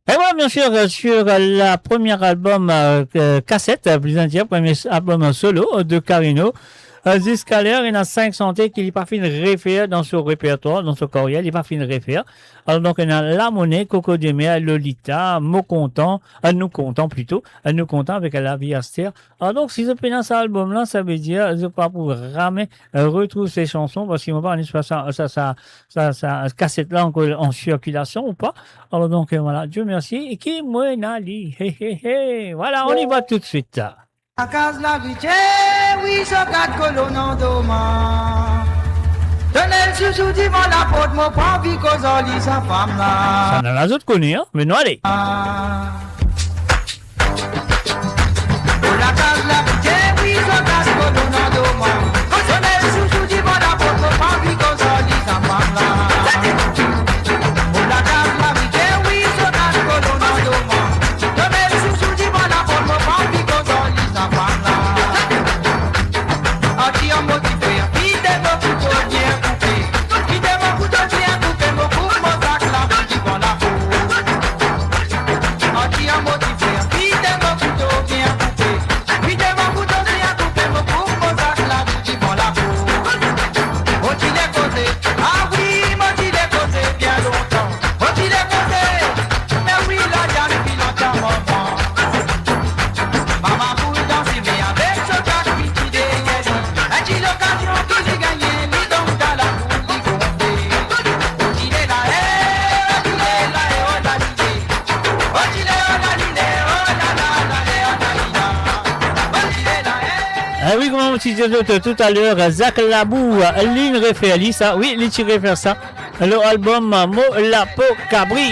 E voilà, bien sûr, euh, sur, euh, la première album, euh, euh, cassette, euh, plus bien dire, premier album, euh, solo, euh, de Carino. Euh, ziska ler, ena sink sante ki li pa finn refer dan so repertwar, dan so karyer, li pa finn refer. Alor, donk, ena Lamone, Koko Demer, Lolita, Mo Kontan, euh, Nou Kontan plito, euh, Nou Kontan avek Lavi Aster. Alor, donk, si zot pena sa album la, savedir, zot pa pou zame, euh, retrouv se sanson, parski mo pa kone si sa, sa, sa, sa, sa kaset la ankor an sirkilasion ou pa. Alor, donk, euh, voilà, Dieu merci, e ki mo ena li. He, he, he. Voilà, on y va tout de suite. Lakaz larite, wi, so kat kolonn an dorman. Tonel sousou divan laport, mo pa anvi koz ar li, sa fam la. Sa la, zot kone, hein, me nou ale. Ah. Lakaz larite, wi, so kat kolonn an dorman. Tonel sousou divan laport, mo pa anvi koz ar li, sa fam la. Ah wi, kouma mo ti dir zot toutaler, Zak Labou, linn refer li sa, wi, li ti refer sa, lor album Mo Lapo Kabri.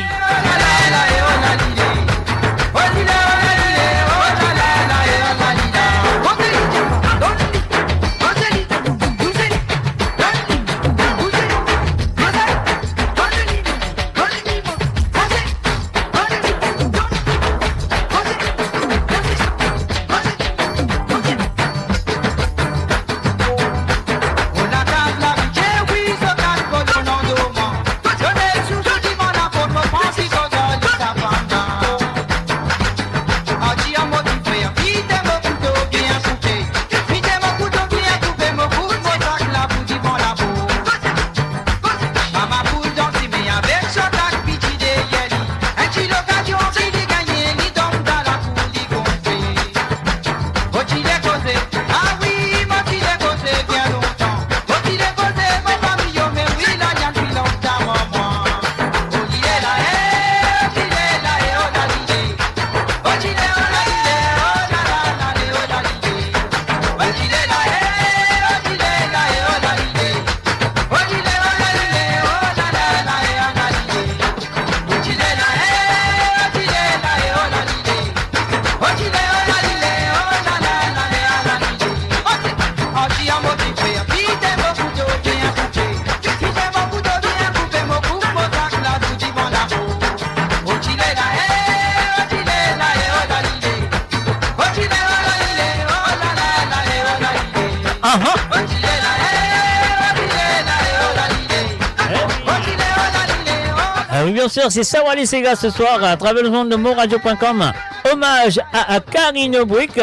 Oui, bien sûr, c'est Sawali Sega ce soir à travers le monde de moradio point com. Hommage à, à Carino Brick.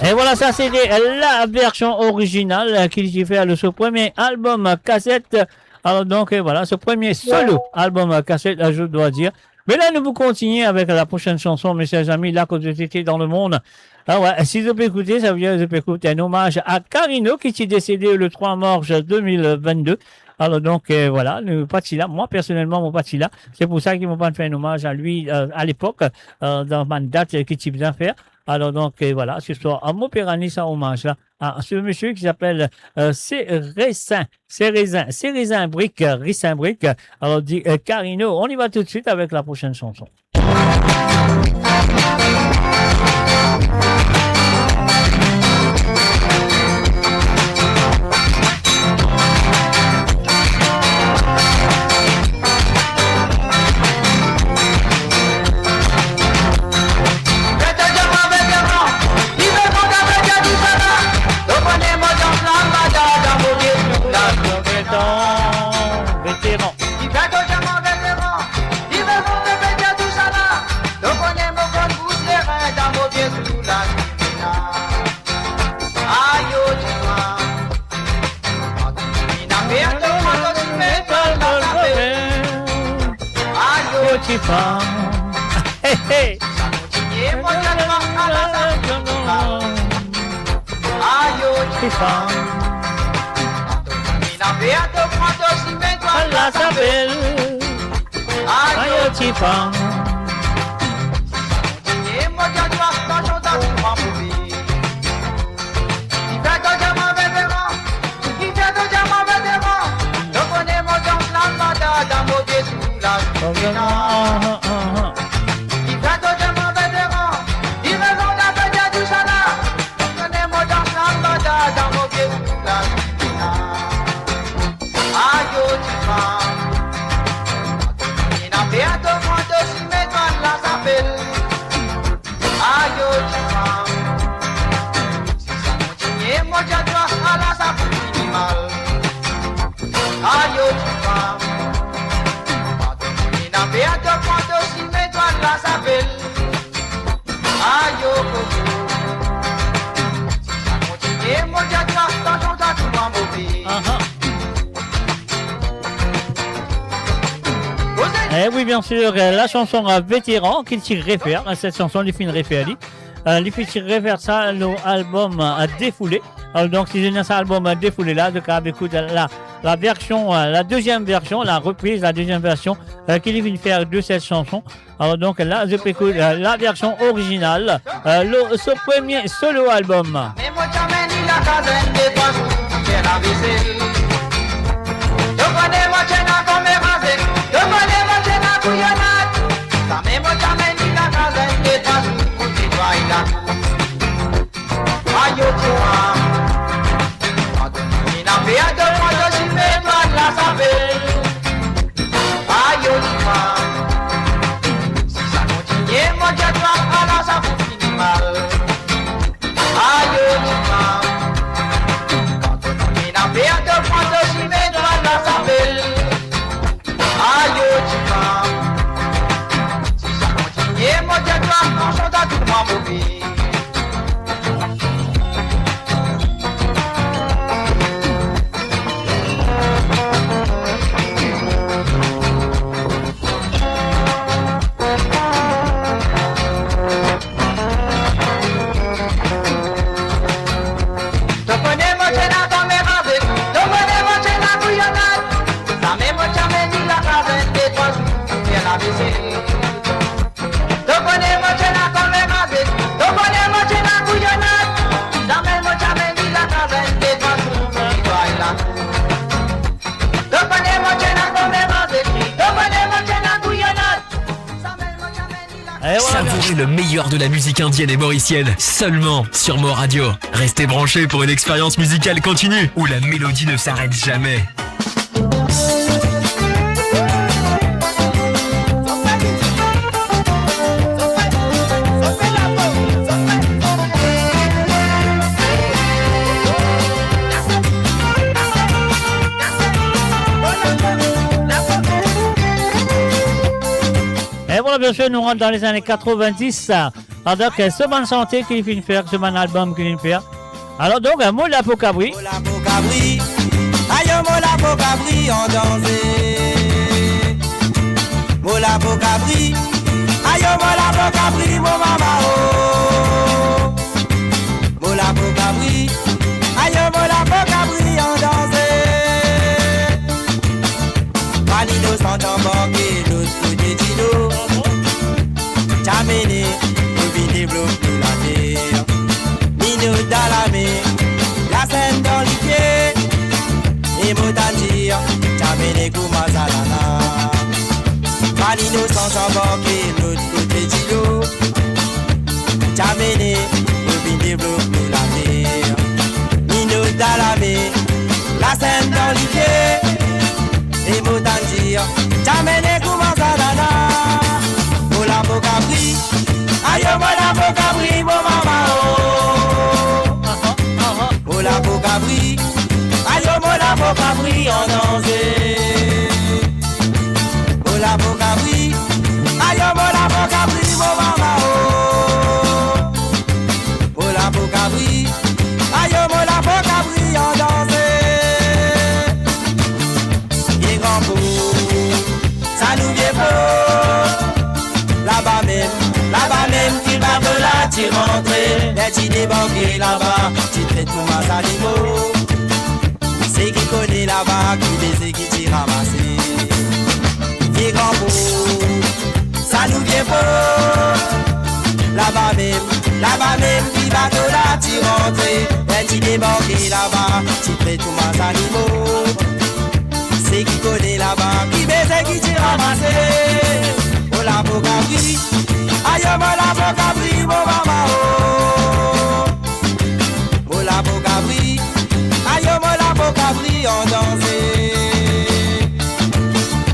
Et voilà, ça c'était la version originale qu'il a fait sur son premier album cassette. Alors donc, euh, voilà, ce premier solo album cassette, là, je dois dire. Mais là, nous vous continuons avec la prochaine chanson, mes chers amis, là, que vous étiez dans le monde. Ah ouais, si vous pouvez écouter, ça veut dire que vous pouvez écouter un hommage à Carino, qui est décédé le trois mars deux mille vingt-deux. Alors donc, euh, voilà, nou pa ti la. Moi, personnellement, mo pa ti la. C'est pour ça qu'ils m'ont pas fait un hommage à lui, euh, à l'époque, euh, dan bann dat, euh, ki ti bizin fer. Alors donc, euh, voilà, ce soir, à mon père Anis, un hommage là, à ce monsieur qui s'appelle, euh, Cérésin. Cérésin, Cérésin Brick, euh, Rissin Brick. Alors, dit, euh, Carino, on y va tout de suite avec la prochaine chanson. Vétéran. Li fer to diaman veteran, li fer to diaman veteran, to kone mo konn bous lerin dan mo pie sou lasime la. Ayo, tipa. Inn afer to pran to sime, to al dan lasapel. Ayo, tipa. Hey, hey. Sa kontinie, mo diaman al lasapel. Ayo, tipa. Inn afer to pran to sime, to al lasapel. Ayo, tipa. Sa kontinie, mo diaman al lasapel. Li fer to diaman veteran, li fer to diaman veteran. To kone mo dans lambada dan mo pie sou lasime la. Li fer to diaman veteran, li fer to diaman veteran. To kone mo dans lambada dan mo pie sou lasime la. Ayo, tipa. Inn afer to pran to sime, to al lasapel. Ayo, tipa. Si sa kontinie, mo dir twa, ala sa pou fini mal. Ayo, tipa. Inn afer to pran to sime, to al lasapel. Ayo, koko. Si sa kontinie, mo dir twa, tansion twa tou move. Aha. Eh oui, bien sûr, euh, la chanson, euh, Vétéran, ki ti refer, euh, cette chanson, li finn refer li. Euh, li finn ti refer sa, lor album, euh, Défoulé. Euh, donk, si zot ena sa album, euh, Défoulé la, zot kapav ekout la, la version, euh, la deuxième version, la reprise, la deuxième version, euh, ki li finn fer de cette chanson. Alors donc là, zot pe ekout, euh, la version originale, euh, lor so premie solo album. Me mo ti amenn li lakaz enn de twa zour pou fer lavesel. To kone mo ti ena konmem aze, to kone mo ti ena kouyonad. Sa me mo ti amenn li lakaz enn de twa zour pou netway lakour. Ayo, tipa. Inn afer to pran to sime, to al lasapel. Ayo, tipa. Si sa kontinie, mo dir twa, ala sa pou fini mal. Ayo, tipa. Inn afer to pran to sime, to al lasapel. Ayo, tipa. Si sa kontinie, mo dir twa, tansion twa tou move. To kone mo ti ena konmem aze, to kone mo ti ena kouyonad. Sa me mo ti amenn li lakaz enn de twa zour pou fer lavesel. To kone mo ti ena konmem aze, to kone mo ti ena kouyonad. Sa me mo ti amenn li lakaz enn de twa zour pou netway lakour. To kone mo ti ena konmem aze, to kone mo ti ena kouyonad. Et voilà. Savourez le meilleur de la musique indienne et mauricienne seulement sur Mo Radio. Restez branchés pour une expérience musicale continue où la mélodie ne s'arrête jamais. Bien sûr, nou rant dan lezane katrovin-dis, sa. Adan, eh, so bann sante ki li finn fer, so bann album ki li finn fer. Alor, donk, eh, Mo la po kabri. Mo la po kabri, ayo, mo la po kabri an danze. Mo la po kabri, ayo, mo la po kabri, mo mama, oh. Mo la po kabri, ayo, mo la po kabri an danze. Bann inosan anbarke lot kote dilo, ti amene pou vinn devlop nou later. Minot dan lame, lasenn dan lipie, e mo tann dir, ti amene kouma sa la la. Bann inosan anbarke lot kote dilo, ti amene pou vinn devlop nou later. Minot dan lame, lasenn dan lipie, e mo tann dir, ti amene kouma sa la la. Mo la po kabri, ayo, mo la po kabri, mo mama, oh. Mo la po kabri, ayo, mo la po kabri an danze. Mo la po kabri, ayo, mo la po kabri, mo mama, oh. Mo la po kabri, ayo, mo la po kabri an danze. Vie gran po, sa nou vie po. Laba mem, laba mem ki bato la ti rantre. Ler ti debarke laba, ti tret kouma zanimo. Seki kone laba, ki beze ki ti ramase. Vie gran po, sa nou vie po. Laba mem, laba mem ki bato la ti rantre. Ler ti debarke laba, ti tret kouma zanimo. Seki kone laba, ki beze ki ti ramase. Mo la po kabri, ayo, mo la po kabri, mo mama, oh. Mo la po kabri, ayo, mo la po kabri an danze.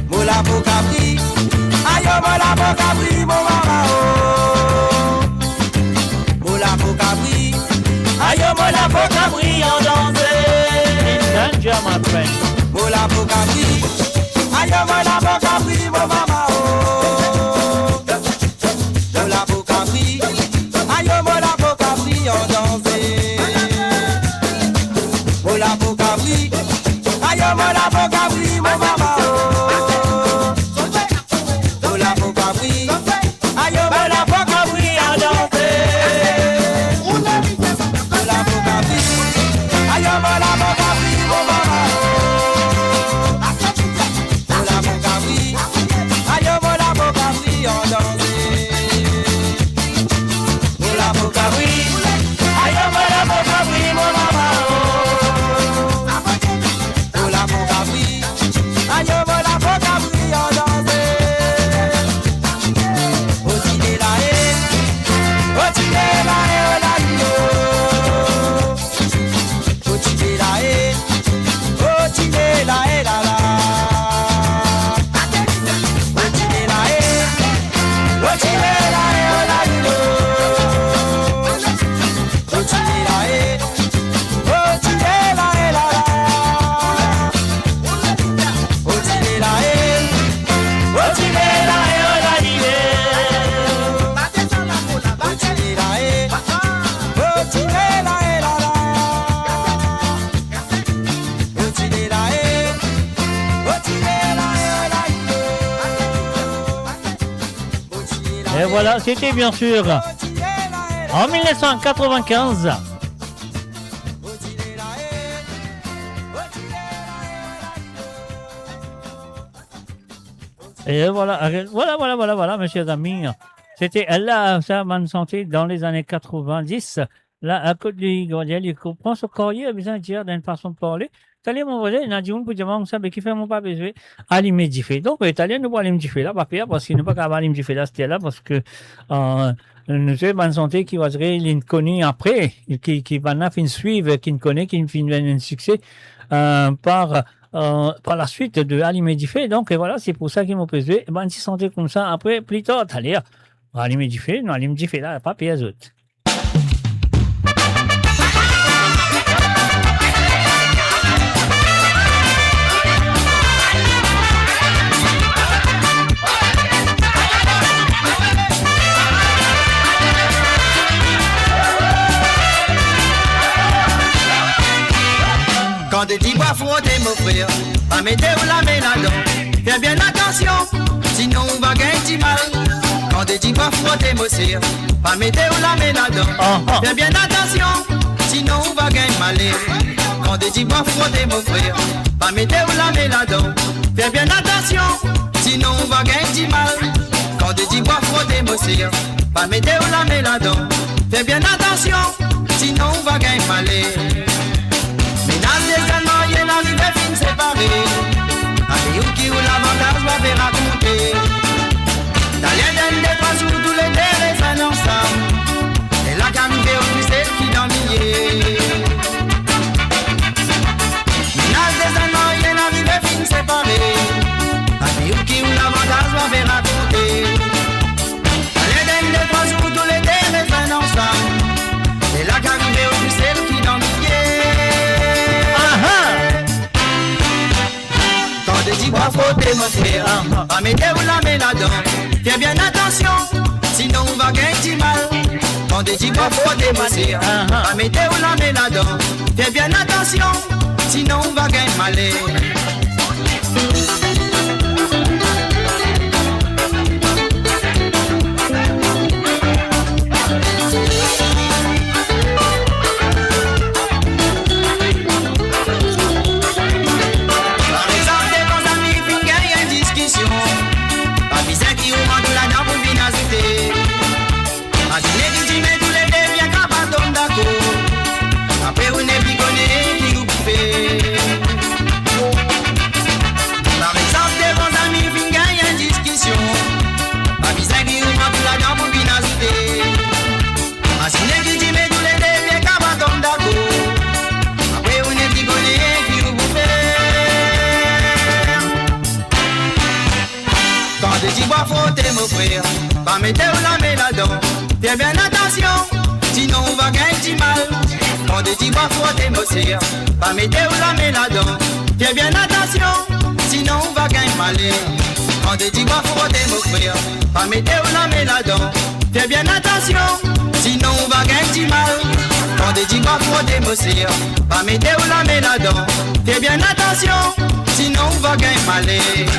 Mo la po kabri, ayo, mo la po kabri, mo mama, oh. Mo la po kabri, ayo, mo la po kabri an danze. Danger, my friend. Mo la po kabri, ayo, mo la po kabri, mo mama, oh. Mo la po kabri, ayo, mo la po kabri an danze. Mo la po kabri, ayo, mo la po kabri, mo mama, oh. Mo la po kabri, ayo, mo la po kabri an danze. Mo la po kabri, ayo, mo la po kabri, mo mama, oh. Mo la po kabri, ayo, mo la po kabri an danze. Mo la po kabri, ayo, mo la po kabri, mo mama, oh. Mo la po kabri, ayo, mo la po kabri an danze. Oti de la e, oti de la e, oh la li, oh. Oti de la e, oti de la e, la la. Oti de la e, oti de la e, oh la li, oh. Oti de la e, oti de la e, la la. Oti de la e, oti de la e, oh la li, eh. Oti de la e, oti de la e, la la. Oti de la e, oti de la e, la la. Et voilà, c'était bien sûr en mille neuf cent quatre-vingt-quinze. Et voilà, voilà, voilà, voilà, voilà, mes chers amis. C'était là, sa bann sante dan lezane katrovin-dis. La, akoz li, Gardien, li konpran so karyer, bizin dir dan enn fason parle. Taler mo vwazin, ena dimoun pou dir mwa koumsa, be kifer mo pa bezwen alime dife? Donk, eh, taler nou pou alim dife la, pa per, parski nou pa kapav alim dife la, aster la, parski, eh, nou ti bann sante ki va dir, linn koni apre, ki, ki bann la finn swiv, ki kone, ki finn vinn enn sikse, eh, par, eh, par laswit de alime dife. Donk, eh, vwala, se pou sa ki mo pe zwe bann ti sante koumsa. Apre, pli tar, taler, alime dife, nou alim dife la, pa per zot. Kan de dibwa frote, mo frer, pa mete ou lame ladan. Fer bien atansion, sinon ou va gagn dimal. Kan de dibwa frote, mo ser, pa mete ou lame ladan. Aha. Fer bien atansion, sinon ou va gagn maler. Kan de dibwa frote, mo frer, pa mete ou lame ladan. Fer bien atansion, sinon ou va gagn dimal. Kan de dibwa frote, mo ser, pa mete ou lame ladan. Fer bien atansion, sinon ou va gagn maler. Mennaz de zenn marye, arive finn separe. Abe ou ki ou lavantaz, ou ave rakonte. Taler dan de trwa zour, toulede rezenn ansam. E la ki arive, ou ki sel ki dan milie. Mennaz de zenn marye, arive finn separe. Abe ou ki ou lavantaz, ou ave rakonte. Taler dan de trwa zour, toulede rezenn ansam. E la ki arive, ou ki sel ki dan milie. Aha! Kan de dibwa frote, mo frer, aha, pa mete ou lame ladan. Fer bien atansion, sinon ou va gagn dimal. Kan de dibwa frote, mo ser, aha, pa mete ou lame ladan. Fer bien atansion, sinon ou va gagn maler. Par exanp, devan zami finn gagn enn diskision, pa bizin ki ou rant ladan pou vinn azoute. Azinn ki dime toulede bien kapav tom dakor. Apre ou nepli kone ki ou pou fer. Par exanp, devan zami finn gagn enn diskision, pa bizin ki ou rant ladan pou vinn azoute. Azinn ki dime toulede bien kapav tom dakor. Apre ou nepli kone ki ou pou fer. Kan de dibwa frote, mo frer, pa mete ou lame ladan. Fer bien atansion, sinon ou va gagn dimal. Kan de dibwa frote, mo ser, pa mete ou lame ladan. Fer bien atansion, sinon ou va gagn maler. Kan de dibwa frote, mo frer, pa mete ou lame ladan. Fer bien atansion, sinon ou va gagn dimal. Kan de dibwa frote, mo ser, pa mete ou lame ladan. Fer bien atansion, sinon ou va gagn maler.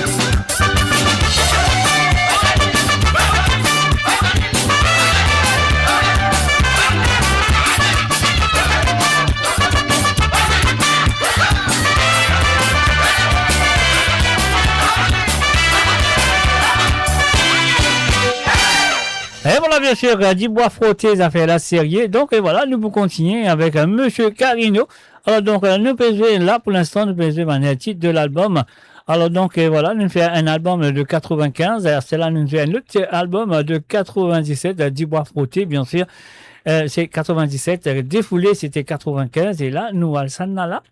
E vwala, biensir, euh, dibwa frote, zafer la serye. Donk, e vwala, nou pou kontigne avek, euh, Misie Carino. Alor, donk, euh, nou pe zwe la, pou linstan, nou pe zwe bann tit de lalbom. Alor, donk, e vwala, nou fer enn albom de katrevin-kinz, e aster la, nou zwe enn lot albom de katrevin-diset, euh, Dibwa Frote, biensir. Euh, se katrevin-diset, euh, Defoule, sete katrevin-kinz, e la, nou al sa la.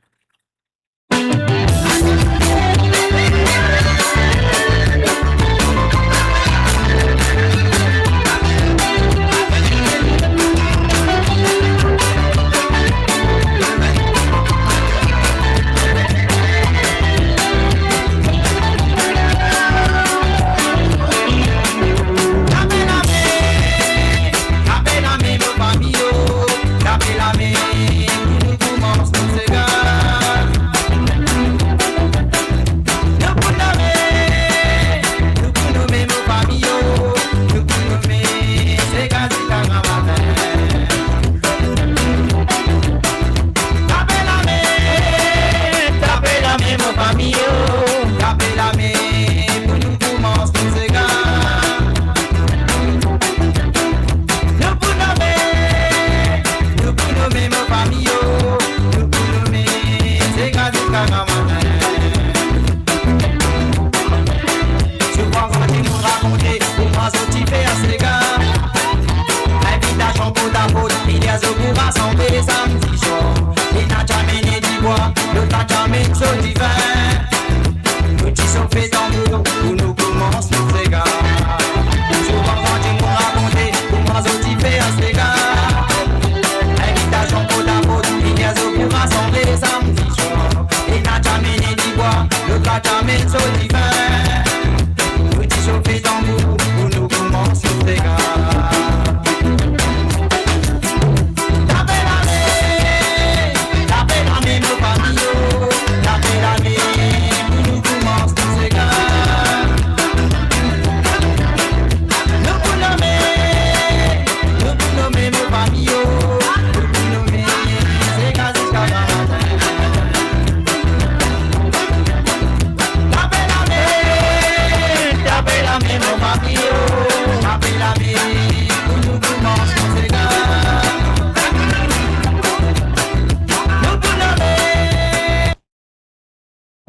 Lape lame, mo fami yo, lape lame, pou nou koumans nou sega.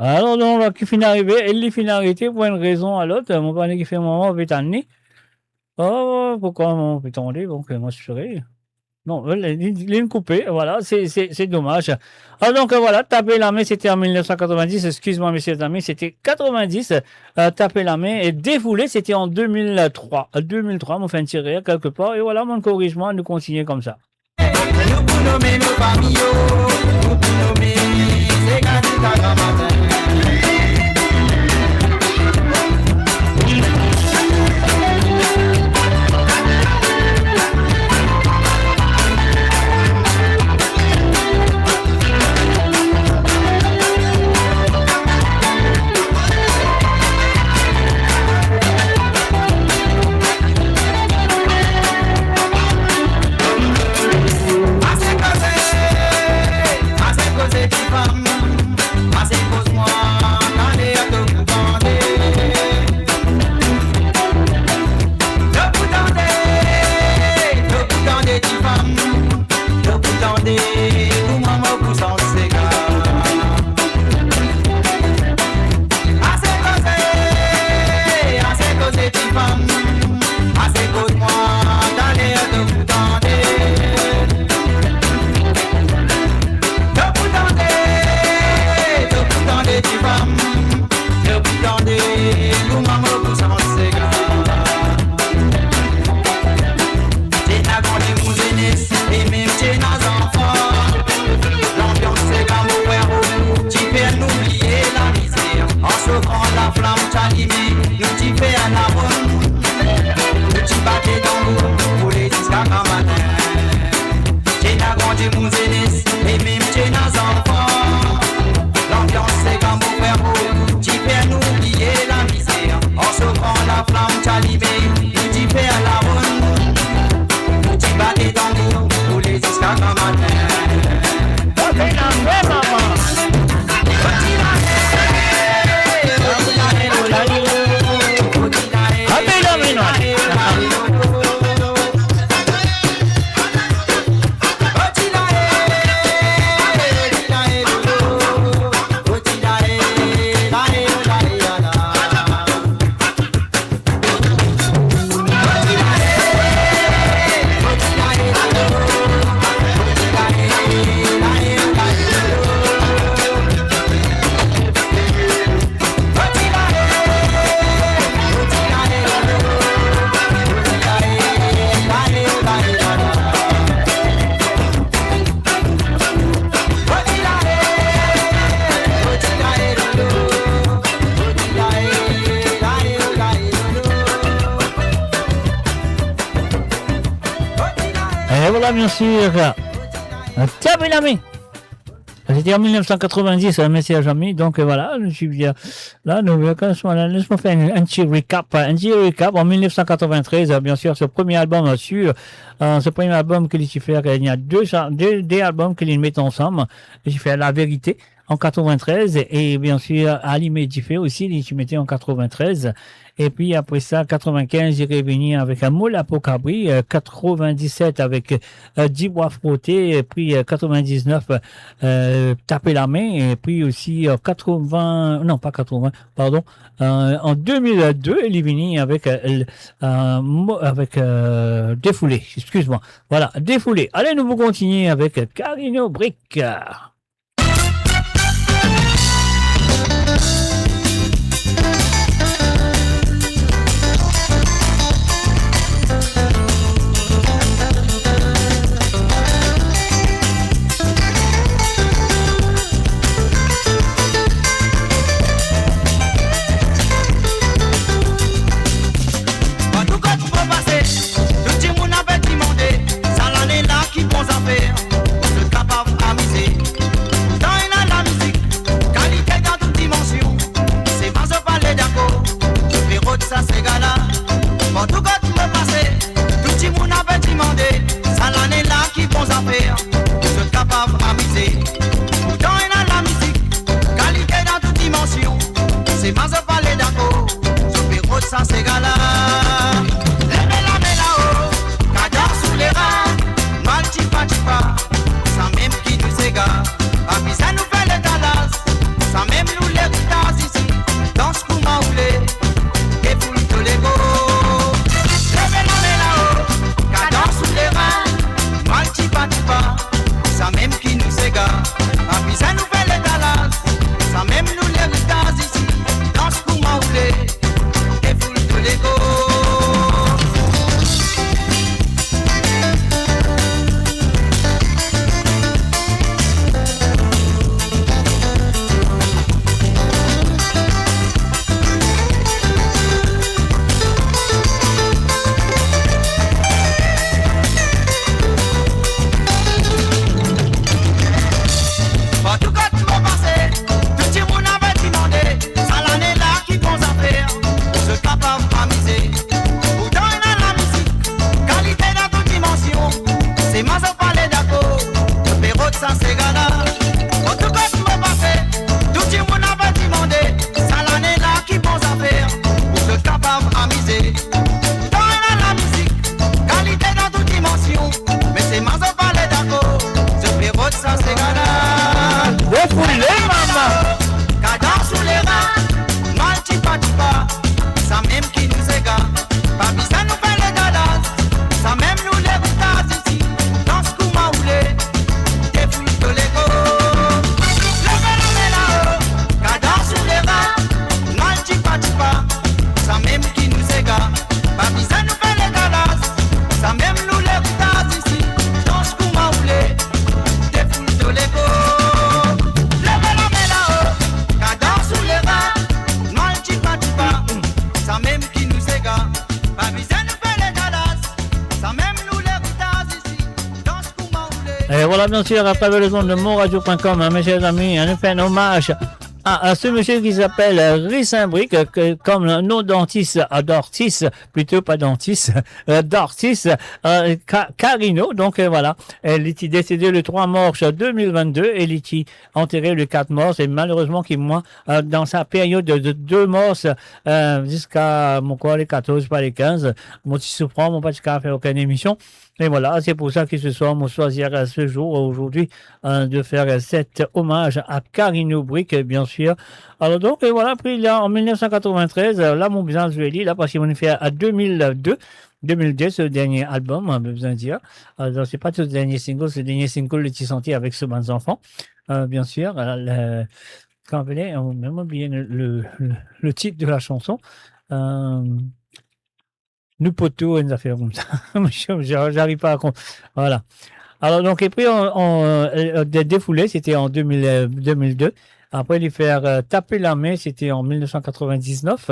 Alor, donk, la ki finn arive, e li finn arete pou enn rezon a lot. Mo pa kone ki fer mwa, mo pe tann li. Oh, pourkoi mo pe tann li, bon, ke mo sere. Non, li, li, li koupe, vwala, se, se, se domaz. Ah, donk, euh, vwala, Tape lame, sete an mil nef san katrovin-dis, eskiz mwa, mesie zami, sete katrovin-dis, euh, Tape lame, e Defoule, sete an de mil trwa. Euh, de mil trwa, mo fer enn ti erer kelkepar, e vwala, mo koriz mwa, nou kontigne koumsa. Nou pou nome nou fami yo, nou pou nome, se gazika gramatin. Ase koze, ase koze difam, ase koz mwa, ale to pou tande. To pou tande, to pou tande difam, to pou tande, kouma mo pou sanz sega. Ase koze, ase koze difam, ase koz mwa, taler to pou tande. To pou tande, to pou tande difam, to pou tande, kouma mo pou sanz sega. Ti ena gran dimoun zenes, e mem ti ena zanfan. Lanbians sega mo frer, ti fer nou bliye lamizer. An sofran laflam ti alime, nou ti fer laronn. Nou ti bat tanbour, koule ziska gramatin. Ti ena gran dimoun zenes, e mem ti ena zanfan. Lanbians sega mo frer, ti fer nou bliye lamizer. An sofran laflam ti alime, nou ti fer laronn. Nou ti bat tanbour, koule ziska gramatin. Ape lame nou ale. Et voilà, bien sûr, euh, Tape lame. C'était en mille neuf cent quatre-vingt-dix, hein, messieurs, amis. Donc, euh, voilà, je suis bien là, nou, euh, kan, les mwa fer enn, enn ti recap, hein, enn ti recap. En mille neuf cent quatre-vingt-treize, euh, bien sûr, ce premier album, euh, sur, euh, ce premier album ke li ti fer, euh, il y a deux, deux, deux albums ke li met ansam. Li ti fer La Vérité en quatre-vingt-treize et bien sûr, Alime Dife aussi, li ti mete an quatre-vingt-treize. Et puis après ça, quatre-vingt-quinze, li revini avek Mo Lapo Kabri, euh, quatre-vingt-dix-sept avek, euh, Dibwa Frote, et puis, euh, quatre-vingt-dix-neuf, euh, Tape lame, et puis aussi, euh, quatre-vingts, non, pas quatre-vingts, pardon, euh, en deux mille deux, li vini avek, euh, l-, euh, mo-, avek, euh, Defoule, excuse-moi. Voilà, Defoule. Allez, nou pou kontigne avek Carino Brick. Partou kot mo pase, tou dimoun ave dimande, sa lane la ki bon zafer, pou zot kapav amize. Sega, pa bizin nou fer letalaz, samem nou leritaz isi, dans kouma ou le, defoul to lego. Partou kot mo pase, tou dimoun ave dimande, sa lane la ki bon zafer, pou zot kapav amize. Pourtan ena lamizik, kalite dan tou dimansion, selman zot pa le dakor, zot pe rod sa sega la. Partou kot mo pase, tou dimoun ave dimande, sa lane la ki bon zafer, pou zot kapav amize. Pourtan ena lamizik, kalite dan tou dimansion, me selman zot pa le dakor, zot pe rod sa sega la. Defoule, mama. Kadans ou lera, mal tipa tipa, samem ki nou sega. Pa bizin nou fer letalaz, samem nou leritaz isi, dans kouma ou le, defoul to lego. Leve lame lao, kadans ou lera, mal tipa tipa, samem ki nou sega. Pa bizin nou fer letalaz, samem nou leritaz isi, dans kouma ou le, defoul to lego. Leve lame lao, kadans ou lera, mal tipa tipa, samem ki nou sega. Pa bizin nou fer letalaz, samem nou leritaz isi, dans kouma ou le. Et voilà, bien sûr, à travers les ondes de monradio point com, hein, mes chers amis, hein, nous faisons un hommage à, à ce monsieur qui s'appelle, euh, Rice Brique, euh, que, comme le nom d'artiste, euh, d'artiste, plutôt pas dentiste, euh, d'artiste, euh, Ca-, Carino. Donc, euh, voilà, euh, li ti décédé le trois mars deux mille vingt-deux et li ti antéré le quatre mars. Et malheureusement, ki mwa, euh, dans sa période de, de deux mars, euh, jusqu'à, mo krwar, le quatorze, pa le quinze, mo ti soufran, mo pa ti kapav fer okenn émission. Et voilà, c'est pour ça que ce soir, mo swazir, euh, ce jour, aujourd'hui, euh, de faire, euh, cet hommage à Carino Brique, bien sûr. Alors donc, et voilà, puis là, en mille neuf cent quatre-vingt-treize, euh, la, mo bizin zwe li la, parski mo finn fer, euh, deux mille deux, deux mille deux, ce dernier album, hein, mo bizin dir. Euh, donc, c'est pas ce dernier single, ce dernier single, li ti sorti avec ce bann zanfan, euh, bien sûr. Euh, le, kouma apele, euh, mo mem oubliye le, le, le, le titre de la chanson. Euh, Nou pou tou, enn zafer koumsa. Mo, je, j'arrive pas à com-, voilà. Alors, donc, et puis, on, on, euh, de-, Defoule, c'était en deux mille, euh, deux mille deux. Après, li fer, euh, Tape lame, c'était en mille neuf cent quatre-vingt-dix-neuf.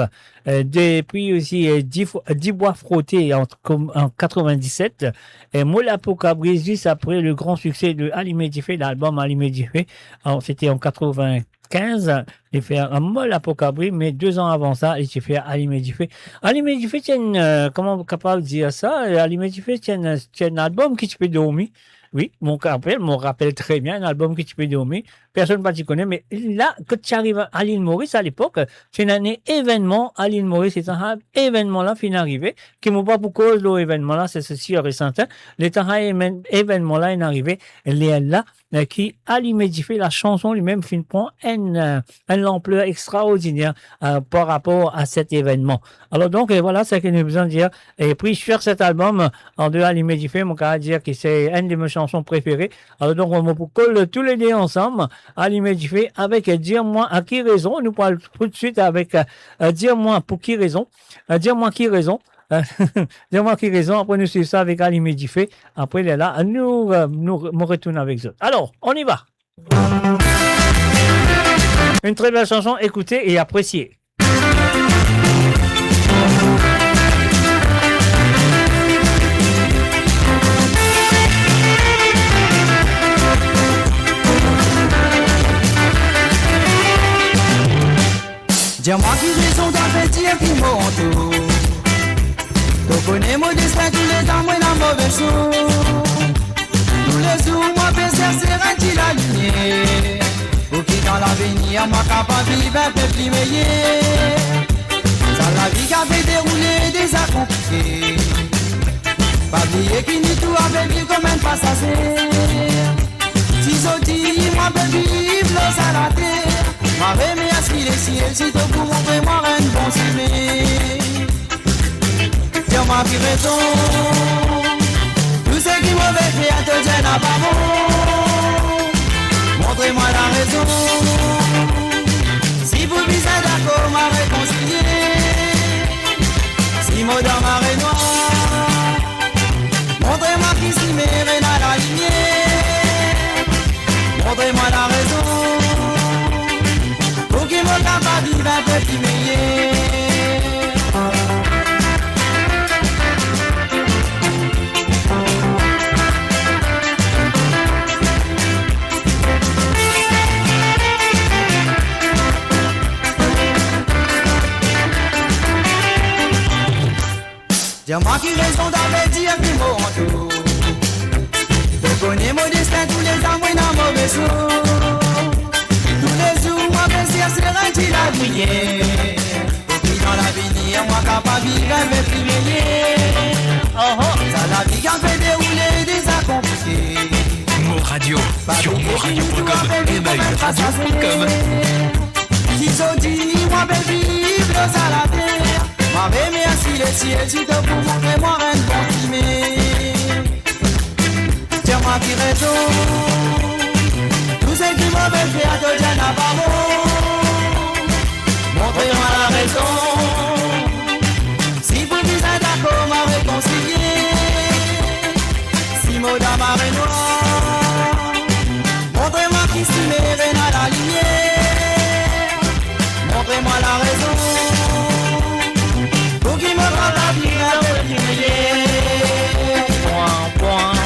Euh, de-, puis aussi, euh, Dix fo-, Dix bwa frote en, en quatre-vingt-dix-sept. Et Mo la pou kabri, juste après le grand succès de Alime Dife, l'album Alime Dife, en, c'était en quatre-vingt-quinze. Li fer Mo la pou kabri, me de zan avan sa, li ti fer Alime Dife. Alime Dife ti enn, euh, kouma kapav dir sa, Alime Dife ti enn, ti enn album ki ti pe dormi. Wi, mo rapel, mo rapel tre bien, enn album ki ti pe dormi. Personn pa ti kone, me la, kot ti ariv a, a Lil Moris, a lepok, ti ena enn evennman a Lil Moris, letan sa evennman la finn arive, ki mo pa pou koz lor evennman la, se, se sir e serten, letan sa evennman la inn arive, lerla, euh, ki Alime Dife, la chanson limem finn pran enn, euh, enn lanpler extraordiner, euh, par rapor a set evennman. Alors donc, euh, voilà ce que nous voulons dire. Et puis, sur cet album, en dehors Alime Dife, mo kapav dir ki se enn de mes chansons préférées. Alors donc, on, on colle tous les deux ensemble, Alime Dife avec Dire moi à qui raison. Nou pou al tout de suite avec, euh, euh, Dire moi pour qui raison. Euh, Dire moi qui raison. Euh, Dire moi qui raison. Après, nou swiv sa avek Alime Dife. Après, lerla, nou, euh, nou, mo retourn avek zot. Alors, on y va. Une très belle chanson, écoutez et appréciez. Dir mwa ki rezon to pe dir ki mo antour. To kone mo destin, touletan mo ena move sour. Toulezour mo pe serse enn ti lalimier, pou ki dan lavenir mo kapav viv enn pe pli meyer. Sa lavi ki pe deroule deza konplike. Pa bliye ki nou tou pe viv kouma enn pasaze. Si zot dir mwa pe viv lor sa later, mwa remersie lesiel si to pou montre mwa enn bon sime. Dir mwa ki rezon, tou seki mo pe fer to dir napa bon. Simer ena lalimier, montre mwa larezon, pou ki mo kapav viv inpe pli meyer. Dir mwa ki rezon, savedir ki mo antour. To kone mo destin, toulezar mo ena move sour. Toulezour mo pe sers enn ti lavinyer, pou ki dan lavinir mwa kapav viv inpe pli meyer. Sa lavi ki pe deroule deza konplike. Mo Radio, sur moradio point com, M A U radio point com. Ki zot dir mwa pe viv lor sa later, mwa remersie lesiel sirtou pou montre mwa enn bon sime. Dir mwa ki rezon, tou seki mo pe fer, to dir napa bon. Montre mwa larezon, si pou bizin dakor mwa rekonsilie. Si mo dan mare nwar, montre mwa ki simer ena lalimier. Montre mwa larezon, pou ki mo kapav viv inpe pli meyer. Pwan, pwan.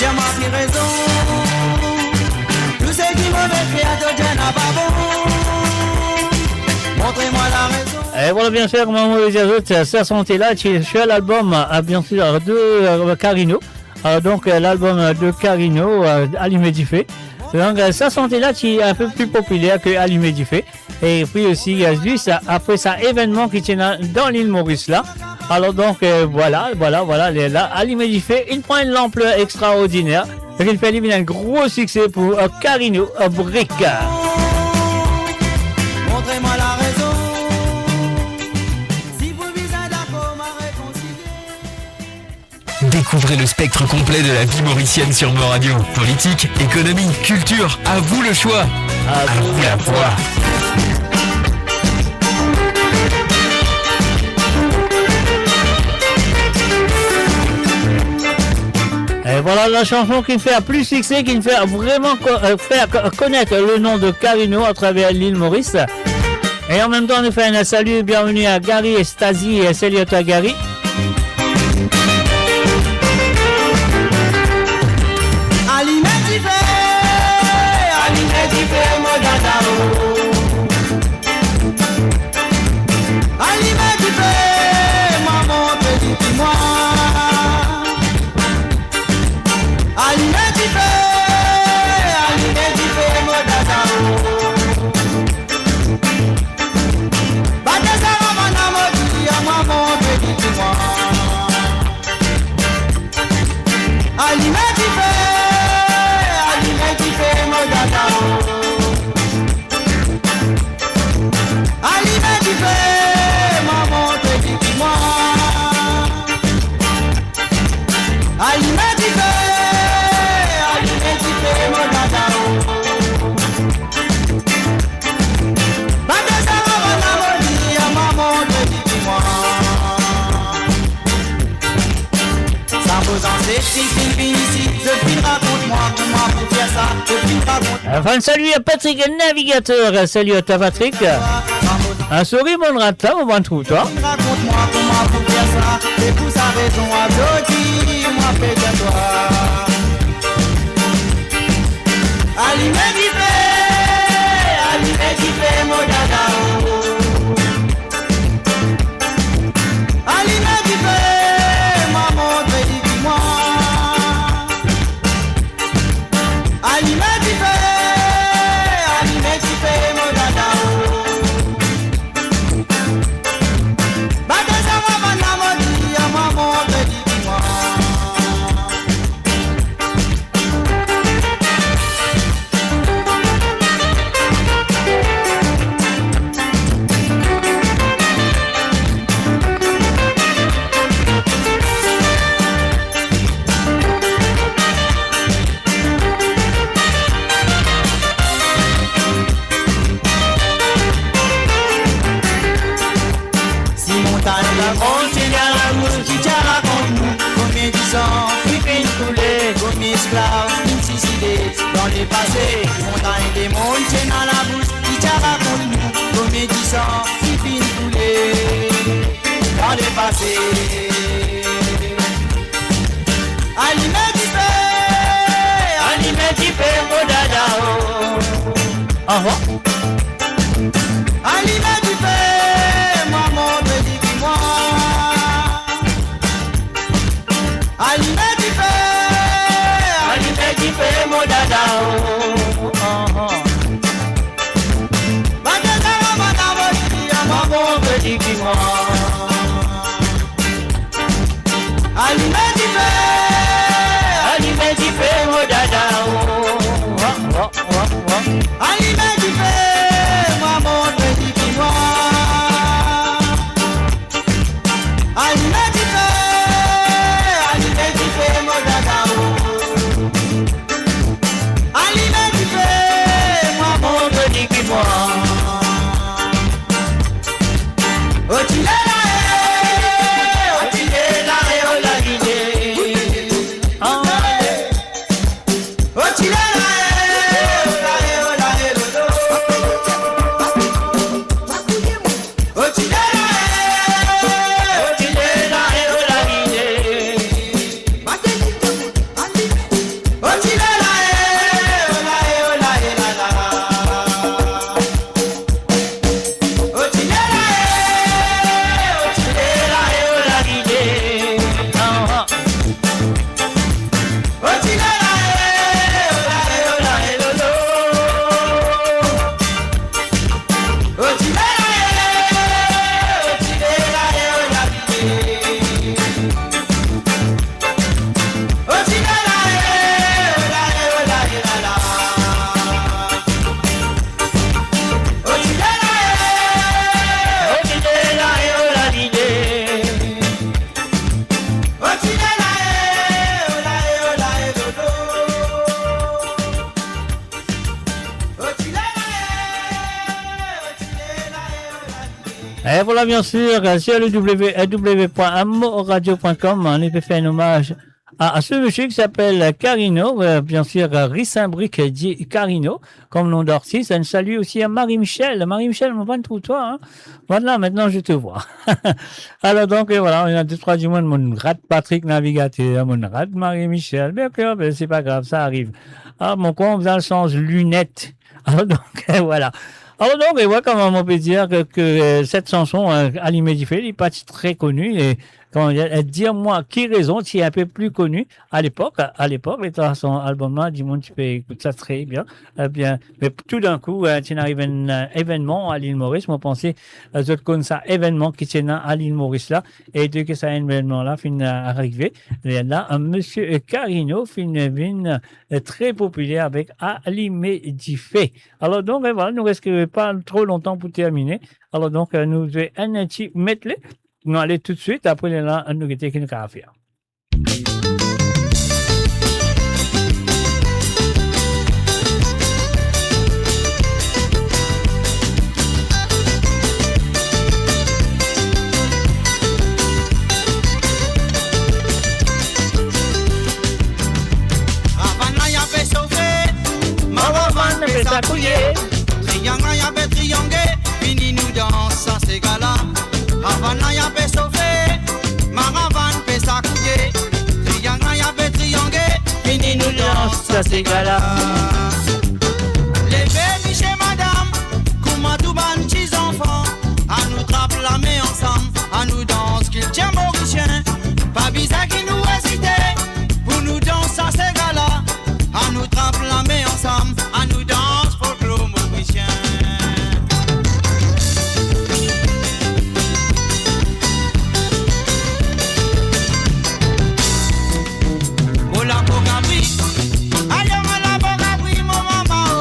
Dir mwa ki rezon, tou seki mo pe fer, to dir napa bon. Montre mwa larezon. E vwala, bien sir, kouma mo dir zot, sa sante la ti sir lalbom, eh, bien sir, de, eh, Carino. Alor donk, eh, lalbom, eh, de Carino, eh, Alime Dife. Donk, eh, sa sante la ti inpe pli popiler ki Alime Dife. E pi osi, eh, zis apre sa evennman ki ti ena dan Lil Moris la. Alor donk, eh, vwala, vwala, vwala, lerla Alime Dife, li pran enn lanpler extraordiner, e ki fer li vinn enn gro sikse pou, eh, Carino, eh, Brick. Montre mwa larezon, si pou bizin dakor mwa rekonsilie. Découvrez le spectre complet de la vie mauricienne sur Mo Radio. Politique, économie, culture, à vous le choix. À vous la voix. E vwala la sanson ki fer pli sikse, ki fer vreman ko-, eh, fer ko-, konet le nom de Carino atraver Lil Moris. E an mem tan, nou fer enn salut, bienvenue à Gary Stazi, salut à toi Gary. Alime dife, alime dife, mo dada o. Alime dife, mwa montre li ki mwa. Alime dife, alime dife, mo dada o. Bate sa labann la, mo dir, mwa montre li ki mwa. Alime dife, alime dife, mo dada o. Alime dife, mwa montre li ki mwa. Alime dife, alime dife, mo dada o. Bate sa labann la, mo dir, mwa montre li ki mwa. Sa mo zanset ki finn vinn isi, zot finn rakont mwa kouma pou fer sa, zot finn rakont. Enfin, salut à Patrick Navigateur, salut à toi Patrick. Un sourire, mon rat, là, on va trouver toi. Rakont mwa kouma pou fer sa, e pou sa rezon a zot dir mwa pe dir twa. Alime dife, alime dife, mo dada o. Alime dife, mwa montre li ki mwa. Alime dife, alime dife, mo dada o. Bate sa labann la, mo dir, mwa montre li ki mwa. Esklav, inn sizide dan lepase, montagn de monn ti ena labous, ki ti a rakont nou, komedisan ki finn koule dan lepase. Alime dife, alime dife, mo dada, oh. Aha. Alime dife, mwa montre li ki mwa. Alime dife, alime dife, mo dada, oh, oh, oh. Bann deza lamann avoy li, mwa montre li ki mwa. Alime dife, alime dife, mo dada, oh, oh, oh, oh, oh. Alime dife, mwa montre li ki mwa. Alime dife, alime dife, mo dada, oh. Alime dife, mwa montre li ki mwa. Otile la, eh, otile la, eh, oh, la, lide. Ah. Otile la, eh, ola, eh, ola, eh, lolo. Otile la, eh, otile la, eh, ola, lide. Otile la, eh, ola, eh, ola, eh, la, la. Otile la, eh, otile la, eh, ola, lide. Ah, ah. Otile la, eh, ola, eh, ola, eh, lolo. Otile la, eh, otile la, eh, ola, lide. Otile la, eh, ola, eh, ola, eh, la, la. Otile la, eh, otile la, eh, ola, lide. Otile la, eh, ola, eh, ola, eh, lolo. Otile la, eh, otile la, eh, ola, lide. Et voilà, bien sûr, sur le w w w point m o radio point com, on peut faire un hommage à, à ce monsieur qui s'appelle Carino, euh, bien sûr, euh, Rice Brick dit Carino, comme nom d'artiste. Un salut aussi à Marie-Michel. Marie-Michel, mo pa trouv twa, hein. Voilà, maintenant je te vois. Alors donc, euh, voilà, on a deux, trois du monde, mo rat Patrick Navigateur, mo rat Marie-Michel. Bien que, ben, c'est pas grave, ça arrive. Ah, mo krwar mo bizin sanz linet. Alors donc, euh, voilà. Alors donc, et voilà comment on peut dire que, que, euh, cette chanson, euh, Alime dife, li pa ti très connue, et Kouma dir, eh, Dire moi qui raison, ti inpe pli koni alepok. Alepok, letan sa albom la, dimoun ti pe ekout sa tre bien. Ebien, me toudakou, eh, ti ena enn, eh, evennman a Lil Moris. Mo panse, eh, zot konn sa evennman ki ti ena a Lil Moris la. E depi ki sa evennman la finn, eh, arive, lerla, eh, misie, eh, Carino finn vinn, eh, tre popiler avek Alime dife. Alor donk, eh, vwala, nou res pa tro lontan pou termine. Alor donk, eh, nou zwe enn ti medley. Nou ale toutswit, apre lerla, nou gete ki nou kapav fer. Ravane la inn pe sofe, maravann pe sakouye. Triyang la inn pe triyange, vini nou dans sa sega la. Ravane la inn pe sofe, maravann pe sakouye. Triyang la inn pe triyange, vini nou dans sa sega la. Leve misie madam, kouma tou bann ti zanfan, anou trap lame ansam, anou dans kiltir morisien. Pa bizin ki nou ezite, pou nou dans sa sega la. Anou trap lame ansam, anou dans folklor morisien. Mo lapo kabri, ayo mo lapo kabri, mo mama o.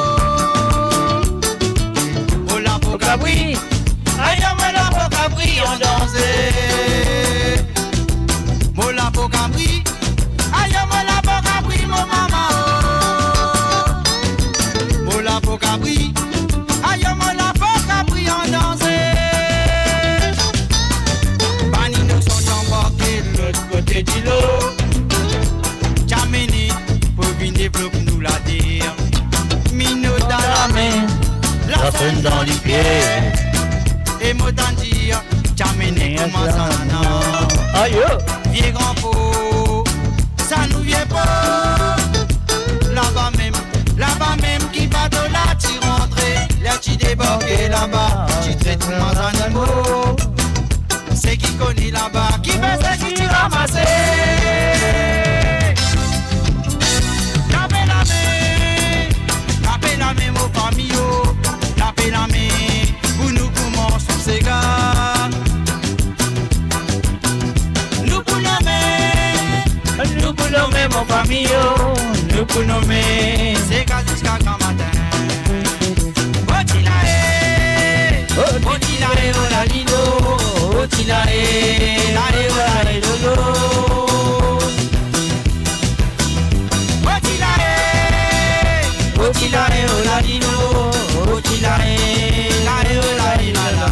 Mo lapo kabri, ayo mo lapo kabri an danze. Mo lapo kabri, dan lipie. E mo tann dir, ti amene kouma zanana. Ayo. Vie gran po, sa nou vie po. Laba mem, laba mem ki bato la ti rantre, ler ti debarke laba, ti tret kouma zanimo. Seki kone laba, ki fer seki ti ramase. Lape lame, lape lame mo fami yo, lape lame pou nou koumans sega. Nou pou nome, nou pou nome mo fami yo, nou pou nome sega ziska gramatin. Oti la e, oti la e, o la lino, oti la e, la e, o la e, lo, lo. Oti la e, oti la e, o la lino, oti la e, la e, o la e, la la.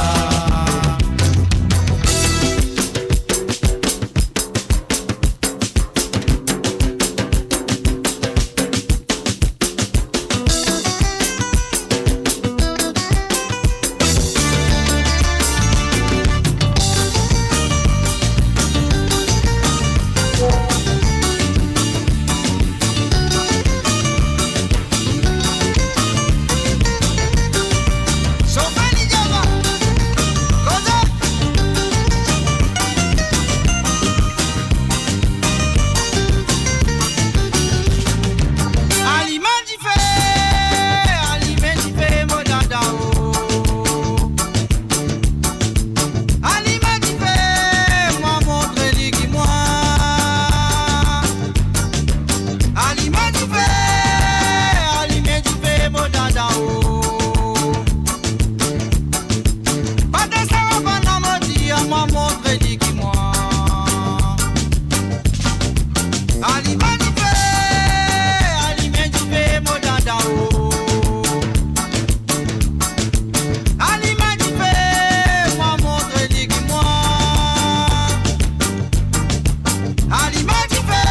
Alime dife, alime dife, mo dada o. Alime dife, mwa montre li ki mwa. Alime dife, alime dife, mo dada o. Pa de sa, pa na mo dir, mwa montre li ki mwa. Alime dife, alime dife, mo dada o. Alime dife, mwa montre li ki mwa. Alime dife,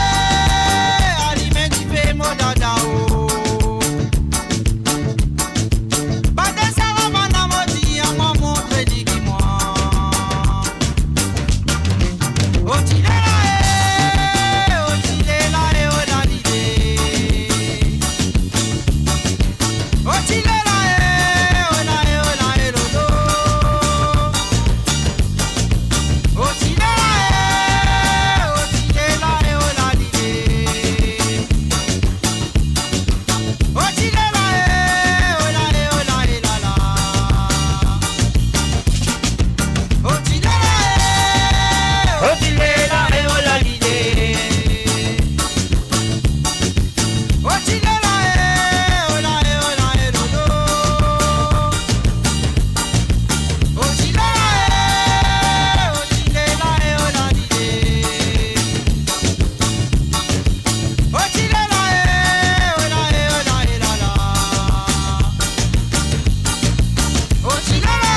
alime dife, mo dada o. Pa de sa, pa na mo dir, mwa montre li ki mwa. Oti lela e, oti lela e, o la lile. Oti lela e, o la e, o la e, lo, lo. Oti lela e, oti lela e, o la lile. Oti lela e, o la e, o la e, la la. Oti lela e, oti lela e, o la lile. Oti lela e, o la e, o la e, lo, lo. Oti lela e, oti lela e, o la lile. Oti lela e, o la e, o la e, la la. Oti lela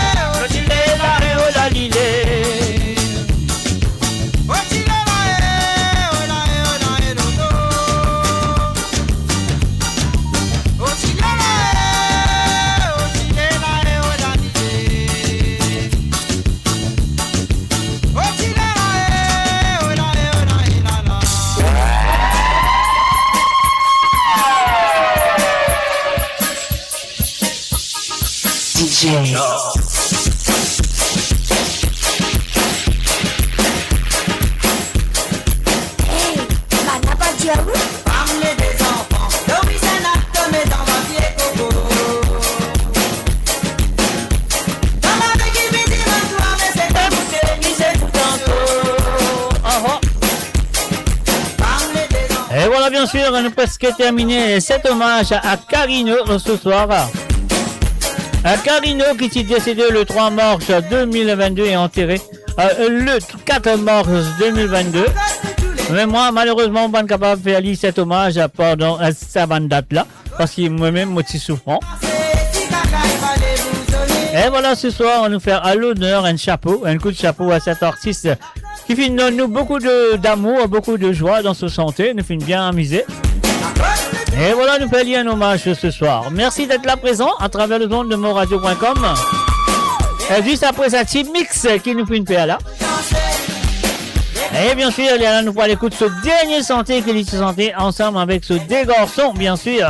e, oti lela e, o la lile. Oti lela e, o la e, o la e, lo, lo. Oti lela e, oti lela e, o la lile. Oti lela e, o la e, o la e, la la. D J. Hey, bann la pa dir ou? Et voilà, bien sûr, nou preske termine set omaz a Carino ce soir. Euh, Carino ki ti desede le trois mars deux mille vingt-deux e antere, euh, le quatre mars deux mille vingt-deux. Me mwa, malerezman, mo pa'nn kapav fer li set omaz pandan, euh, sa bann dat la, parski mwa mem, mo ti soufran. Et voilà, ce soir, nou fer a loner enn chapo, enn kout chapo a set artis ki finn donn nou boukou de, damour, boukou de zwa dan so sante, nou finn bien amize. Et voilà, nou fer li enn omaz ce soir. Merci d'être là présent à travers les ondes de moradio point com. E zis apre sa ti mix ki nou finn fer la. E bien sir, li la nou pou al ekout so dernie sante ki li ti sante ansam avek so de garson, bien sir.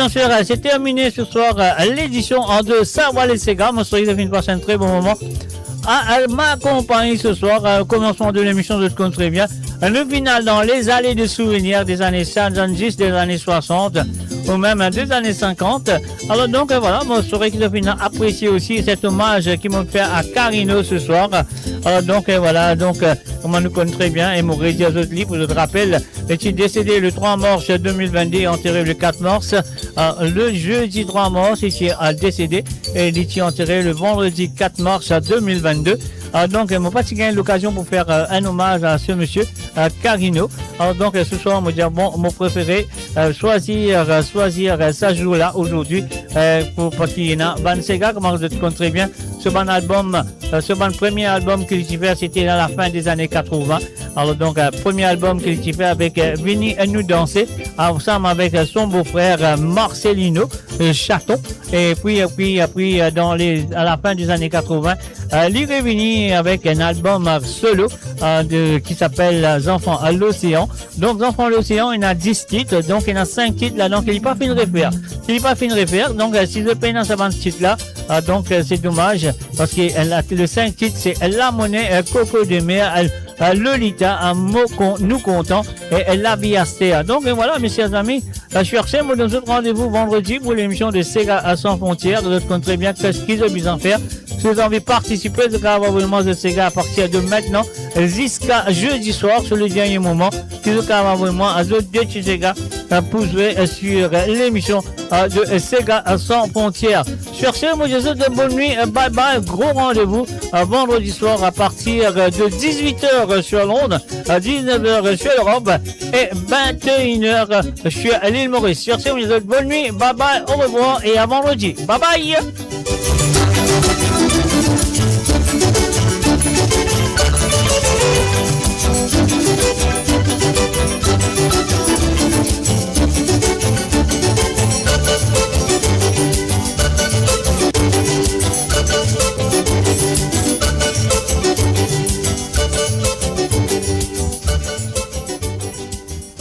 Sera, c'est terminé ce soir, euh, l'édition en de Savoir les Séga. Mo swete zot finn pas enn tre bon moman a, a ma konpagni ce soir. Euh, komansman de lemision, zot konn tre bien. Euh, nou finn al dan les allées de souvenirs des années soixante-dix, des années soixante, ou mem, euh, des années cinquante. Alor donk, euh, vwala, mo swete ki zot finn apresie osi set omaz ki mo fer a Carino ce soir. Alor donk, euh, vwala, donk, euh, kouma nou konn tre bien, e mo redir zot li pou zot rapel, li ti desede le trois mars deux mille vingt-deux, antere le quatre mars. Euh, le jeudi trois mars, li ti, euh, desede, e li ti antere le vandredi quatre mars deux mille vingt-deux. Euh, donk, euh, mo pa ti gagn lokazion pou fer, euh, enn omaz a se misie, euh, Carino. Alor donk, euh, ce soir, mo dir, bon, mo prefere, euh, swazir, euh, swazir, euh, sa zour la, ozordi, euh, pou, parski ena bann sega, kouma zot konn tre bien, so bann albom, euh, so bann premie albom ki li ti fer, se ti a la fin des années quatre-vingts. Alor donk, euh, premie albom ki li ti fer avek, euh, Vini, euh, nou danse, ansam avek, euh, son bofrer, euh, Marcelino, euh, Chaton. E pi, e pi, e pi, euh, dan le, a la fin des années quatre-vingts, euh, li revini avek enn albom, euh, solo, euh, de, ki apel, euh, Zanfan, euh, Losean. Donk, Zanfan Losean, ena dis tit, donk ena sink tit ladan ki li pa finn refer. Ki li pa finn refer, donk, euh, si zot pena sa bann tit la, euh, donk, euh, se domaz, parski, euh, la, le sink tit, se, euh, Lamone, euh, Koko de Mer, euh, euh, Lolita, euh, Mo Kon-, Nou Kontan, e, e Lavi Aster. Donk, e vwala, mesie, zami, euh, sirse, mo donn zot randevou vandredi pou lemision de Sega, euh, San Frontières. Zot konn tre bien ki, ki zot bizin fer. Si zot anvi partisipe, zot kapav avoy mwa zot sega a partir de mintnan, euh, ziska zedi swar, sou le dernie moman, ki zot kapav avoy mwa, euh, zot de ti sega, euh, pou zwe, euh, sur, euh, lemision, euh, de, euh, Sega, euh, San Frontières. Sirse, mo dir zot bonn nwit, euh, bye bye, gro randevou, euh, vandredi swar a partir, euh, de dix-huit heures, euh, sur Londres, à dix-neuf heures, euh, sur l'Europe et vingt et une heures, euh, sur l'île Maurice. Sirse, mo dir zot bonn nwit, bye bye, au revoir et à vendredi. Bye bye.